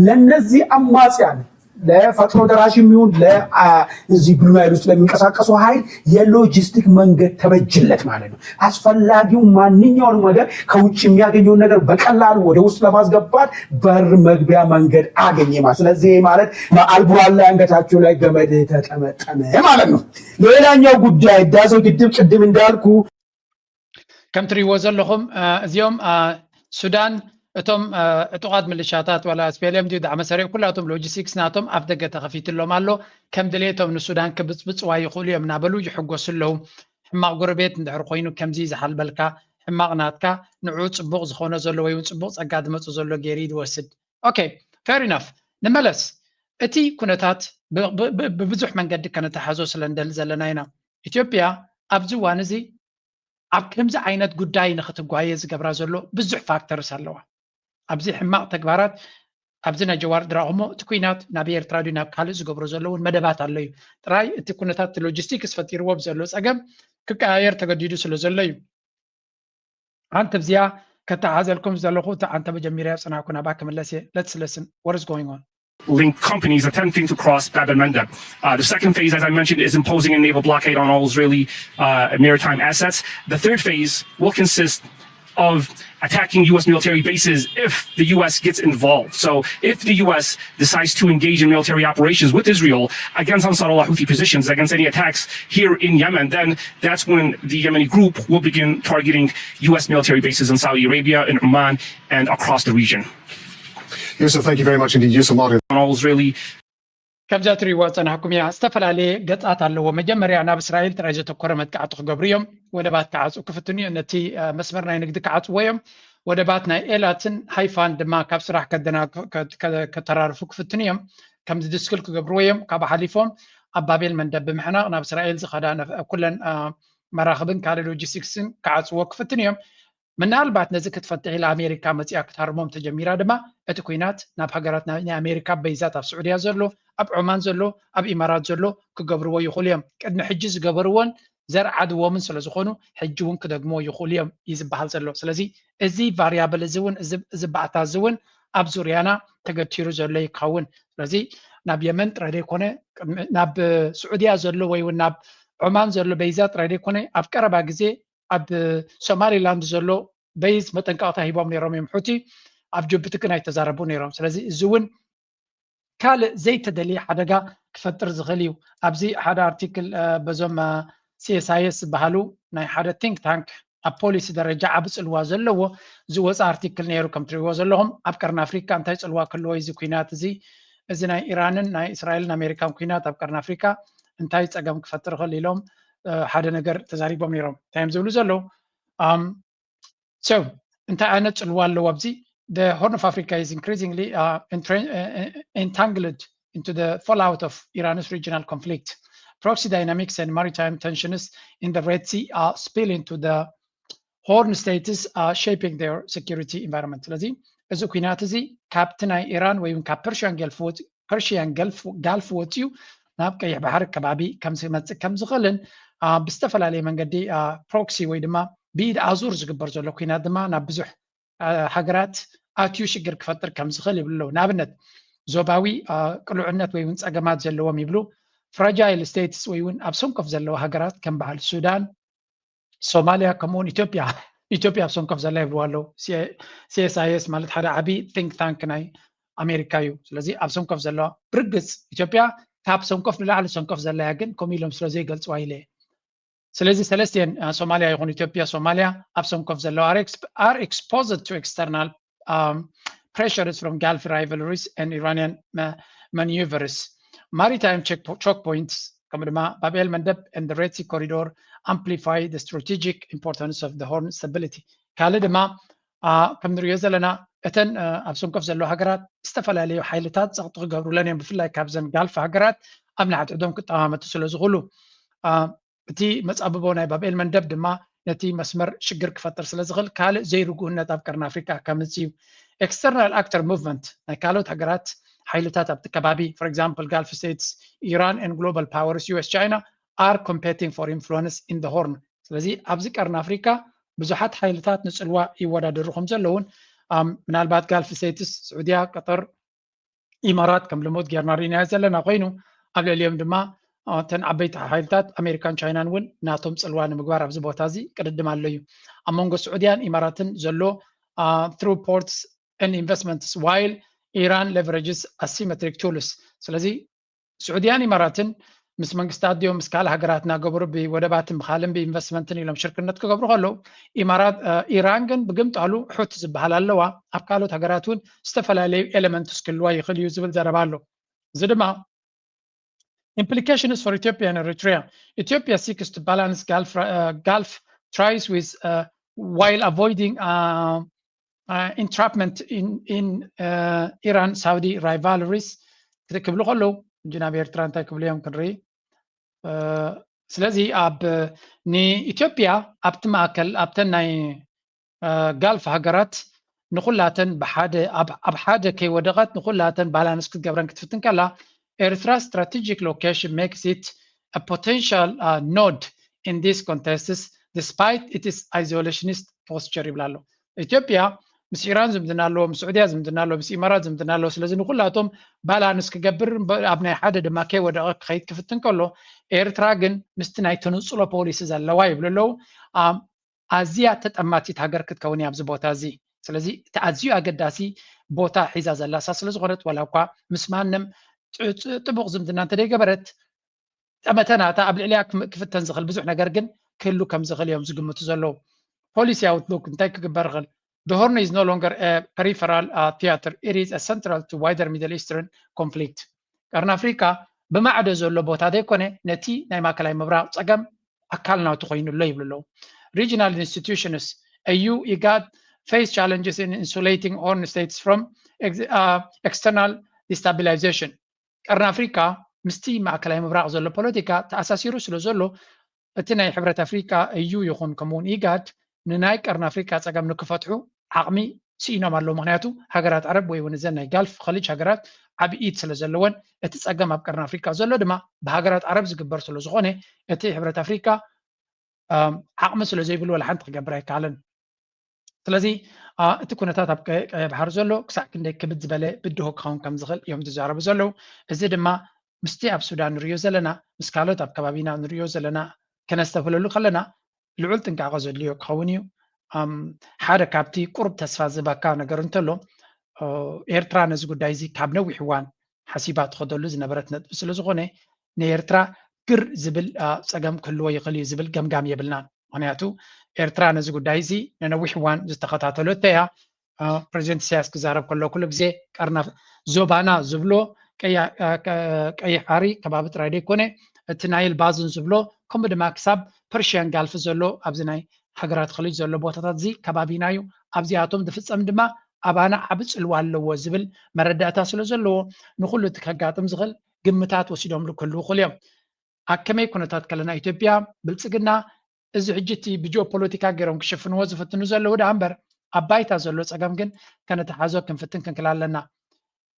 ለነዚህ አማጽያን ለፈጥኖ ደራሽ የሚሆን ለዚህ ብሉ ናይል ውስጥ ለሚንቀሳቀሱ ኃይል የሎጂስቲክ መንገድ ተበጅለት ማለት ነው። አስፈላጊው ማንኛውንም ነገር ከውጭ የሚያገኘውን ነገር በቀላሉ ወደ ውስጥ ለማስገባት በር መግቢያ መንገድ አገኘ ማለት። ስለዚህ ማለት አልቡራን ላይ አንገታቸው ላይ ገመድ ተጠመጠመ ማለት ነው። ሌላኛው ጉዳይ ህዳሴው ግድብ ቅድም እንዳልኩ ከም ትሪእዎ ዘለኹም እዚኦም ሱዳን እቶም ዕጡቓት ምልሻታት ዋላ S P L M ድዩ ዳዕመ ሰሪዕ ኩላቶም ሎጂስቲክስ ናቶም ኣብ ደገ ተኸፊትሎም ኣሎ። ከም ድሌቶም ንሱዳን ክብፅብፅዋ ይኽእሉ እዮም እናበሉ ይሕጎሱ ኣለዉ። ሕማቕ ጎረቤት እንድሕር ኮይኑ ከምዚ ዝሓልበልካ ሕማቕ ናትካ ንዑ ፅቡቕ ዝኾኖ ዘሎ ወይ እውን ፅቡቕ ፀጋ ዝመፁ ዘሎ ገይሩ እዩ ዝወስድ። Okay, fair enough። ንመለስ እቲ ኩነታት ብብዙሕ መንገዲ ከነተሓዞ ስለ ንደሊ ዘለና ኢና። ኢትዮጵያ ኣብዚ እዋን እዚ ኣብ ከምዚ ዓይነት ጉዳይ ንክትጓየ ዝገብራ ዘሎ ብዙሕ ፋክተርስ ኣለዋ። ኣብዚ ሕማቕ ተግባራት ኣብዚ ናይ ጀዋር ድራኹሞ እቲ ኩናት ናብ ኤርትራ ድዩ ናብ ካልእ ዝገብሮ ዘለውን መደባት ኣሎ እዩ። ጥራይ እቲ ኩነታት ሎጂስቲክስ ፈጢርዎ ብዘሎ ፀገም ክቀያየር ተገዲዱ ስለ ዘሎ እዩ። ሓንቲ ኣብዚኣ ከተሓዘልኩም ዘለኹ እታ ኣንተ መጀመርያ ጽናሕኩ ናብኣ ክምለስ እየ። Let's listen. What is going on? Link companies attempting to cross Bab el Mandeb. Uh, the second phase, as I mentioned, is imposing a naval blockade on all Israeli uh, maritime assets. The third phase will consist of attacking U S military bases if the U S gets involved. So if the U S decides to engage in military operations with Israel against Ansarullah Houthi positions, against any attacks here in Yemen, then that's when the Yemeni group will begin targeting U S military bases in Saudi Arabia, in Oman, and across the region. Yusuf, thank you very much indeed. Yusuf Maria. On all Israeli ከምዛ ትሪእዋ ዝጸናሕኩም እያ። ዝተፈላለየ ገጻት ኣለዎ። መጀመርያ ናብ እስራኤል ጥራይ ዘተኮረ መጥቃዕቲ ክገብሩ እዮም። ወደባት ክዓጽው ክፍትኑ እዮም። ነቲ መስመር ናይ ንግዲ ክዓጽዎ እዮም። ወደባት ናይ ኤላትን ሃይፋን ድማ ካብ ስራሕ ከተራርፉ ክፍትኑ እዮም። ከም ዝድስክል ክገብርዎ እዮም። ካብ ሓሊፎም ኣብ ባቤል መንደብ ብምሕናቕ ናብ እስራኤል ዝኸዳ ኩለን መራኽብን ካልእ ሎጂስቲክስን ክዓጽዎ ክፍትኑ እዮም። ምናልባት ነዚ ክትፈትሕ ኢላ ኣሜሪካ መፂኣ ክትሃርሞም ተጀሚራ ድማ እቲ ኩናት ናብ ሃገራት ናይ ኣሜሪካ በይዛት ኣብ ስዑድያ ዘሎ ኣብ ዖማን ዘሎ ኣብ ኢማራት ዘሎ ክገብርዎ ይኽእሉ እዮም። ቅድሚ ሕጂ ዝገበርዎን ዘርዓድዎምን ስለ ዝኾኑ ሕጂ እውን ክደግምዎ ይኽእሉ እዮም እዩ ዝበሃል ዘሎ። ስለዚ እዚ ቫሪያብል እዚ እውን እዚ ባእታ እዚ እውን ኣብ ዙርያና ተገቲሩ ዘሎ ይኸውን። ስለዚ ናብ የመን ጥራይ ዘይኮነ ናብ ስዑድያ ዘሎ ወይ እውን ናብ ዖማን ዘሎ በይዛ ጥራይ ዘይኮነ ኣብ ቀረባ ግዜ ኣብ ሶማሊላንድ ዘሎ በይዝ መጠንቀቕታ ሂቦም ነይሮም እዮም። ሑቲ ኣብ ጅቡቲ ግን ኣይተዛረቡ ነይሮም። ስለዚ እዚ እውን ካልእ ዘይተደልየ ሓደጋ ክፈጥር ዝኽእል እዩ። ኣብዚ ሓደ ኣርቲክል በዞም ሲኤስኣይኤስ ዝበሃሉ ናይ ሓደ ቲንክ ታንክ ኣብ ፖሊሲ ደረጃ ዓቢ ጽልዋ ዘለዎ ዝወፀ ኣርቲክል ነይሩ። ከም ትሪእዎ ዘለኹም ኣብ ቀርኒ ኣፍሪካ እንታይ ጽልዋ ክህልዎ እዚ ኩናት እዚ እዚ ናይ ኢራንን ናይ እስራኤልን ኣሜሪካን ኩናት ኣብ ቀርኒ ኣፍሪካ እንታይ ጸገም ክፈጥር ይኽእል ኢሎም ሓደ ነገር ተዛሪቦም ነይሮም። እንታይ እዮም ዝብሉ ዘለዉ? So እንታይ ዓይነት ጽልዋ ኣለዎ ኣብዚ? The Horn of Africa is increasingly uh, entangled into the fallout of Iran's regional conflict. Proxy dynamics and maritime tensions in the Red Sea are spilling to the Horn states are shaping their security environment. ስለዚ እዚ ኩናት እዚ ካብቲ ናይ ኢራን ወይ እውን ካብ ፐርሽያን ገልፍ ወፂ ፐርሽያን ገልፍ ጋልፍ ወፂኡ ናብ ቀይሕ ባሕሪ ከባቢ ከም ዝመፅእ ከም ዝኽእልን ብዝተፈላለየ መንገዲ ፕሮክሲ ወይ ድማ ብኢድ ኣዙር ዝግበር ዘሎ ኩናት ድማ ናብ ብዙሕ ሃገራት ኣትዩ ሽግር ክፈጥር ከም ዝኽእል ይብሉ ኣለዉ። ንኣብነት ዞባዊ ቅሉዕነት ወይ እውን ፀገማት ዘለዎም ይብሉ። ፍራጃይል ስቴትስ ወይ እውን ኣብ ሰንኮፍ ዘለዋ ሃገራት ከም በዓል ሱዳን፣ ሶማልያ ከምኡውን ኢትዮጵያ ኢትዮጵያ ኣብ ሰንኮፍ ዘላ ይብልዋ ኣለዉ። ሲኤስኣይኤስ ማለት ሓደ ዓብዪ ቲንክ ታንክ ናይ ኣሜሪካ እዩ። ስለዚ ኣብ ሰንኮፍ ዘለዋ ብርግፅ ኢትዮጵያ ካብ ሰንኮፍ ንላዕሊ ሰንኮፍ ዘላ እያ፣ ግን ከምኡ ኢሎም ስለ ዘይገልፅዋ ኢለ እየ። ስለዚ ሰለስቲኤን ሶማልያ ይኹን ኢትዮጵያ፣ ሶማልያ ኣብ ሰንኮፍ ዘለዋ are exposed to external pressures from Gulf rivalries and Iranian maneuvers. Maritime choke points ከምኡ ድማ ባብ ኤል መንደብ and the Red Sea corridor amplify the strategic importance of the Horn stability. ካልእ ድማ ከም ንሪኦ ዘለና እተን ኣብ ሰንኮፍ ዘለዋ ሃገራት ዝተፈላለዩ ሓይልታት ጸቕጢ ክገብሩለን እዮም። ብፍላይ ካብዘን ጋልፍ ሃገራት ኣብ ንሓድሕዶም ክጠማመቱ ስለ ዝኽእሉ እቲ መጻብቦ ናይ ባብ ኤል መንደብ ድማ ነቲ መስመር ሽግር ክፈጥር ስለ ዝኽእል ካልእ ዘይርጉእነት ኣብ ቀርኒ ኣፍሪካ ከምጽእ እዩ። External actor movement ናይ ካልኦት ሃገራት ሓይልታት ኣብቲ ከባቢ for example Gulf states, Iran and global powers U S China are competing for influence in the Horn. ስለዚ ኣብዚ ቀርኒ ኣፍሪካ ብዙሓት ሓይልታት ንጽልዋ ይወዳደሩ ከም ዘለውን ምናልባት ጋልፍ ስቴትስ ስዑድያ፣ ቀጠር፣ ኢማራት ከም ልሙድ ጌርና ርኢናዮ ዘለና ኮይኑ ኣብ ልዕሊኦም ድማ እተን ዓበይቲ ሓይልታት ኣሜሪካን ቻይናን እውን ናቶም ጽልዋ ንምግባር ኣብዚ ቦታ እዚ ቅድድም ኣሎ እዩ። ኣብ መንጎ ስዑድያን ኢማራትን ዘሎ through ports and investments while Iran leverages asymmetric tools። ስለዚ ስዑድያን ኢማራትን ምስ መንግስታት ድዮም ምስ ካልእ ሃገራት እናገበሩ ብወደባትን ብካልን ብኢንቨስትመንትን ኢሎም ሽርክነት ክገብሩ ከለዉ ኢማራት ኢራን ግን ብግምጣሉ ሑቲ ዝበሃል ኣለዋ። ኣብ ካልኦት ሃገራት እውን ዝተፈላለዩ ኤለመንትስ ክህልዋ ይኽእል እዩ ዝብል ዘረባ ኣሎ። እዚ ድማ implications for Ethiopia and Eritrea. Ethiopia seeks to balance Gulf, uh, Gulf ties with uh, while avoiding uh, uh, entrapment in, in uh, Iran Saudi rivalries. ክብሉ ከለዉ፣ ሕጂ ናብ ኤርትራ እንታይ ክብሉ እዮም ክንርኢ። ስለዚ ኣብ ንኢትዮጵያ ኣብቲ ማእከል ኣብተን ናይ ጋልፍ ሃገራት ንኹላተን ብሓደ ኣብ ሓደ ከይወደቐት ንኹላተን ባላንስ ክትገብረን ክትፍትን ከላ፣ ኤርትራ strategic location makes it a potential node in these contests despite its isolationist posture ይብላ ኣሎ። ኢትዮጵያ ምስ ኢራን ዝምድና ኣለዎ፣ ምስ ስዑድያ ዝምድና ኣለዎ፣ ምስ ኢማራት ዝምድና ኣለዎ። ስለዚ ንኹላቶም ባላንስ ክገብር ኣብ ናይ ሓደ ድማ ከይወደቐ ክኸይድ ክፍትን ከሎ፣ ኤርትራ ግን ምስቲ ናይ ተነጽሎ ፖሊሲ ዘለዋ ይብሉ ኣለዉ። ኣዝያ ተጠማቲት ሃገር ክትከውን እያ ኣብዚ ቦታ እዚ። ስለዚ እቲ ኣዝዩ ኣገዳሲ ቦታ ሒዛ ዘላ እሳ ስለ ዝኾነት፣ ዋላ እኳ ምስ ማንም ጥቡቕ ዝምድና እንተደይገበረት፣ ጠመተ ናታ ኣብ ልዕሊያ ክፍተን ዝኽእል ብዙሕ ነገር ግን ክህሉ ከም ዝኽእል እዮም ዝግምቱ ዘለዉ። ፖሊሲ ኣውትሉክ እንታይ ክግበር ይኽእል? The Horn is no longer a peripheral theater, it is a central to wider Middle Eastern conflict. ቀርኒ ኣፍሪካ ብማዕዶ ዘሎ ቦታ ዘይኮነ፣ ነቲ ናይ ማእከላይ ምብራቕ ጸገም ኣካል ናቱ ኮይኑ ኣሎ ይብሉ ኣለዉ። Regional institutions፣ A U፣ IGAD face challenges in insulating Horn states from external destabilization። ቀርኒ ኣፍሪካ ምስቲ ማእከላይ ምብራቕ ዘሎ ፖለቲካ ተኣሳሲሩ ስለ ዘሎ፣ እቲ ናይ ሕብረት ኣፍሪካ፣ A U፣ ይኹን ከምኡውን ኢጋድ ንናይ ቀርኒ ኣፍሪካ ጸገም ንክፈትሑ ዓቕሚ ስኢኖም ኣለዉ። ምክንያቱ ሃገራት ዓረብ ወይ እውን እዘን ናይ ጋልፍ ኸሊጅ ሃገራት ዓቢ ኢድ ስለ ዘለወን፣ እቲ ጸገም ኣብ ቀርኒ ኣፍሪካ ዘሎ ድማ ብሃገራት ዓረብ ዝግበር ስለ ዝኾነ፣ እቲ ሕብረት ኣፍሪካ ዓቕሚ ስለ ዘይብሉ ዋላ ሓንቲ ክገብር ኣይከኣለን። ስለዚ እቲ ኩነታት ኣብ ቀይሕ ባሕሪ ዘሎ ክሳዕ ክንደይ ክብድ ዝበለ ብድሆ ክኸውን ከም ዝኽእል እዮም ዝዛረቡ ዘለዉ። እዚ ድማ ምስቲ ኣብ ሱዳን ንሪኦ ዘለና፣ ምስ ካልኦት ኣብ ከባቢና ንሪኦ ዘለና ከነስተብህለሉ ከለና ልዑል ጥንቃቐ ዘድልዮ ክኸውን እዩ። ሓደ ካብቲ ቁሩብ ተስፋ ዝህበካ ነገር እንተሎ፣ ኤርትራ ነዚ ጉዳይ እዚ ካብ ነዊሕ እዋን ሓሲባ ትኸደሉ ዝነበረት ነጥቢ ስለ ዝኾነ፣ ንኤርትራ ግር ዝብል ጸገም ክህልዎ ይኽእል እዩ ዝብል ገምጋም የብልናን። ምክንያቱ ኤርትራ ነዚ ጉዳይ እዚ ንነዊሕ እዋን ዝተኸታተለቶ እያ። ፕሬዚደንት ኢሳያስ ክዛረብ ከሎ ኩሉ ግዜ ቀርና ዞባና ዝብሎ ቀይሕ ባሕሪ ከባቢ ጥራይ ዘይኮነ፣ እቲ ናይል ባዝን ዝብሎ፣ ከምኡ ድማ ክሳብ ፐርሽያን ጋልፍ ዘሎ ኣብዚ ናይ ሃገራት ኸሊጅ ዘሎ ቦታታት እዚ ከባቢና እዩ። ኣብዚኣቶም ዝፍጸም ድማ ኣባና ዓቢ ጽልዋ ኣለዎ ዝብል መረዳእታ ስለ ዘለዎ፣ ንኹሉ እቲ ከጋጥም ዝኽእል ግምታት ወሲዶምሉ ክህልዉ ይኽእሉ እዮም። ኣብ ከመይ ኩነታት ከለና ኢትዮጵያ ብልጽግና እዚ ሕጂ እቲ ብጂኦፖለቲካ ገይሮም ክሽፍንዎ ዝፍትኑ ዘለዉ ደኣ እምበር፣ ኣብ ባይታ ዘሎ ጸገም ግን ከነተሓዞ ክንፍትን ክንክል ኣለና።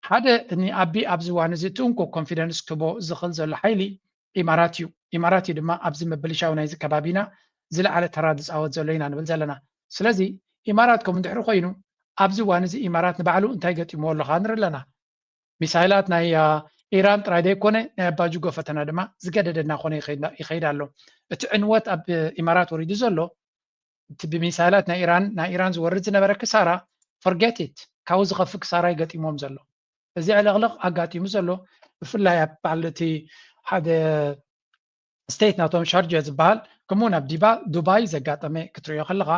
ሓደ ንኣቢ ኣብዚ እዋን እዚ እቲ እንኮ ኮንፊደንስ ክህቦ ዝኽእል ዘሎ ሓይሊ ኢማራት እዩ። ኢማራት እዩ ድማ ኣብዚ ምብልሻው ናይዚ ከባቢና ዝለዓለ ተራ ዝጻወት ዘሎ ኢና ንብል ዘለና። ስለዚ ኢማራት ከምኡ እንድሕሪ ኮይኑ፣ ኣብዚ እዋን እዚ ኢማራት ንባዕሉ እንታይ ገጢምዎ ኣሎ ኸኣ ንርኢ ኣለና። ሚሳይላት ናይ ኢራን ጥራይ ዘይኮነ ናይ ኣባጅጎ ፈተና ድማ ዝገደደ እናኾነ ይኸይድ ኣሎ። እቲ ዕንወት ኣብ ኢማራት ወሪዱ ዘሎ፣ እቲ ብሚሳይላት ናይ ኢራን፣ ናይ ኢራን ዝወርድ ዝነበረ ክሳራ፣ forget it፣ ካብኡ ዝኸፍእ ክሳራ እዩ ገጢሞም ዘሎ። እዚ ዕልቕልቕ ኣጋጢሙ ዘሎ ብፍላይ ኣብ በዓል እቲ ሓደ ስቴት ናቶም ሻርጀ ዝበሃል፣ ከምኡ እውን ኣብ ዲባ ዱባይ ዘጋጠመ ክትሪኦ ከለኻ፣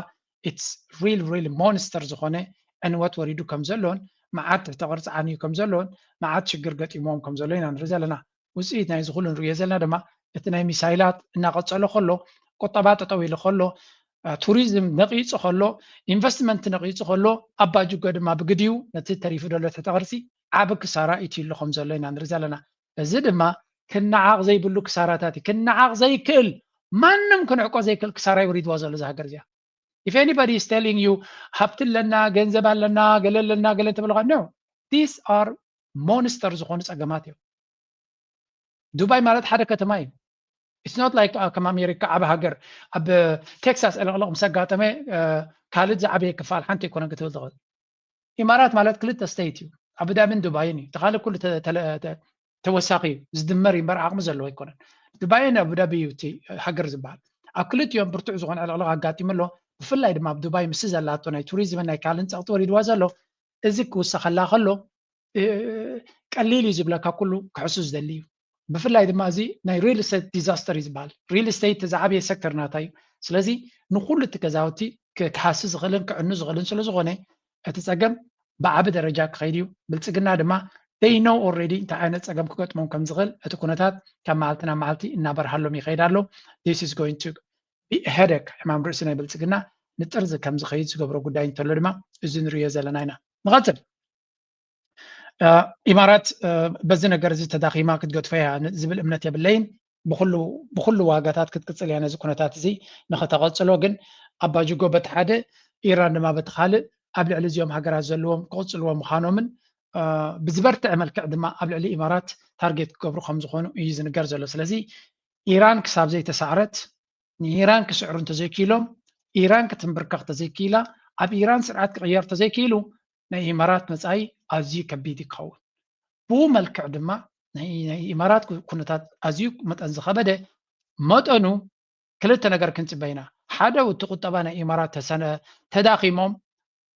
it's real real ሞንስተር ዝኾነ ዕንወት ወሪዱ ከም ዘሎን፣ መዓት ትሕተ ቅርፂ ዓንዩ ከም ዘሎን፣ መዓት ሽግር ገጢሞም ከም ዘሎ ኢና ንርኢ ዘለና። ውፅኢት ናይዚ ኩሉ ንሪኦ ዘለና ድማ እቲ ናይ ሚሳይላት እናቐፀሎ ከሎ፣ ቁጠባ ጠጠው ኢሉ ከሎ፣ ቱሪዝም ነቒፁ ከሎ፣ ኢንቨስትመንት ነቒፁ ከሎ፣ ኣባጅጎ ድማ ብግዲኡ ነቲ ተሪፉ ዘሎ ትሕተ ቅርፂ ዓቢ ክሳራ ኢትይሉ ከም ዘሎ ኢና ንርኢ ዘለና። እዚ ድማ ክነዓቕ ዘይብሉ ክሳራታት እዩ። ክነዓቕ ዘይክእል፣ ማንም ክንዕቆ ዘይክእል ክሳራ እዩ ወሪድዋ ዘሎ እዛ ሃገር እዚኣ። If anybody is telling you ሃብቲ ኣለና፣ ገንዘብ ኣለና፣ ገለ ኣለና፣ ገለ እንተበለኻ፣ no, these are ሞንስተር ዝኾኑ ጸገማት እዮም። ዱባይ ማለት ሓደ ከተማ እዩ። It's not like ከም ኣሜሪካ ዓቢ ሃገር። ኣብ ቴክሳስ ዕልቕልቕ ምስ ኣጋጠመ ካልድ ዝዓበየ ክፋል ሓንቲ ኣይኮነን ክትብል ትኽእል። ኢማራት ማለት ክልተ ስቴት እዩ፣ ኣቡዳቢን ዱባይን እዩ። እቲ ካልእ ኩሉ ተወሳኺ እዩ፣ ዝድመር እዩ እምበር ዓቕሚ ዘለዎ ኣይኮነን። ዱባይን ኣቡዳቢ እዩ እቲ ሃገር ዝበሃል። ኣብ ክልቲኦም ብርቱዕ ዝኾነ ዕልቕልቕ ኣጋጢሙ ኣሎ። ብፍላይ ድማ ኣብ ዱባይ ምስቲ ዘላቶ ናይ ቱሪዝምን ናይ ካልእን ጸቕጢ ወሪድዋ ዘሎ፣ እዚ ክውሰኸላ ከሎ ቀሊል እዩ ዝብለካ ኩሉ ክሕሱ ዝደሊ እዩ። ብፍላይ ድማ እዚ ናይ ሪል ስቴት ዲዛስተር እዩ ዝበሃል። ሪል ስቴት ዝዓበየ ሴክተር ናታ እዩ። ስለዚ ንኩሉ እቲ ገዛውቲ ክሃሲ ዝኽእልን ክዕኑ ዝኽእልን ስለ ዝኾነ፣ እቲ ጸገም ብዓቢ ደረጃ ክኸይድ እዩ። ብልጽግና ድማ they know already እንታይ ዓይነት ጸገም ክገጥሞም ከም ዝኽእል፣ እቲ ኩነታት ካብ መዓልቲ ናብ መዓልቲ እናበርሃሎም ይኸይድ ኣሎ። This is going to be a headache። ሕማም ርእሲ ናይ ብልጽግና ንጥርዚ ከም ዝኸይድ ዝገብሮ ጉዳይ እንተሎ ድማ እዚ ንርእዮ ዘለና ኢና። ንቐጽል። ኢማራት በዚ ነገር እዚ ተዳኺማ ክትገድፎ እያ ዝብል እምነት የብለይን። ብኩሉ ዋጋታት ክትቅፅል እያ ነዚ ኩነታት እዚ ንክተቐፅሎ። ግን ኣባጅጎ በቲ ሓደ፣ ኢራን ድማ በቲ ካልእ ኣብ ልዕሊ እዚኦም ሃገራት ዘለዎም ክቕፅልዎ ምዃኖምን ብዝበርትዐ መልክዕ ድማ ኣብ ልዕሊ ኢማራት ታርጌት ክገብሩ ከም ዝኾኑ እዩ ዝንገር ዘሎ። ስለዚ ኢራን ክሳብ ዘይተሳዕረት፣ ንኢራን ክስዕሩ እንተዘይክኢሎም፣ ኢራን ክትንብርከኽ ተዘይክኢላ፣ ኣብ ኢራን ስርዓት ክቕየር ተዘይክኢሉ፣ ናይ ኢማራት መጻኢ ኣዝዩ ከቢድ ይኸውን። ብኡ መልክዕ ድማ ናይ ኢማራት ኩነታት ኣዝዩ መጠን ዝኸበደ፣ መጠኑ ክልተ ነገር ክንጽበ ኢና። ሓደ፣ እቲ ቁጠባ ናይ ኢማራት ተዳኺሞም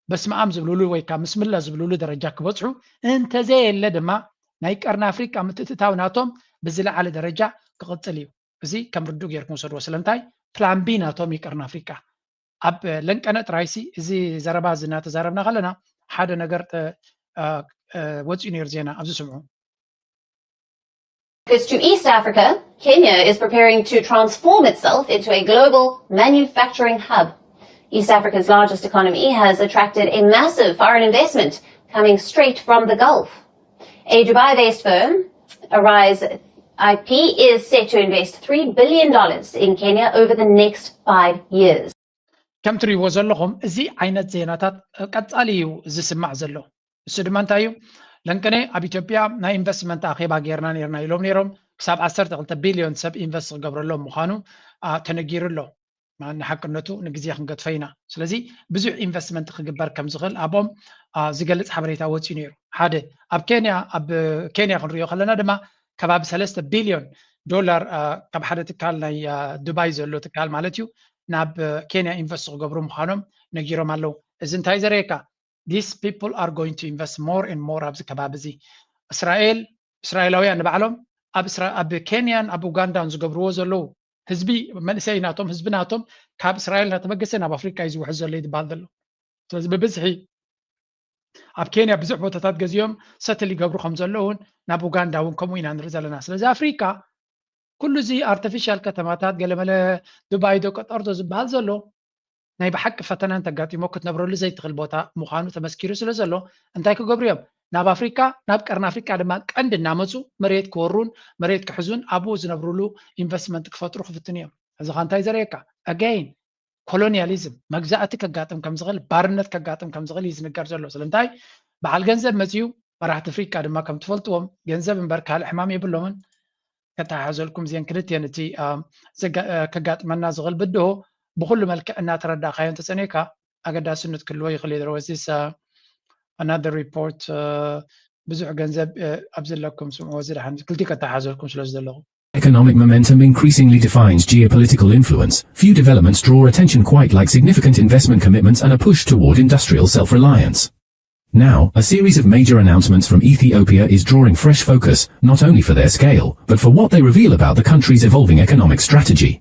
በስመኣም ዝብልሉ ወይ ከዓ ምስምላ ዝብልሉ ደረጃ ክበፅሑ፣ እንተዘየለ ድማ ናይ ቀርኒ ኣፍሪቃ ምትእትታው ናቶም ብዝለዓለ ደረጃ ክቕፅል እዩ። እዚ ከም ርዱእ ጌርኩም ውሰድዎ። ስለምንታይ? ፕላን ቢ ናቶም እዩ ቀርኒ ኣፍሪቃ። ኣብ ለንቀነ ጥራይሲ እዚ ዘረባ እዚ እናተዛረብና ከለና ሓደ ነገር ወፂኡ ነይሩ ዜና፣ ኣብዚ ስምዑ። Focus to East Africa, Kenya is preparing to transform itself into a global manufacturing hub. East Africa's largest economy has attracted a massive foreign investment coming straight from the Gulf. A Dubai based firm, Arise I P, is set to invest three billion dollars in Kenya over the next five years. ከም ትሪእዎ ዘለኹም እዚ ዓይነት ዜናታት ቀጻሊ እዩ ዝስማዕ ዘሎ። እሱ ድማ እንታይ እዩ? ለንቅነ ኣብ ኢትዮጵያ ናይ ኢንቨስትመንት ኣኼባ ጌርና ኔርና ኢሎም ኔሮም። ክሳብ ዓሰርተ ክልተ ቢልዮን ሰብ ኢንቨስት ክገብረሎም ምዃኑ ተነጊሩ ኣሎ። ንሓቅነቱ ንግዜ ክንገድፎ ኢና። ስለዚ ብዙሕ ኢንቨስትመንት ክግበር ከም ዝኽእል ኣብኦም ዝገልፅ ሓበሬታ ወፂኡ ነይሩ። ሓደ ኣብ ኬንያ ኣብ ኬንያ ክንሪኦ ከለና ድማ ከባቢ ሰለስተ ቢልዮን ዶላር ካብ ሓደ ትካል ናይ ዱባይ ዘሎ ትካል ማለት እዩ ናብ ኬንያ ኢንቨስት ክገብሩ ምዃኖም ነጊሮም ኣለዉ። እዚ እንታይ ዘርእየካ? These people are going to invest more and more ኣብዚ ከባቢ እዚ። እስራኤል እስራኤላውያን ንባዕሎም ኣብ ኬንያን ኣብ ኡጋንዳን ዝገብርዎ ዘለዉ ህዝቢ መንእሰይ ናቶም ህዝቢ ናቶም ካብ እስራኤል እናተበገሰ ናብ ኣፍሪቃ እዩ ዝውሕዝ ዘሎ እዩ ዝበሃል ዘሎ። ስለዚ ብብዝሒ ኣብ ኬንያ ብዙሕ ቦታታት ገዚኦም ሰትል ይገብሩ ከም ዘለውን ናብ ኡጋንዳ እውን ከምኡ ኢና ንርኢ ዘለና። ስለዚ ኣፍሪቃ ኩሉ እዚ ኣርቲፊሻል ከተማታት ገለመለ ዱባይ ዶ ቀጠር ዶ ዝበሃል ዘሎ ናይ ብሓቂ ፈተና እንተጋጢሞ ክትነብረሉ ዘይትኽእል ቦታ ምዃኑ ተመስኪሩ ስለ ዘሎ እንታይ ክገብሩ እዮም? ናብ ኣፍሪካ ናብ ቀርኒ ኣፍሪካ ድማ ቀንዲ እናመፁ መሬት ክወሩን መሬት ክሕዙን ኣብኡ ዝነብሩሉ ኢንቨስትመንት ክፈጥሩ ክፍትኑ እዮም። እዚ ኸ እንታይ ዘርእየካ? ኣገይን ኮሎኒያሊዝም መግዛእቲ ከጋጥም ከም ዝኽእል ባርነት ከጋጥም ከም ዝኽእል እዩ ዝንገር ዘሎ። ስለምንታይ በዓል ገንዘብ መፅዩ መራሕቲ ኣፍሪካ ድማ ከም ትፈልጥዎም ገንዘብ እምበር ካልእ ሕማም የብሎምን። ከተሓሓዘልኩም እዚአን ክልቲአን እቲ ከጋጥመና ዝኽእል ብድሆ ብኩሉ መልክዕ እናተረዳእካዮ እንተፀኒዕካ ኣገዳስነት ክህልዎ ይኽእል እዩ። There was this another report ብዙሕ ገንዘብ ኣብ ዘለኩም ስምዕዎ እዚ ደሓን ክልቲ ከተሓሓዘልኩም ስለ ዝደለኹ Economic momentum increasingly defines geopolitical influence. Few developments draw attention quite like significant investment commitments and a push toward industrial self-reliance. Now, a series of major announcements from Ethiopia is drawing fresh focus, not only for their scale, but for what they reveal about the country's evolving economic strategy.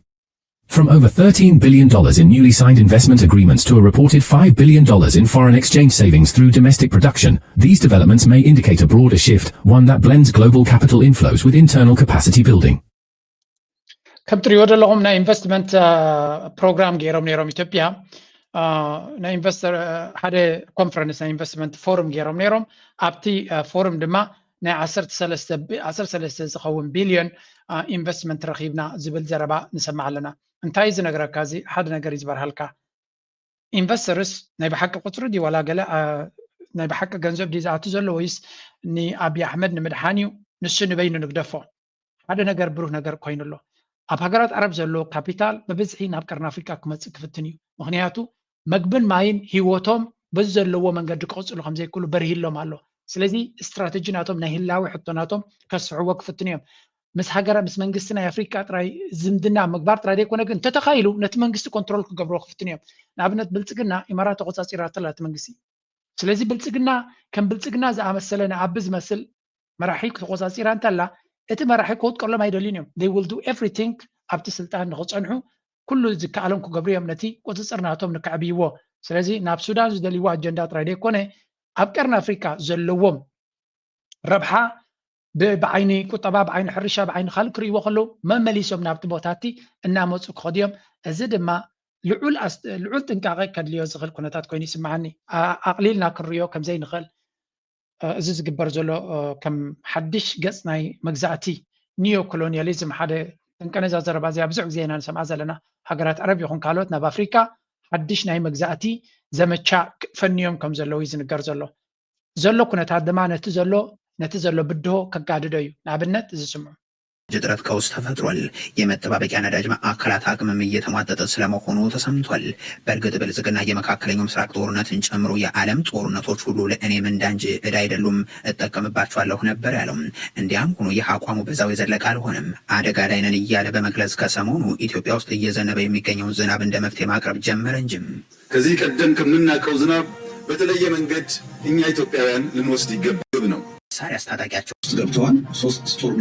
From over thirteen billion dollars in newly signed investment agreements to a reported five billion dollars in foreign exchange savings through domestic production, these developments may indicate a broader shift, one that blends global capital inflows with internal capacity building. ከም ትሪእዎ ዘለኹም ናይ ኢንቨስትመንት ፕሮግራም ገይሮም ነይሮም ኢትዮጵያ። ናይ ኢንቨስተር ሓደ ኮንፈረንስ ናይ ኢንቨስትመንት ፎርም ገይሮም ነይሮም። ኣብቲ ፎርም ድማ ናይ ዓሰርተ ሰለስተ ዝኸውን ቢልዮን ኢንቨስትመንት ረኺብና ዝብል ዘረባ ንሰማዕ ኣለና። እንታይ ዝነግረካ? እዚ ሓደ ነገር እዩ ዝበርሃልካ። ኢንቨስተርስ ናይ ብሓቂ ቁፅሪ ድዩ ዋላ ገለ ናይ ብሓቂ ገንዘብ ድዩ ዝኣቱ ዘሎ ወይስ ንኣብይ ኣሕመድ ንምድሓን እዩ? ንሱ ንበይኑ ንግደፎ። ሓደ ነገር ብሩህ ነገር ኮይኑ ኣሎ። ኣብ ሃገራት ዓረብ ዘሎ ካፒታል ብብዝሒ ናብ ቀርኒ ኣፍሪቃ ክመፅእ ክፍትን እዩ። ምክንያቱ መግብን ማይን ህይወቶም በዚ ዘለዎ መንገዲ ክቕፅሉ ከም ዘይክእሉ በርሂሎም ኣሎ። ስለዚ ስትራተጂ ናቶም ናይ ህላዊ ሕቶ ናቶም ከስፍሕዎ ክፍትኑ እዮም። ምስ ሃገራ ምስ መንግስቲ ናይ ኣፍሪቃ ጥራይ ዝምድና ምግባር ጥራይ ዘይኮነ ግን እንተተኻኢሉ ነቲ መንግስቲ ኮንትሮል ክገብርዎ ክፍትኑ እዮም። ንኣብነት ብልፅግና ኢማራት ተቆፃፂራቶ ኣላ እቲ መንግስቲ። ስለዚ ብልፅግና ከም ብልፅግና ዝኣመሰለ ንኣቢ ዝመስል መራሒ ክተቆፃፂራ እንተላ እቲ መራሒ ክወጥቀሎም ኣይደልዩን እዮም። They will do everything ኣብቲ ስልጣን ንክፀንሑ ኩሉ ዝከኣሎም ክገብሩ እዮም ነቲ ቁፅፅር ናቶም ንከዕብይዎ። ስለዚ ናብ ሱዳን ዝደልይዎ ኣጀንዳ ጥራይ ዘይኮነ ኣብ ቀርኒ ኣፍሪቃ ዘለዎም ረብሓ ብዓይኒ ቁጠባ ብዓይኒ ሕርሻ ብዓይኒ ካልእ ክርእይዎ ከለዉ መመሊሶም ናብቲ ቦታ እቲ እናመፁ ክኸዱ እዮም። እዚ ድማ ልዑል ጥንቃቐ ከድልዮ ዝኽእል ኩነታት ኮይኑ ይስምዓኒ። ኣቕሊልና ክንርእዮ ከምዘይንኽእል እዚ ዝግበር ዘሎ ከም ሓድሽ ገፅ ናይ መግዛእቲ ኒዮ ኮሎኒያሊዝም ሓደ እንቀነዛ ዘረባ እዚኣ ብዙሕ ግዜ ኢና ንሰምዓ ዘለና። ሃገራት ዓረብ ይኹን ካልኦት ናብ ኣፍሪካ ሓድሽ ናይ መግዛእቲ ዘመቻ ፈንዮም ከም ዘለዉ እዩ ዝንገር ዘሎ። ዘሎ ኩነታት ድማ ነቲ ዘሎ ነቲ ዘሎ ብድሆ ከጋድዶ እዩ። ንኣብነት እዚ ስምዑ። እጥረት ቀውስ ተፈጥሯል። የመጠባበቂያ ነዳጅ ማዕከላት አቅምም እየተሟጠጠ ስለመሆኑ ተሰምቷል። በእርግጥ ብልጽግና የመካከለኛው ምስራቅ ጦርነትን ጨምሮ የዓለም ጦርነቶች ሁሉ ለእኔ ምንዳ እንጂ ዕዳ አይደሉም፣ እጠቀምባቸዋለሁ ነበር ያለው። እንዲያም ሆኖ ይህ አቋሙ በዛው የዘለቀ አልሆነም። አደጋ ላይ ነን እያለ በመግለጽ ከሰሞኑ ኢትዮጵያ ውስጥ እየዘነበ የሚገኘውን ዝናብ እንደ መፍትሄ ማቅረብ ጀመረ እንጂ። ከዚህ ቀደም ከምናውቀው ዝናብ በተለየ መንገድ እኛ ኢትዮጵያውያን ልንወስድ ይገባል ነው። መሳሪያ አስታጣቂያቸው ውስጥ ገብተዋል። ሶስት ጦር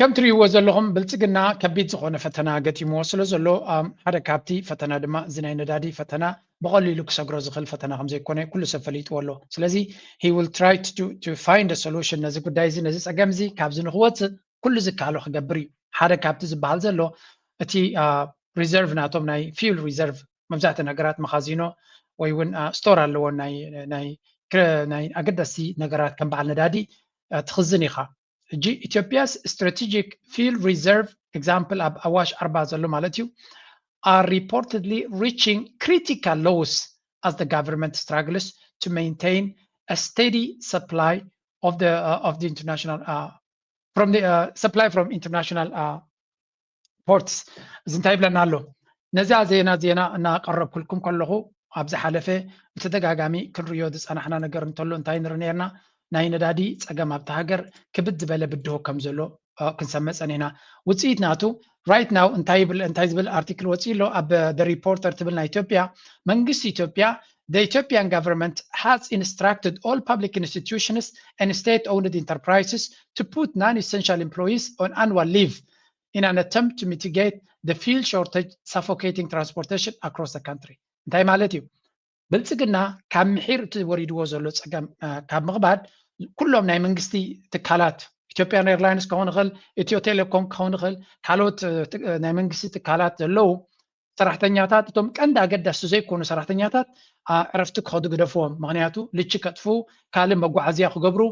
ከም ትሪእዎ ዘለኹም ብልፅግና ከቢድ ዝኾነ ፈተና ገጢምዎ ስለ ዘሎ ሓደ ካብቲ ፈተና ድማ እዚ ናይ ነዳዲ ፈተና ብቐሊሉ ክሰግሮ ዝኽእል ፈተና ከም ዘይኮነ ኩሉ ሰብ ፈሊጥዎ ኣሎ። ስለዚ he will try to find a solution ነዚ ጉዳይ እዚ ነዚ ፀገም እዚ ካብዚ ንክወፅእ ኩሉ ዝከኣሎ ክገብር እዩ። ሓደ ካብቲ ዝበሃል ዘሎ እቲ reserve ናቶም ናይ fuel reserve መብዛሕትኡ ነገራት መኻዚኖ ወይ እውን store ኣለዎ ናይ ኣገደስቲ ነገራት ከም በዓል ነዳዲ ትኽዝን ኢኻ። ሕጂ ኢትዮጵያስ strategic fuel reserve example ኣብ ኣዋሽ ኣርባ ዘሎ ማለት እዩ are reportedly reaching critical lows as the government struggles to maintain a steady supply of the uh, of the international uh, from the uh, supply from international uh, ports እዚ እንታይ ይብለና ኣሎ? ነዚኣ ዜና ዜና እናቀረብኩልኩም ከለኹ ኣብ ዝሓለፈ ብተደጋጋሚ ክንሪዮ ዝፀናሕና ነገር እንተሎ እንታይ ንርኢ ነርና? ናይ ነዳዲ ፀገም ኣብቲ ሃገር ክብድ ዝበለ ብድሆ ከም ዘሎ ክንሰምዕ ፀኒሕና። ውፅኢት ናቱ right now እንታይ ይብል እንታይ ዝብል ኣርቲክል ወፂኡ ኣሎ ኣብ the reporter ትብል ናይ ኢትዮጵያ መንግስቲ ኢትዮጵያ the Ethiopian government has instructed all public institutions and state-owned enterprises to put non-essential employees on annual leave in an attempt to mitigate the fuel shortage suffocating transportation across the country። እንታይ ማለት እዩ? ብልፅግና ካብ ምሒር እቲ ወሪድዎ ዘሎ ፀገም ካብ ምቕባድ ኩሎም ናይ መንግስቲ ትካላት ኢትዮጵያን ኤርላይንስ ክኸውን ይኽእል፣ ኢትዮ ቴሌኮም ክኸውን ይኽእል፣ ካልኦት ናይ መንግስቲ ትካላት ዘለዉ ሰራሕተኛታት እቶም ቀንዲ ኣገዳስቲ ዘይኮኑ ሰራሕተኛታት ዕረፍቲ ክኸዱ ግደፍዎም። ምክንያቱ ልቺ ከጥፉ፣ ካልእ መጓዓዝያ ክገብሩ፣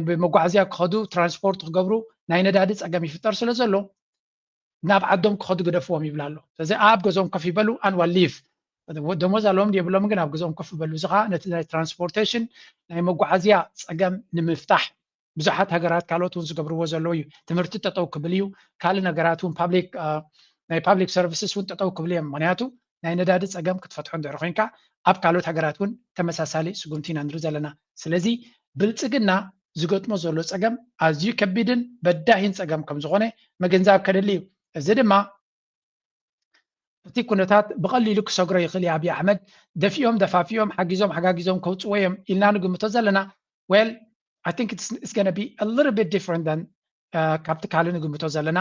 ብመጓዓዝያ ክኸዱ፣ ትራንስፖርት ክገብሩ ናይ ነዳዲ ፀገም ይፍጠር ስለ ዘሎ ናብ ዓዶም ክኸዱ ግደፍዎም ይብል ኣሎ። ስለዚ ኣብ ገዝኦም ኮፍ ይበሉ፣ annual leave ደሞዝ ኣለዎም የብሎም ግን ኣብ ገዝኦም ኮፍ ይበሉ። እዚ ከዓ ነቲ ናይ ትራንስፖርቴሽን ናይ መጓዓዝያ ፀገም ንምፍታሕ ብዙሓት ሃገራት ካልኦት እውን ዝገብርዎ ዘለዉ እዩ። ትምህርቲ ጠጠው ክብል እዩ። ካልእ ነገራት እውን ፓብሊክ ናይ ፓብሊክ ሰርቪስስ እውን ጠጠው ክብል እዮም። ምክንያቱ ናይ ነዳዲ ፀገም ክትፈትሖ እንድሕር ኮይንካ ኣብ ካልኦት ሃገራት እውን ተመሳሳሊ ስጉምቲ ኢና ንርኢ ዘለና። ስለዚ ብልፅግና ዝገጥሞ ዘሎ ፀገም ኣዝዩ ከቢድን በዳሂን ፀገም ከም ዝኾነ ምግንዛብ ከድሊ እዩ። እዚ ድማ እቲ ኩነታት ብቐሊሉ ክሰግሮ ይኽእል እዩ። ኣብይ ኣሕመድ ደፊኦም ደፋፊኦም ሓጊዞም ሓጋጊዞም ከውፅዎ እዮም ኢልና ንግምቶ ዘለና። Well, I think it's, it's gonna be a little bit different than ካብቲ ካልእ ንግምቶ ዘለና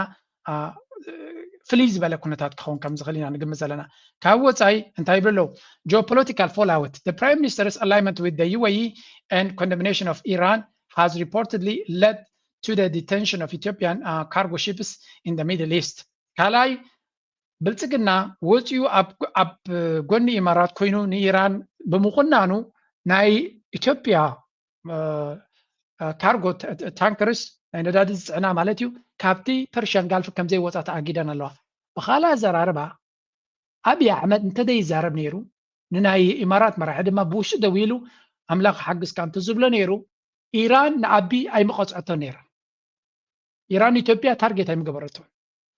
ፍልይ ዝበለ ኩነታት ክኸውን ከም ዝኽእል ኢና ንግምት ዘለና። ካብ ወፃኢ እንታይ ይብሉ ኣለዉ? Geopolitical fallout, the Prime Minister's alignment with the U A E and condemnation of Iran has reportedly led to the detention of Ethiopian uh, cargo ships in the Middle East. ካልኣይ ብልፅግና ወፂኡ ኣብ ጎኒ ኢማራት ኮይኑ ንኢራን ብምኹናኑ ናይ ኢትዮጵያ ካርጎ ታንከርስ ናይ ነዳዲ ዝፅዕና ማለት እዩ ካብቲ ፐርሽያን ጋልፍ ከም ዘይወፃ ተኣጊደን ኣለዋ። ብኻልእ ኣዘራርባ ኣብይ ኣሕመድ እንተዘይዛረብ ነይሩ ንናይ ኢማራት መራሒ ድማ ብውሽጢ ደው ኢሉ ኣምላኽ ሓግዝካ እንተዝብሎ ነይሩ ኢራን ንኣቢ ኣይምቐፅዐቶ ነይራ። ኢራን ኢትዮጵያ ታርጌት ኣይምገበረቶ።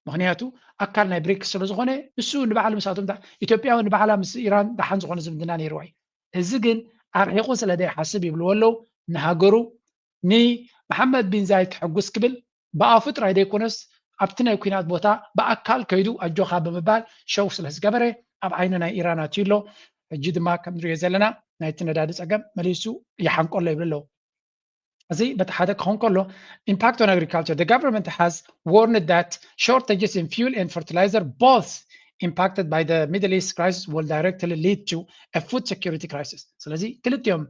ምክንያቱ ኣካል ናይ ብሪክስ ስለ ዝኾነ ንሱ ንባዕሉ ምስኣቶም ኢትዮጵያ ንባዕላ ምስ ኢራን ደሓን ዝኾነ ዝምድና ነይርዋ እዩ። እዚ ግን ኣርሒቑ ስለ ዘይሓስብ ይብልዎ ኣለዉ ንሃገሩ ንመሓመድ ቢን ዛይድ ከሕጉስ ክብል ብኣፉ ጥራይ ዘይኮነስ ኣብቲ ናይ ኩናት ቦታ ብኣካል ከይዱ ኣጆኻ ብምባል ሸው ስለ ዝገበረ ኣብ ዓይኒ ናይ ኢራን ኣትዩ ኣሎ። ሕጂ ድማ ከም ንሪኦ ዘለና ናይቲ ነዳዲ ፀገም መሊሱ ይሓንቆሎ ይብል ኣለዉ። እዚ በቲ ሓደ ክኸውን ከሎ impact on agriculture, the government has warned that shortages in fuel and fertilizer both impacted by the Middle East crisis will directly lead to a food security crisis. ስለዚ ክልቲኦም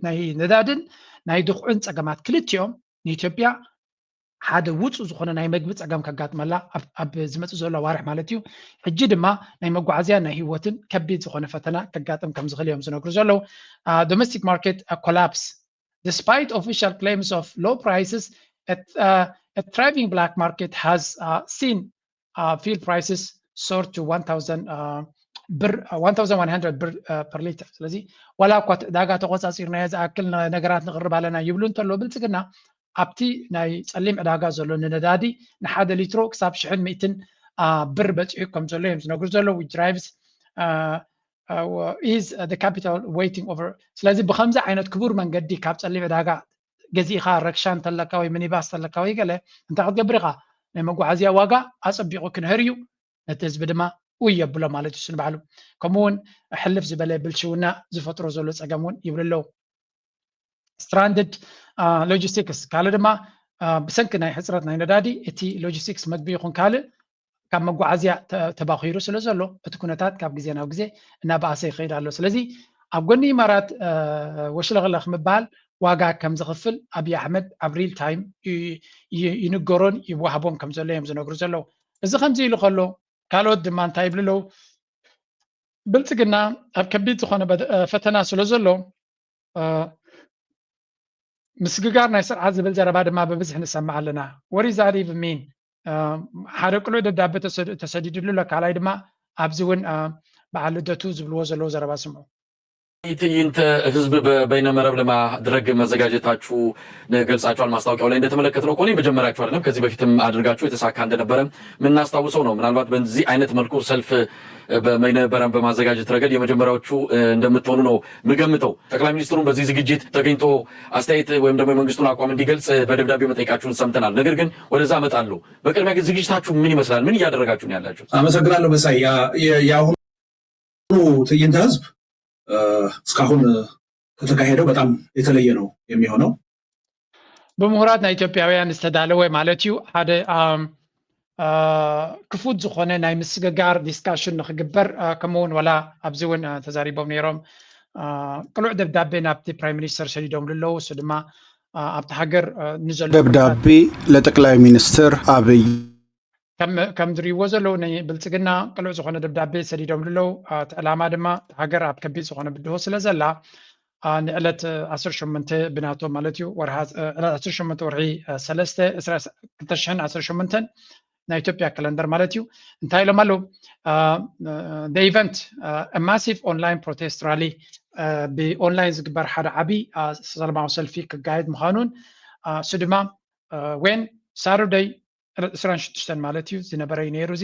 ናይ ነዳድን ናይ ድኽዑን ፀገማት ክልቲኦም ንኢትዮጵያ ሓደ ውፁ ዝኾነ ናይ መግቢ ፀገም ከጋጥመላ ኣብ ዝመፅእ ዘሎ ኣዋርሕ ማለት እዩ። ሕጂ ድማ ናይ መጓዓዝያ ናይ ህይወትን ከቢድ ዝኾነ ፈተና ከጋጥም ከም ዝኽእል እዮም ዝነግሩ ዘለዉ። Domestic market collapse Despite official claims of low prices, a, uh, a thriving black market has uh, seen uh, fuel prices soar to one thousand uh, ብር uh, one thousand one hundred ብር uh, per liter። ስለዚ ዋላ እኳ እቲ ዕዳጋ ተቆፃፂርናዮ ዝኣክል ነ- ነገራት ንቕርብ ኣለና ይብሉ እንተሎ ብልፅግና ኣብቲ ናይ ፀሊም ዕዳጋ ዘሎ ንነዳዲ ንሓደ ሊትሮ ክሳብ ሽሕን ሚእትን uh, ብር በፂሑ ከም ዘሎ እዮም ዝነግሩ ዘለዉ። Which drives uh, uh, is the capital waiting over። ስለዚ ብከምዚ ዓይነት ክቡር መንገዲ ካብ ፀሊም ዕዳጋ ገዚእካ ረክሻ እንተለካ ወይ ሚኒባስ እንተለካ ወይ ገለ እንታይ ክትገብር ኢኻ? ናይ መጓዓዝያ ዋጋ ኣፀቢቑ ክንህር እዩ፣ ነቲ ህዝቢ ድማ ውይ የብሎ ማለት እዩ ንባዕሉ። ከምኡ እውን ሕልፍ ዝበለ ብልሽውና ዝፈጥሮ ዘሎ ፀገም እውን ይብሉ ኣለዉ። Stranded logistics ካልእ ድማ ብሰንኪ ናይ ሕፅረት ናይ ነዳዲ እቲ ሎጂስቲክስ መግቢ ይኹን ካልእ ካብ መጓዓዝያ ተባኺሩ ስለ ዘሎ እቲ ኩነታት ካብ ግዜ ናብ ግዜ እናበኣሰ ይኸይድ ኣሎ። ስለዚ ኣብ ጎኒ ኢማራት ወሽለኽለኽ ምባል ዋጋ ከም ዝኽፍል ኣብይ ኣሕመድ ኣብ ሪል ታይም ይንገሮን ይወሃቦን ከም ዘሎ እዮም ዝነግሩ ዘለዉ። እዚ ከምዚ ኢሉ ከሎ ካልኦት ድማ እንታይ ይብሉ ኣለዉ? ብልፅግና ኣብ ከቢድ ዝኾነ ፈተና ስለ ዘሎ ምስግጋር ናይ ስርዓት ዝብል ዘረባ ድማ ብብዝሒ ንሰምዕ ኣለና። What is that even mean? ሓደ ቅሉዕ ደብዳቤ ተሰዲድሉ ኣሎ፣ ካልኣይ ድማ ኣብዚ እውን በዓል ልደቱ ዝብልዎ ዘለዉ ዘረባ ስምዑ። ትዕይንተ ህዝብ በይነመረብ ለማድረግ መዘጋጀታችሁ ገልጻችኋል። ማስታወቂያው ላይ እንደተመለከትነው ከሆነ የመጀመሪያችሁ አይደለም። ከዚህ በፊትም አድርጋችሁ የተሳካ እንደነበረ የምናስታውሰው ነው። ምናልባት በዚህ አይነት መልኩ ሰልፍ በመይነበረም በማዘጋጀት ረገድ የመጀመሪያዎቹ እንደምትሆኑ ነው የምገምተው። ጠቅላይ ሚኒስትሩም በዚህ ዝግጅት ተገኝቶ አስተያየት ወይም ደግሞ የመንግስቱን አቋም እንዲገልጽ በደብዳቤ መጠየቃችሁን ሰምተናል። ነገር ግን ወደዛ እመጣለሁ። በቅድሚያ ግን ዝግጅታችሁ ምን ይመስላል? ምን እያደረጋችሁ ነው ያላችሁት? አመሰግናለሁ መሳይ። የአሁኑ ትዕይንተ ህዝብ እስካሁን ከተካሄደው በጣም የተለየ ነው የሚሆነው። ብምሁራት ናይ ኢትዮጵያውያን ዝተዳለወ ማለት እዩ። ሓደ ክፉት ዝኾነ ናይ ምስግጋር ዲስካሽን ንክግበር፣ ከምኡ እውን ዋላ ኣብዚ እውን ተዛሪቦም ነይሮም። ቅሉዕ ደብዳቤ ናብቲ ፕራይም ሚኒስተር ሰዲዶም ኣለዉ። እሱ ድማ ኣብቲ ሃገር ንዘሎ ደብዳቤ ለጠቅላይ ሚኒስትር አብይ ከም ዝሪእዎ ዘለዉ ናይ ብልፅግና ቅሉዕ ዝኾነ ደብዳቤ ሰዲዶም ኣለዉ። እቲ ዕላማ ድማ ሃገር ኣብ ከቢድ ዝኾነ ብድሆ ስለ ዘላ ንዕለት ዓሰርተ ሸሞንተ ብናቶም ማለት እዩ ወርሃ ዕለት ዓሰርተ ሸሞንተ ወርሒ ሰለስተ ክልተ ሽሕን ዓሰርተ ሸሞንተን ናይ ኢትዮጵያ ካለንደር ማለት እዩ እንታይ ኢሎም ኣለዉ? The event a massive online protest rally ብኦንላይን ዝግበር ሓደ ዓብዪ ሰላማዊ ሰልፊ ክጋየድ ምዃኑን እሱ ድማ when Saturday ዕስራን ሽዱሽተን ማለት እዩ ዝነበረ እዩ ነይሩ። እዚ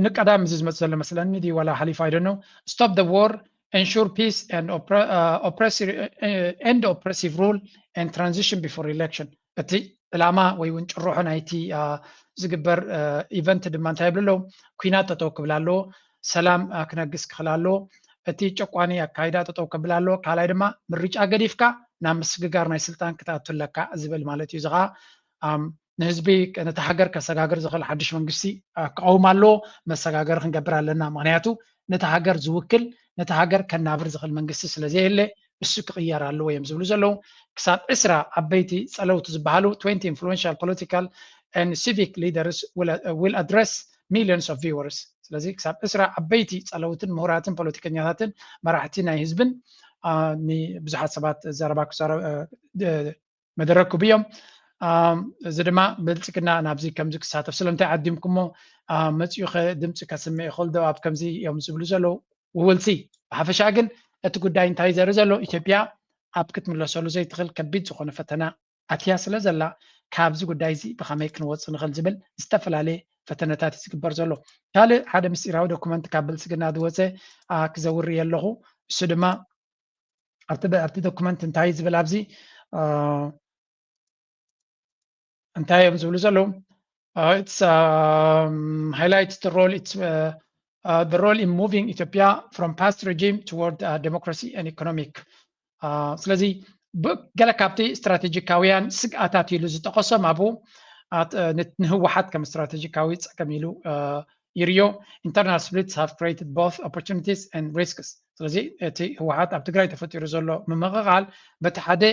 ንቀዳም እዚ ዝመፅ ዘሎ መስለኒ ዲ ዋላ ሓሊፉ I don't know. Stop the war, ensure peace and end oppressive rule and transition before election። እቲ ዕላማ ወይ እውን ጭርሖ ናይቲ ዝግበር ኢቨንት ድማ እንታይ ይብሉ ኣለዉ? ኩናት ጠጠው ክብል ኣለዎ፣ ሰላም ክነግስ ክኽል ኣለዎ፣ እቲ ጨቋኒ ኣካይዳ ጠጠው ከብል ኣለዎ። ካልኣይ ድማ ምርጫ ገዲፍካ ናብ ምስግጋር ናይ ስልጣን ክትኣቱ ኣለካ ዝብል ማለት እዩ። እዚ ከዓ ንህዝቢ ነቲ ሃገር ከሰጋግር ዝኽእል ሓድሽ መንግስቲ ክቐውም ኣለዎ። መሰጋገሪ ክንገብር ኣለና። ምክንያቱ ነቲ ሃገር ዝውክል ነቲ ሃገር ከናብር ዝኽእል መንግስቲ ስለ ዘየለ እሱ ክቕየር ኣለዎ እዮም ዝብሉ ዘለዉ። ክሳብ ዕስራ ዓበይቲ ጸለውቲ ዝበሃሉ twenty influential political and civic leaders will address millions of viewers። ስለዚ ክሳብ ዕስራ ዓበይቲ ጸለውትን ምሁራትን ፖለቲከኛታትን መራሕቲ ናይ ህዝብን ንብዙሓት ሰባት ዘረባ ክዛረብ መደረግ ክህቡ እዮም። እዚ ድማ ብልፅግና ናብዚ ከምዚ ክሳተፍ ስለምንታይ ዓዲምኩሞ መፂኡ ከ ድምፂ ከስምዕ ይኽእል ዶ ኣብ ከምዚ እዮም ዝብሉ ዘለዉ። We will see። ብሓፈሻ ግን እቲ ጉዳይ እንታይ ዘርኢ ዘሎ ኢትዮጵያ ኣብ ክትምለሰሉ ዘይትኽእል ከቢድ ዝኾነ ፈተና ኣትያ ስለ ዘላ ካብዚ ጉዳይ እዚ ብኸመይ ክንወፅእ ንኽእል ዝብል ዝተፈላለየ ፈተነታት እዩ ዝግበር ዘሎ። ካልእ ሓደ ምስጢራዊ ዶኩመንት ካብ ብልፅግና ዝወፀ ክዘውር ኣለኹ። እሱ ድማ ኣብቲ ኣብቲ ዶኩመንት እንታይ ዝብል ኣብዚ እንታይ እዮም ዝብሉ ዘለዉ? It's highlights the role it's the role in moving Ethiopia from past regime toward democracy and economic ስለዚ ገለ ካብቲ ስትራቴጂካውያን ስግኣታት ኢሉ ዝጠቐሶም ኣብኡ ንህወሓት ከም ስትራቴጂካዊ ፀገም ኢሉ ይርዮ። Internal splits have created both opportunities and risks። ስለዚ እቲ ህወሓት ኣብ ትግራይ ተፈጢሩ ዘሎ ምምቕቓል በቲ ሓደ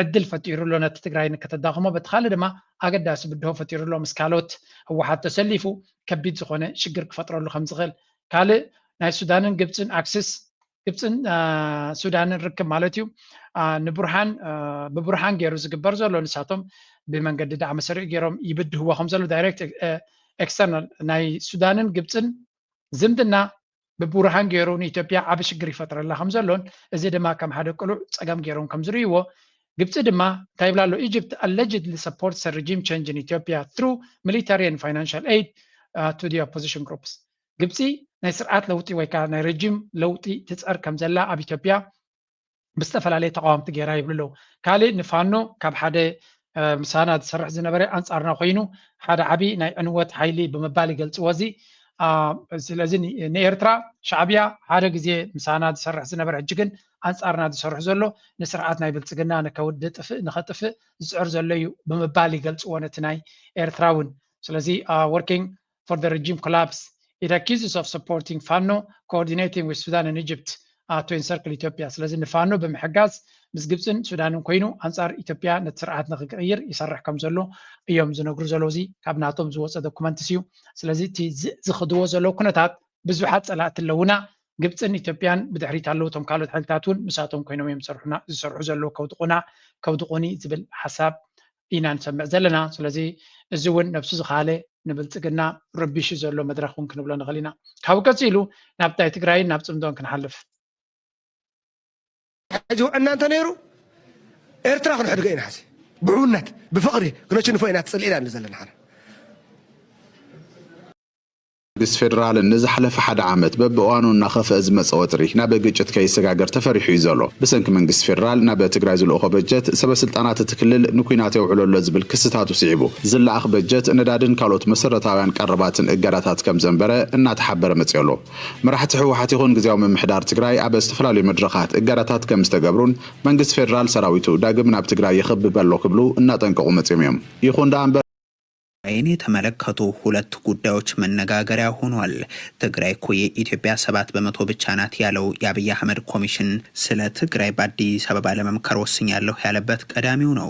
ዕድል ፈጢሩ ኣሎ ነቲ ትግራይ ንከተዳኽሞ፣ በቲ ካልእ ድማ ኣገዳሲ ብድሆ ፈጢሩ ኣሎ። ምስ ካልኦት ህወሓት ተሰሊፉ ከቢድ ዝኾነ ሽግር ክፈጥረሉ ከም ዝኽእል፣ ካልእ ናይ ሱዳንን ግብፅን ኣክስስ ግብፅን ሱዳንን ርክብ ማለት እዩ። ንቡርሃን ብቡርሃን ገይሩ ዝግበር ዘሎ ንሳቶም ብመንገዲ ዳዕመ ሰሪዑ ገይሮም ይብድህዎ ከም ዘሎ ዳይሬክት ኤክስተርናል ናይ ሱዳንን ግብፅን ዝምድና ብቡርሃን ገይሩ ንኢትዮጵያ ዓቢ ሽግር ይፈጥረላ ከም ዘሎን እዚ ድማ ከም ሓደ ቅሉዕ ፀገም ገይሮም ከም ዝርእይዎ ግብፂ ድማ እንታይ ይብላ ኣሎ? Egypt allegedly supports a regime change in Ethiopia through military and financial aid to the opposition groups። ግብፂ ናይ ስርዓት ለውጢ ወይ ከዓ ናይ ረጂም ለውጢ ትፀር ከም ዘላ ኣብ ኢትዮጵያ ብዝተፈላለየ ተቃወምቲ ገይራ ይብሉ ኣለዉ። ካልእ ንፋኖ ካብ ሓደ ምሳና ዝሰርሕ ዝነበረ ኣንፃርና ኮይኑ ሓደ ዓብዪ ናይ ዕንወት ሓይሊ ብምባል ይገልፅዎ። እዚ ስለዚ ንኤርትራ ሻዕብያ ሓደ ግዜ ምሳና ዝሰርሕ ዝነበረ ሕጂ ግን ኣንፃርና ዝሰርሕ ዘሎ ንስርዓት ናይ ብልፅግና ንከጥፍእ ንኸጥፍእ ዝፅዕር ዘሎ እዩ ብምባል ይገልፅዎ ነቲ ናይ ኤርትራ እውን። ስለዚ working for the regime collapse, it accuses of supporting ፋኖ coordinating with Sudan and Egypt to encircle Ethiopia። ስለዚ ንፋኖ ብምሕጋዝ ምስ ግብፅን ሱዳንን ኮይኑ ኣንፃር ኢትዮጵያ ነቲ ስርዓት ንክቅይር ይሰርሕ ከም ዘሎ እዮም ዝነግሩ ዘለዉ። እዚ ካብ ናቶም ዝወፀ ዶኩመንትስ እዩ። ስለዚ እቲ ዝኽድዎ ዘለዉ ኩነታት ብዙሓት ፀላእቲ ኣለዉና። ግብፅን ኢትዮጵያን ብድሕሪት ኣለዉ። እቶም ካልኦት ሓይልታት እውን ምሳቶም ኮይኖም እዮም ዝሰርሑ ዘለዉ ከውድቑና ከውድቑኒ ዝብል ሓሳብ ኢና ንሰምዕ ዘለና። ስለዚ እዚ እውን ነብሱ ዝኻለ ንብልፅግና ረቢሹ ዘሎ መድረኽ እውን ክንብሎ ንኽእል ኢና። ካብኡ ቀፂሉ ናብ ናይ ትግራይን ናብ ፅምዶን ክንሓልፍ። ሕጂ ውዕና እንተ ነይሩ ኤርትራ ክንሕድጎ ኢና። ሕዚ ብሕውነት ብፍቕሪ ክነሽንፎ ኢና ትፅልኢና ዘለና ሓና መንግስቲ ፌደራል ንዝሓለፈ ሓደ ዓመት በብእዋኑ እናኸፍአ ዝመፀ ወጥሪ ናብ ግጭት ከይሰጋገር ተፈሪሑ እዩ ዘሎ። ብሰንኪ መንግስቲ ፌደራል ናብ ትግራይ ዝልእኾ በጀት ሰበ ስልጣናት እቲ ክልል ንኲናት የውዕሎ ኣሎ ዝብል ክስታቱ ስዒቡ ዝለኣኽ በጀት ነዳድን ካልኦት መሰረታውያን ቀረባትን እገዳታት ከም ዘንበረ እናተሓበረ መፅዮ ኣሎ። መራሕቲ ህወሓት ይኹን ግዜያዊ ምምሕዳር ትግራይ ኣብ ዝተፈላለዩ መድረኻት እገዳታት ከም ዝተገብሩን መንግስቲ ፌደራል ሰራዊቱ ዳግም ናብ ትግራይ የኽብብ ኣሎ ክብሉ እናጠንቀቑ መፅዮም እዮም። ይኹን ደኣ እምበር ትግራይን የተመለከቱ ሁለት ጉዳዮች መነጋገሪያ ሆኗል። ትግራይ እኮ የኢትዮጵያ ሰባት በመቶ ብቻ ናት ያለው የአብይ አህመድ ኮሚሽን ስለ ትግራይ በአዲስ አበባ ለመምከር ወስኛለሁ ያለበት ቀዳሚው ነው።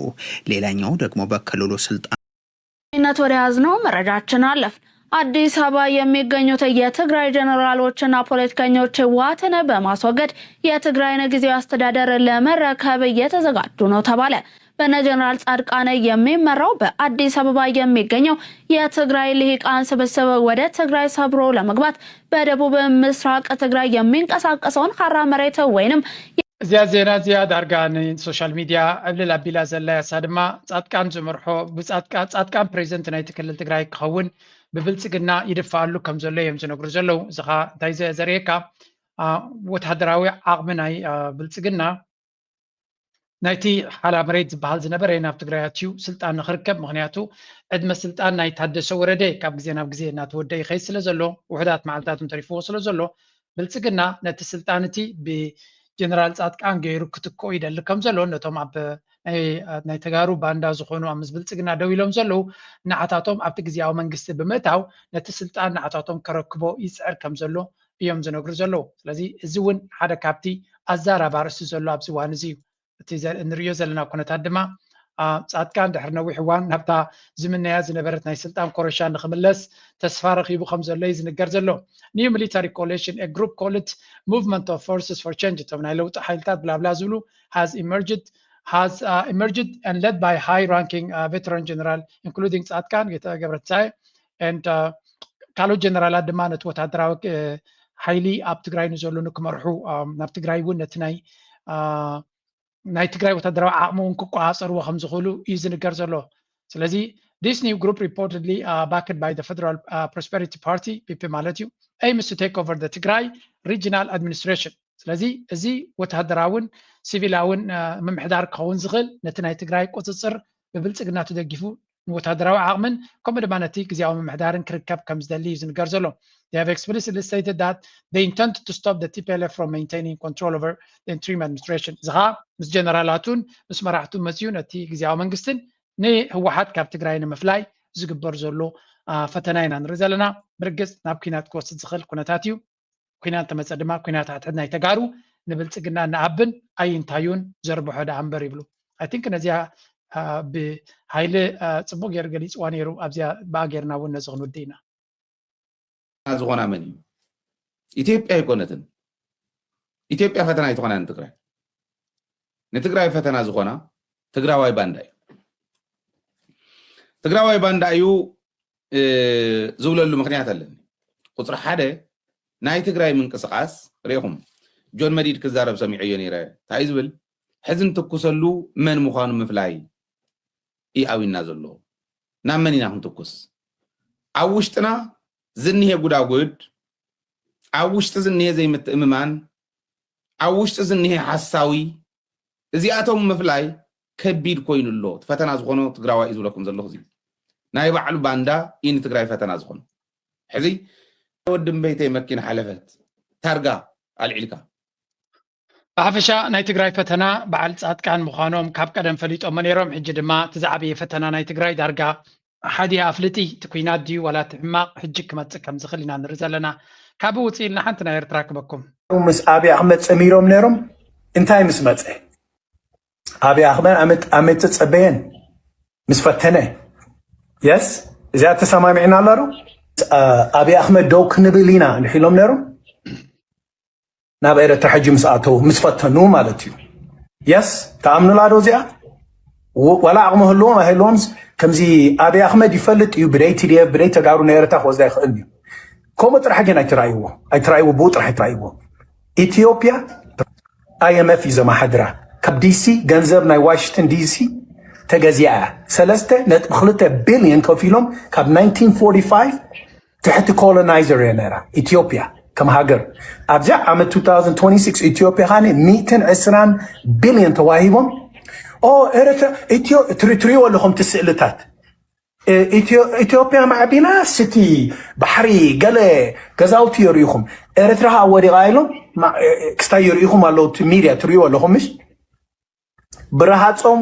ሌላኛው ደግሞ በክልሉ ስልጣን ነት ወደ ያዝነው መረጃችን አለፍ። አዲስ አበባ የሚገኙት የትግራይ ጀነራሎችና ፖለቲከኞች ህወሓትን በማስወገድ የትግራይን ጊዜያዊ አስተዳደር ለመረከብ እየተዘጋጁ ነው ተባለ። በነ ጀነራል ጻድቃን የሚመራው በአዲስ አበባ የሚገኘው የትግራይ ልሂቃን ስብስብ ወደ ትግራይ ሰብሮ ለመግባት በደቡብ ምስራቅ ትግራይ የሚንቀሳቀሰውን ሀራ መሬት ወይንም እዚኣ ዜና እዚኣ ዳርጋ ንሶሻል ሚድያ ዕብልል ኣቢላ ዘላ እያ። እሳ ድማ ፃድቃን ዝመርሖ ብፃድቃን ፃድቃን ፕሬዚደንት ናይቲ ክልል ትግራይ ክኸውን ብብልፅግና ይድፋኣሉ ከም ዘሎ እዮም ዝነግሩ ዘለዉ። እዚ ኸዓ እንታይ ዘ- ዘርእየካ አ፣ ወታደራዊ ዓቕሚ ናይ አ፣ ብልፅግና ናይቲ ሓራ መሬት ዝበሃል ዝነበረ ናብ ትግራይ ኣትዩ ስልጣን ንክርከብ። ምክንያቱ ዕድመ ስልጣን ናይ ታደሰ ወረደ ካብ ግዜ ናብ ግዜ እናተወደ ይኸይድ ስለ ዘሎ ውሑዳት መዓልታት እውን ተሪፍዎ ስለ ዘሎ ብልፅግና ነቲ ስልጣን እቲ ብጀነራል ፃድቃን ገይሩ ክትክኦ ይደሊ ከም ዘሎ ነቶም ኣብ ናይ ናይ ተጋሩ ባንዳ ዝኾኑ ኣብ ምስ ብልፅግና ደው ኢሎም ዘለዉ ንዓታቶም ኣብቲ ግዜያዊ መንግስቲ ብምእታው ነቲ ስልጣን ንዓታቶም ከረክቦ ይፅዕር ከም ዘሎ እዮም ዝነግሩ ዘለዉ። ስለዚ እዚ እውን ሓደ ካብቲ ኣዛራቢ ኣርእስቲ ዘሎ ኣብዚ እዋን እዚ እዩ። እቲ ዘ- እንርእዮ ዘለና ኩነታት ድማ አ፣ ጻድቃን ድሕሪ ነዊሕ እዋን ናብታ ዝምነያ ዝነበረት ናይ ስልጣን ኮረሻ ንክምለስ ተስፋ ረኺቡ ከም ዘሎ እዩ ዝንገር ዘሎ። New military coalition, a group called Movement of Forces for Change እቶም ናይ ለውጢ ሓይልታት ብላብላ ዝብሉ has emerged has uh, emerged and led by high ranking uh, veteran general including ጻድቃን ጌታ ገብረትንሳኤ and uh, ካልኦት ጀነራላት ድማ ነቲ ወታደራዊ uh, ሓይሊ ኣብ ትግራይ ንዘሎ ንክመርሑ um, ናብ ትግራይ እውን ነቲ ናይ uh, ናይ ትግራይ ወታደራዊ ዓቕሚ እውን ክቆፃፀርዎ ከም ዝኽእሉ እዩ ዝንገር ዘሎ። ስለዚ this new group reportedly uh, backed by the Federal uh, Prosperity Party, ፒፒ ማለት እዩ, aims to take over the Tigray regional administration። ስለዚ እዚ ወታደራውን ሲቪላውን ምምሕዳር ክኸውን ዝኽእል ነቲ ናይ ትግራይ ቁፅፅር ብብልፅግና ተደጊፉ ንወታደራዊ ዓቕምን ከምኡ ድማ ነቲ ግዜያዊ ምምሕዳርን ክርከብ ከም ዝደሊ እዩ ዝንገር ዘሎ። They have explicitly stated that they intend to stop the T P L F from maintaining control over the interim administration። እዚ ኸዓ ምስ ጀነራላቱን ምስ መራሕቱን መፅዩ ነቲ ግዜያዊ መንግስትን ንህወሓት ካብ ትግራይ ንምፍላይ ዝግበር ዘሎ ፈተና ኢና ንርኢ ዘለና። ብርግፅ ናብ ኲናት ክወስድ ዝኽእል ኩነታት እዩ። ኲናት ተመፀ ድማ ኲናት ኣትሕት ናይ ተጋሩ ንብልፅግና ንኣብን ኣይንታዩን ዘርብሖ ደኣ እምበር ይብሉ። I think ነዚኣ ብሃይለ ፅቡቅ ገይሩ ገሊፅዋ ነይሩ። ኣብዚኣ ብኣ ገይርና እውን ነዚ ክንውድእ ኢና። ዝኾና መን እዩ? ኢትዮጵያ ኣይኮነትን። ኢትዮጵያ ፈተና ኣይትኾና ንትግራይ። ንትግራይ ፈተና ዝኾና ትግራዋይ ባንዳ እዩ። ትግራዋይ ባንዳ እዩ ዝብለሉ ምክንያት ኣለኒ። ቁፅሪ ሓደ ናይ ትግራይ ምንቅስቃስ ርኢኹም፣ ጆን መዲድ ክዛረብ ሰሚዐዮ ነይረ። እንታይ ዝብል? ሕዚ ንትኩሰሉ መን ምዃኑ ምፍላይ እዩ ኣዊና ዘሎ። ናብ መን ኢና ክንትኩስ? ኣብ ውሽጥና ዝንሄ ጉዳጉድ፣ ኣብ ውሽጢ ዝንሄ ዘይምትእምማን፣ ኣብ ውሽጢ ዝንሄ ሓሳዊ፣ እዚኣቶም ምፍላይ ከቢድ ኮይኑ ኣሎ። እቲ ፈተና ዝኾኖ ትግራዋይ እዩ ዝብለኩም ዘለኹ። እዚ ናይ ባዕሉ ባንዳ እዩ ንትግራይ ፈተና ዝኾኖ። ሕዚ ወዲ እምበይተይ መኪና ሓለፈት፣ ታርጋ ኣልዒልካ። ብሓፈሻ ናይ ትግራይ ፈተና በዓል ፃድቃን ምዃኖም ካብ ቀደም ፈሊጦሞ ነይሮም። ሕጂ ድማ እቲ ዝዓበየ ፈተና ናይ ትግራይ ዳርጋ ሓዲያ ኣፍልጢ፣ እቲ ኩናት ድዩ ዋላ እቲ ሕማቕ ሕጂ ክመፅእ ከም ዝኽእል ኢና ንርኢ ዘለና። ካብኡ ውፅእ ኢልና ሓንቲ ናይ ኤርትራ ክበኩም። ምስ ኣብይ ኣሕመድ ፀሚሮም ነይሮም። እንታይ ምስ መፀ? ኣብይ ኣሕመድ ኣመት ኣመት ተፀበየን ምስ ፈተነ። የስ፣ እዚኣ ተሰማሚዕና ኣሎ ዶ? ኣብይ ኣሕመድ ደው ክንብል ኢና እንድሕ ኢሎም ነይሮም። ናብ ኤረትራ ሕጂ ምስ ኣተው ምስ ፈተኑ ማለት እዩ። የስ፣ ተኣምኑላ ዶ እዚኣ? ወላ ዓቕሚ ህልዎም ኣይህልዎም፣ ከምዚ ኣብይ ኣሕመድ ይፈልጥ እዩ። ብደይ ቲ ዲ ኤፍ ብደይ ተጋሩ ንኤረትራ ክወስዳ ይኽእል እዩ። ከምኡ ጥራሕ ግን ኣይትራእይዎ፣ ኣይትራእይዎ፣ ብኡ ጥራሕ ኣይትራእይዎ። ኢትዮጵያ ኣይ ኤም ኤፍ እዩ ዘማሓድራ። ካብ ዲሲ ገንዘብ ናይ ዋሽንግተን ዲሲ ተገዚኣ እያ። ሰለስተ ነጥቢ ክልተ ቢልዮን ከፊሎም ካብ ናይንቲን ፎርቲ ፋይቭ ትሕቲ ኮሎናይዘር እያ ነራ ኢትዮጵያ ከም ሃገር። ኣብዚኣ ዓመት ቱ ታውዘንድ ትወንቲ ሲክስ ኢትዮጵያ ካኒ ሚእትን ዕስራን ቢልዮን ተዋሂቦም። ኦ ኤረትራ ኢትዮ ትሪ- ትሪእዎ ኣለኹም እቲ ስእልታት። እ፣ ኢትዮ- ኢትዮጵያ ማዕቢላ ስቲ ባሕሪ ገለ ገዛውቲ የርእኹም። ኤረትራ ከዓ ወዲቓ ኢሎም ማ- እ፣ ክስታይ የርእኹም ኣለዉ። እቲ ሚድያ ትሪእዎ ኣለኹም ምሽ? ብረሃጾም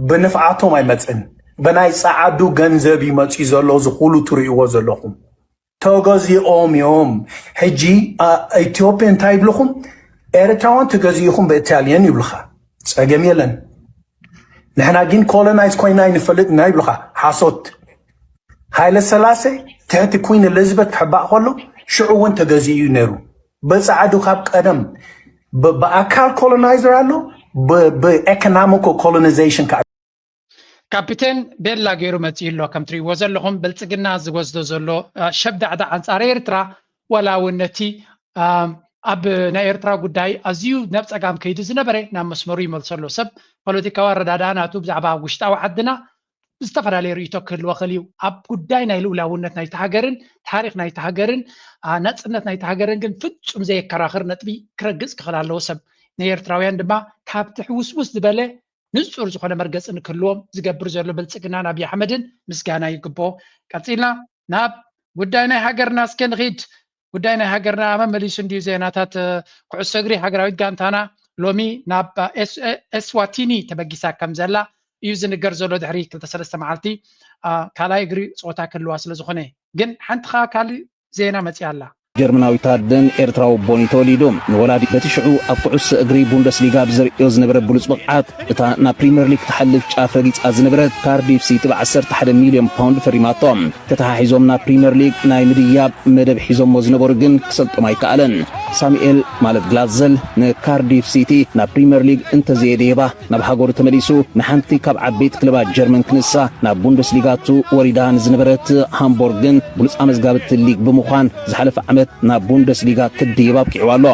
ብንፍዓቶም ኣይመጽን። ብናይ ጸዓዱ ገንዘብ ይመጽእ ዘሎ እዚ ኩሉ ትርእይዎ ዘለኹም። ተገዚኦም እዮም። ሕጂ አ- ኢትዮጵያ እንታይ ይብልኹም? ኤርትራውያን ተገዚእኹም ብኢታልየን ይብልኻ። ጸገም የለን። ንሕና ግን ኮሎናይዝ ኮይና ይንፈልጥ ኢና ይብልኻ። ሓሶት። ሃይለ ሰላሴ ትሕቲ ኩዊን ኤሊዝበት ክሕባእ ከሎ ሽዑ እውን ተገዚኡ እዩ ነይሩ። ብጻዕዱ ካብ ቀደም ብ- ብኣካል ኮሎናይዘር ኣሎ፣ ብ- ብኤኮኖሚኮ ኮሎናይዜሽን ከዓ ካፒቴን ቤላ ገይሩ መፂኡ ኣሎ። ከም ትሪእዎ ዘለኹም ብልፅግና ዝወስዶ ዘሎ ሸብዳዕዳ ኣንፃር ኤርትራ ዋላ እውን ነቲ ኣብ ናይ ኤርትራ ጉዳይ ኣዝዩ ናብ ፀጋም ከይዱ ዝነበረ ናብ መስመሩ ይመልሶ ኣሎ። ሰብ ፖለቲካዊ ኣረዳድኣ ናቱ ብዛዕባ ውሽጣዊ ዓድና ዝተፈላለየ ርእይቶ ክህልዎ ክእል እዩ። ኣብ ጉዳይ ናይ ልኡላውነት ናይቲ ሃገርን ታሪክ ናይቲ ሃገርን ናፅነት ናይቲ ሃገርን ግን ፍፁም ዘየከራኽር ነጥቢ ክረግፅ ክኽእል ኣለዎ። ሰብ ንኤርትራውያን ድማ ካብቲ ሕውስውስ ዝበለ ንፁር ዝኾነ መርገፂ ንክህልዎም ዝገብር ዘሎ ብልፅግናን ኣብይ ኣሕመድን ምስጋና ይግብኦ። ቀፂልና ናብ ጉዳይ ናይ ሃገርና እስከ ንኺድ። ጉዳይ ናይ ሃገርና መመሊሱ እንድዩ ዜናታት ኩዕሶ እግሪ ሃገራዊት ጋንታና ሎሚ ናብ ኤስዋቲኒ ተበጊሳ ከም ዘላ እዩ ዝንገር ዘሎ ድሕሪ ክልተ ሰለስተ መዓልቲ ካልኣይ እግሪ ፀወታ ክህልዋ ስለ ዝኾነ። ግን ሓንቲ ከዓ ካልእ ዜና መፅያ ኣላ። ጀርመናዊት ኣደን ኤርትራዊ ኣቦን እዩ ተወሊዱ። ንወላዲ በቲ ሽዑ ኣብ ኩዕሶ እግሪ ቡንደስሊጋ ብዘርእዮ ዝነበረ ብሉጽ ብቕዓት እታ ናብ ፕሪምየር ሊግ ክትሓልፍ ጫፍ ረጊጻ ዝነበረት ካርዲፍ ሲቲ ብ ዓሰርተ ሓደ ሚልዮን ፓውንድ ፈሪማቶ። ተተሓሒዞም ናብ ፕሪምየር ሊግ ናይ ምድያብ መደብ ሒዞሞ ዝነበሩ ግን ክሰልጦም ኣይከኣለን። ሳሙኤል ማለት ግላዘል ንካርዲፍ ሲቲ ናብ ፕሪምየር ሊግ እንተዘየደየባ ናብ ሃገሩ ተመሊሱ ንሓንቲ ካብ ዓበይቲ ክለባት ጀርመን ክንሳ ናብ ቡንደስሊጋ ኣቱ ወሪዳ ንዝነበረት ሃምቦርግ ግን ብሉጽ ኣመዝጋብቲ ሊግ ብምዃን ዝሓለፈ ዓመት ናብ ቡንደስሊጋ ክድይብ ኣብቂዕዋ ኣሎ።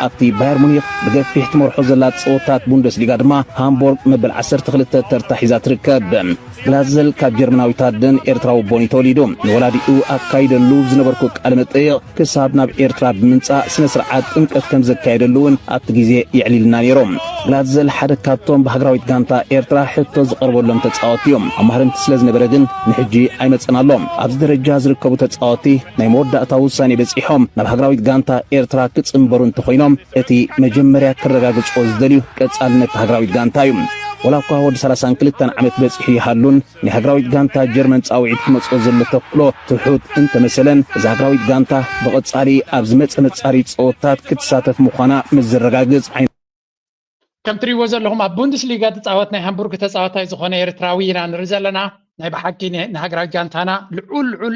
ኣብቲ ባየር ሙኒክ ብገፊሕ ትመርሖ ዘላ ጸወታት ቡንደስሊጋ ድማ ሃምቦርግ መበል ዓሰርተ ክልተ ተርታ ሒዛ ትርከብ። ግላዘል ካብ ጀርመናዊት ኣደን ኤርትራዊ ኣቦን እዩ ተወሊዱ። ንወላዲኡ ኣካይደሉ ዝነበርኩ ቃለ መጠይቕ ክሳብ ናብ ኤርትራ ብምምጻእ ስነ ስርዓት ጥምቀት ከም ዘካየደሉ እውን ኣብቲ ግዜ የዕሊልና ነይሩ። ግላዘል ሓደ ካብቶም ብሃገራዊት ጋንታ ኤርትራ ሕቶ ዝቐርበሎም ተጻወቲ እዮም። ኣማህረምቲ ስለ ዝነበረ ግን ንሕጂ ኣይመጸን ኣሎ። ኣብዚ ደረጃ ዝርከቡ ተጻወቲ ናይ መወዳእታ ውሳኔ በጺሖም ናብ ሃገራዊት ጋንታ ኤርትራ ክጽንበሩ እንተኾይኖም እቲ መጀመርያ ክረጋግጽዎ ዝደልዩ ቀጻልነት ሃገራዊት ጋንታ እዩ። ወላ እኳ ወዲ ሰላሳን ክልተን ዓመት በጺሑ ይሃሉን ናይ ሃገራዊት ጋንታ ጀርመን ጻውዒት ክመጽኦ ዘሎ ተኽእሎ ትሑት እንተመሰለን፣ እዛ ሃገራዊት ጋንታ ብቐጻሊ ኣብ ዝመጸ መጻሪ ጸወታት ክትሳተፍ ምዃና ምስ ዘረጋግጽ ዓይነ ከም ትሪእዎ ዘለኹም ኣብ ቡንደስሊጋ ዝጻወት ናይ ሃምቡርግ ተጻዋታይ ዝኾነ ኤርትራዊ ኢና ንርኢ ዘለና። ናይ ብሓቂ ንሃገራዊት ጋንታና ልዑል ልዑል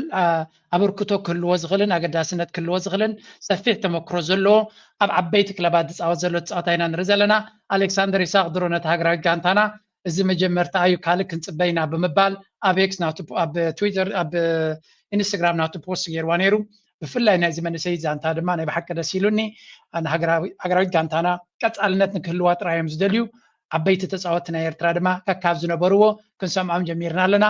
ኣበርክቶ ክህልዎ ዝኽእልን ኣገዳስነት ክህልዎ ዝኽእልን ሰፊሕ ተመክሮ ዘለዎ፣ ኣብ ዓበይቲ ክለባት ዝፃወት ዘሎ ተፃዋታይ ኢና ንርኢ ዘለና። ኣሌክሳንደር ይስሐቅ ድሮ ነታ ሃገራዊት ጋንታና እዚ መጀመርታ እዩ፣ ካልእ ክንፅበ ኢና ብምባል ኣብ ኤክስ ናቱ፣ ኣብ ትዊተር፣ ኣብ ኢንስታግራም ናቱ ፖስት ገይርዋ ነይሩ። ብፍላይ ናይዚ መንእሰይ ዛንታ ድማ ናይ ብሓቂ ደስ ኢሉኒ። ንሃገራዊ-፣ ሃገራዊት ጋንታና ቀፃልነት ንክህልዋ ጥራይ እዮም ዝደልዩ። ዓበይቲ ተፃወትቲ ናይ ኤርትራ ድማ ከካብ ዝነበርዎ ክንሰምዖም ጀሚርና ኣለና።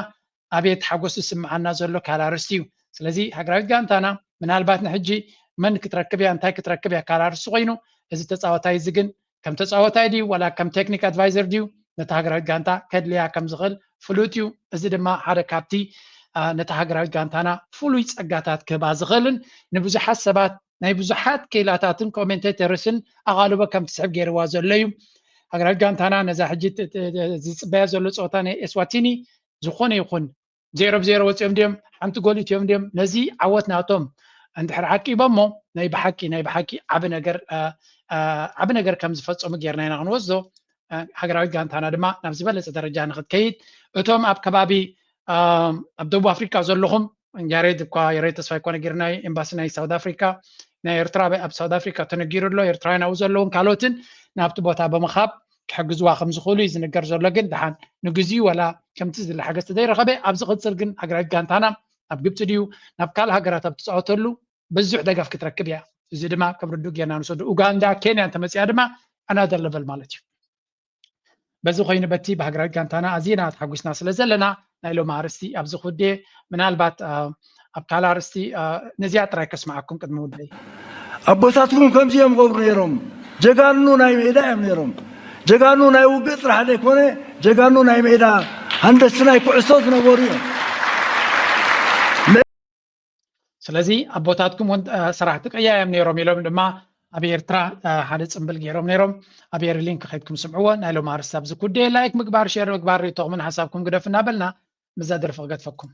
ኣቤት ሓጎስ ዝስምዓና ዘሎ ካልእ ኣርእስቲ እዩ። ስለዚ ሃገራዊት ጋንታና ምናልባት ንሕጂ መን ክትረክብ እያ፣ እንታይ ክትረክብ እያ ካልእ ኣርእስቲ ኮይኑ፣ እዚ ተፃዋታይ እዚ ግን ከም ተፃዋታይ ድዩ ዋላ ከም ቴክኒክ ኣድቫይዘር ድዩ ነታ ሃገራዊት ጋንታ ከድልያ ከም ዝኽእል ፍሉጥ እዩ። እዚ ድማ ሓደ ካብቲ ነታ ሃገራዊት ጋንታና ፍሉይ ፀጋታት ክህባ ዝኽእልን ንብዙሓት ሰባት ናይ ብዙሓት ክኢላታትን ኮሜንቴተርስን ኣቓልቦ ከም ትስሕብ ገይርዋ ዘሎ እዩ። ሃገራዊት ጋንታና ነዛ ሕጂ ዝፅበያ ዘሎ ፀወታ ናይ ኤስዋቲኒ ዝኾነ ይኹን ዜሮ ብዜሮ ወፂኦም ድዮም ሓንቲ ጎል እትዮም ድዮም ነዚ ዓወት ናቶም እንድሕር ዓቂቦሞ ናይ ብሓቂ ናይ ብሓቂ ዓቢ ነገር ዓቢ ነገር ከም ዝፈፀሙ ጌርና ኢና ክንወስዶ። ሃገራዊት ጋንታና ድማ ናብ ዝበለፀ ደረጃ ንክትከይድ እቶም ኣብ ከባቢ ኣብ ደቡብ ኣፍሪካ ዘለኹም ያሬድ እኳ ያሬድ ተስፋ ይኮነ ጌርናይ ኤምባሲ ናይ ሳውት ኣፍሪካ ናይ ኤርትራ ኣብ ሳውት ኣፍሪካ ተነጊሩ ኣሎ። ኤርትራውያን ኣብኡ ዘለውን ካልኦትን ናብቲ ቦታ ብምኻብ ክሕግዝዋ ከም ዝኽእሉ እዩ ዝንገር ዘሎ። ግን ደሓን ንግዚኡ ወላ ከምቲ ዝድለ ሓገዝ ተዘይረኸበ ኣብ ዝቕፅል ግን ሃገራዊት ጋንታና ናብ ግብፂ ድዩ ናብ ካልእ ሃገራት ኣብ ትፃወተሉ ብዙሕ ደገፍ ክትረክብ እያ። እዚ ድማ ከም ርዱእ ጌርና ንወስዶ። ኡጋንዳ፣ ኬንያ እንተመፂኣ ድማ ኣናደር ለቨል ማለት እዩ። በዚ ኮይኑ በቲ ብሃገራዊት ጋንታና ኣዚና ተሓጒስና ስለ ዘለና ናይ ሎሚ ኣርእስቲ ኣብዚ ክውድእ። ምናልባት ኣብ ካልእ ኣርእስቲ ነዚኣ ጥራይ ከስምዓኩም ቅድሚ ውዳይ። ኣቦታትኩም ከምዚ እዮም ገብሩ ነይሮም። ጀጋኑ ናይ ሜዳ እዮም ነይሮም። ጀጋኑ ናይ ውግእ ጥራሕ ዘይኮነ ጀጋኑ ናይ ሜዳ ሃንደስቲ ናይ ኩዕሶ ዝነበሩ እዮም። ስለዚ ኣቦታትኩም እውን ሰራሕቲ ቅያ እዮም ነይሮም ኢሎም ድማ ኣብ ኤርትራ ሓደ ፅምብል ገይሮም ነይሮም። ኣብ ኤሪ ሊንክ ከይድኩም ስምዕዎ። ናይ ሎም ኣርስቲ ኣብዚ ኩዴ ላይክ ምግባር ሼር ምግባር ርእቶኹምን ሓሳብኩም ግደፉ እናበልና ምዛ ደርፊ ክገድፈኩም።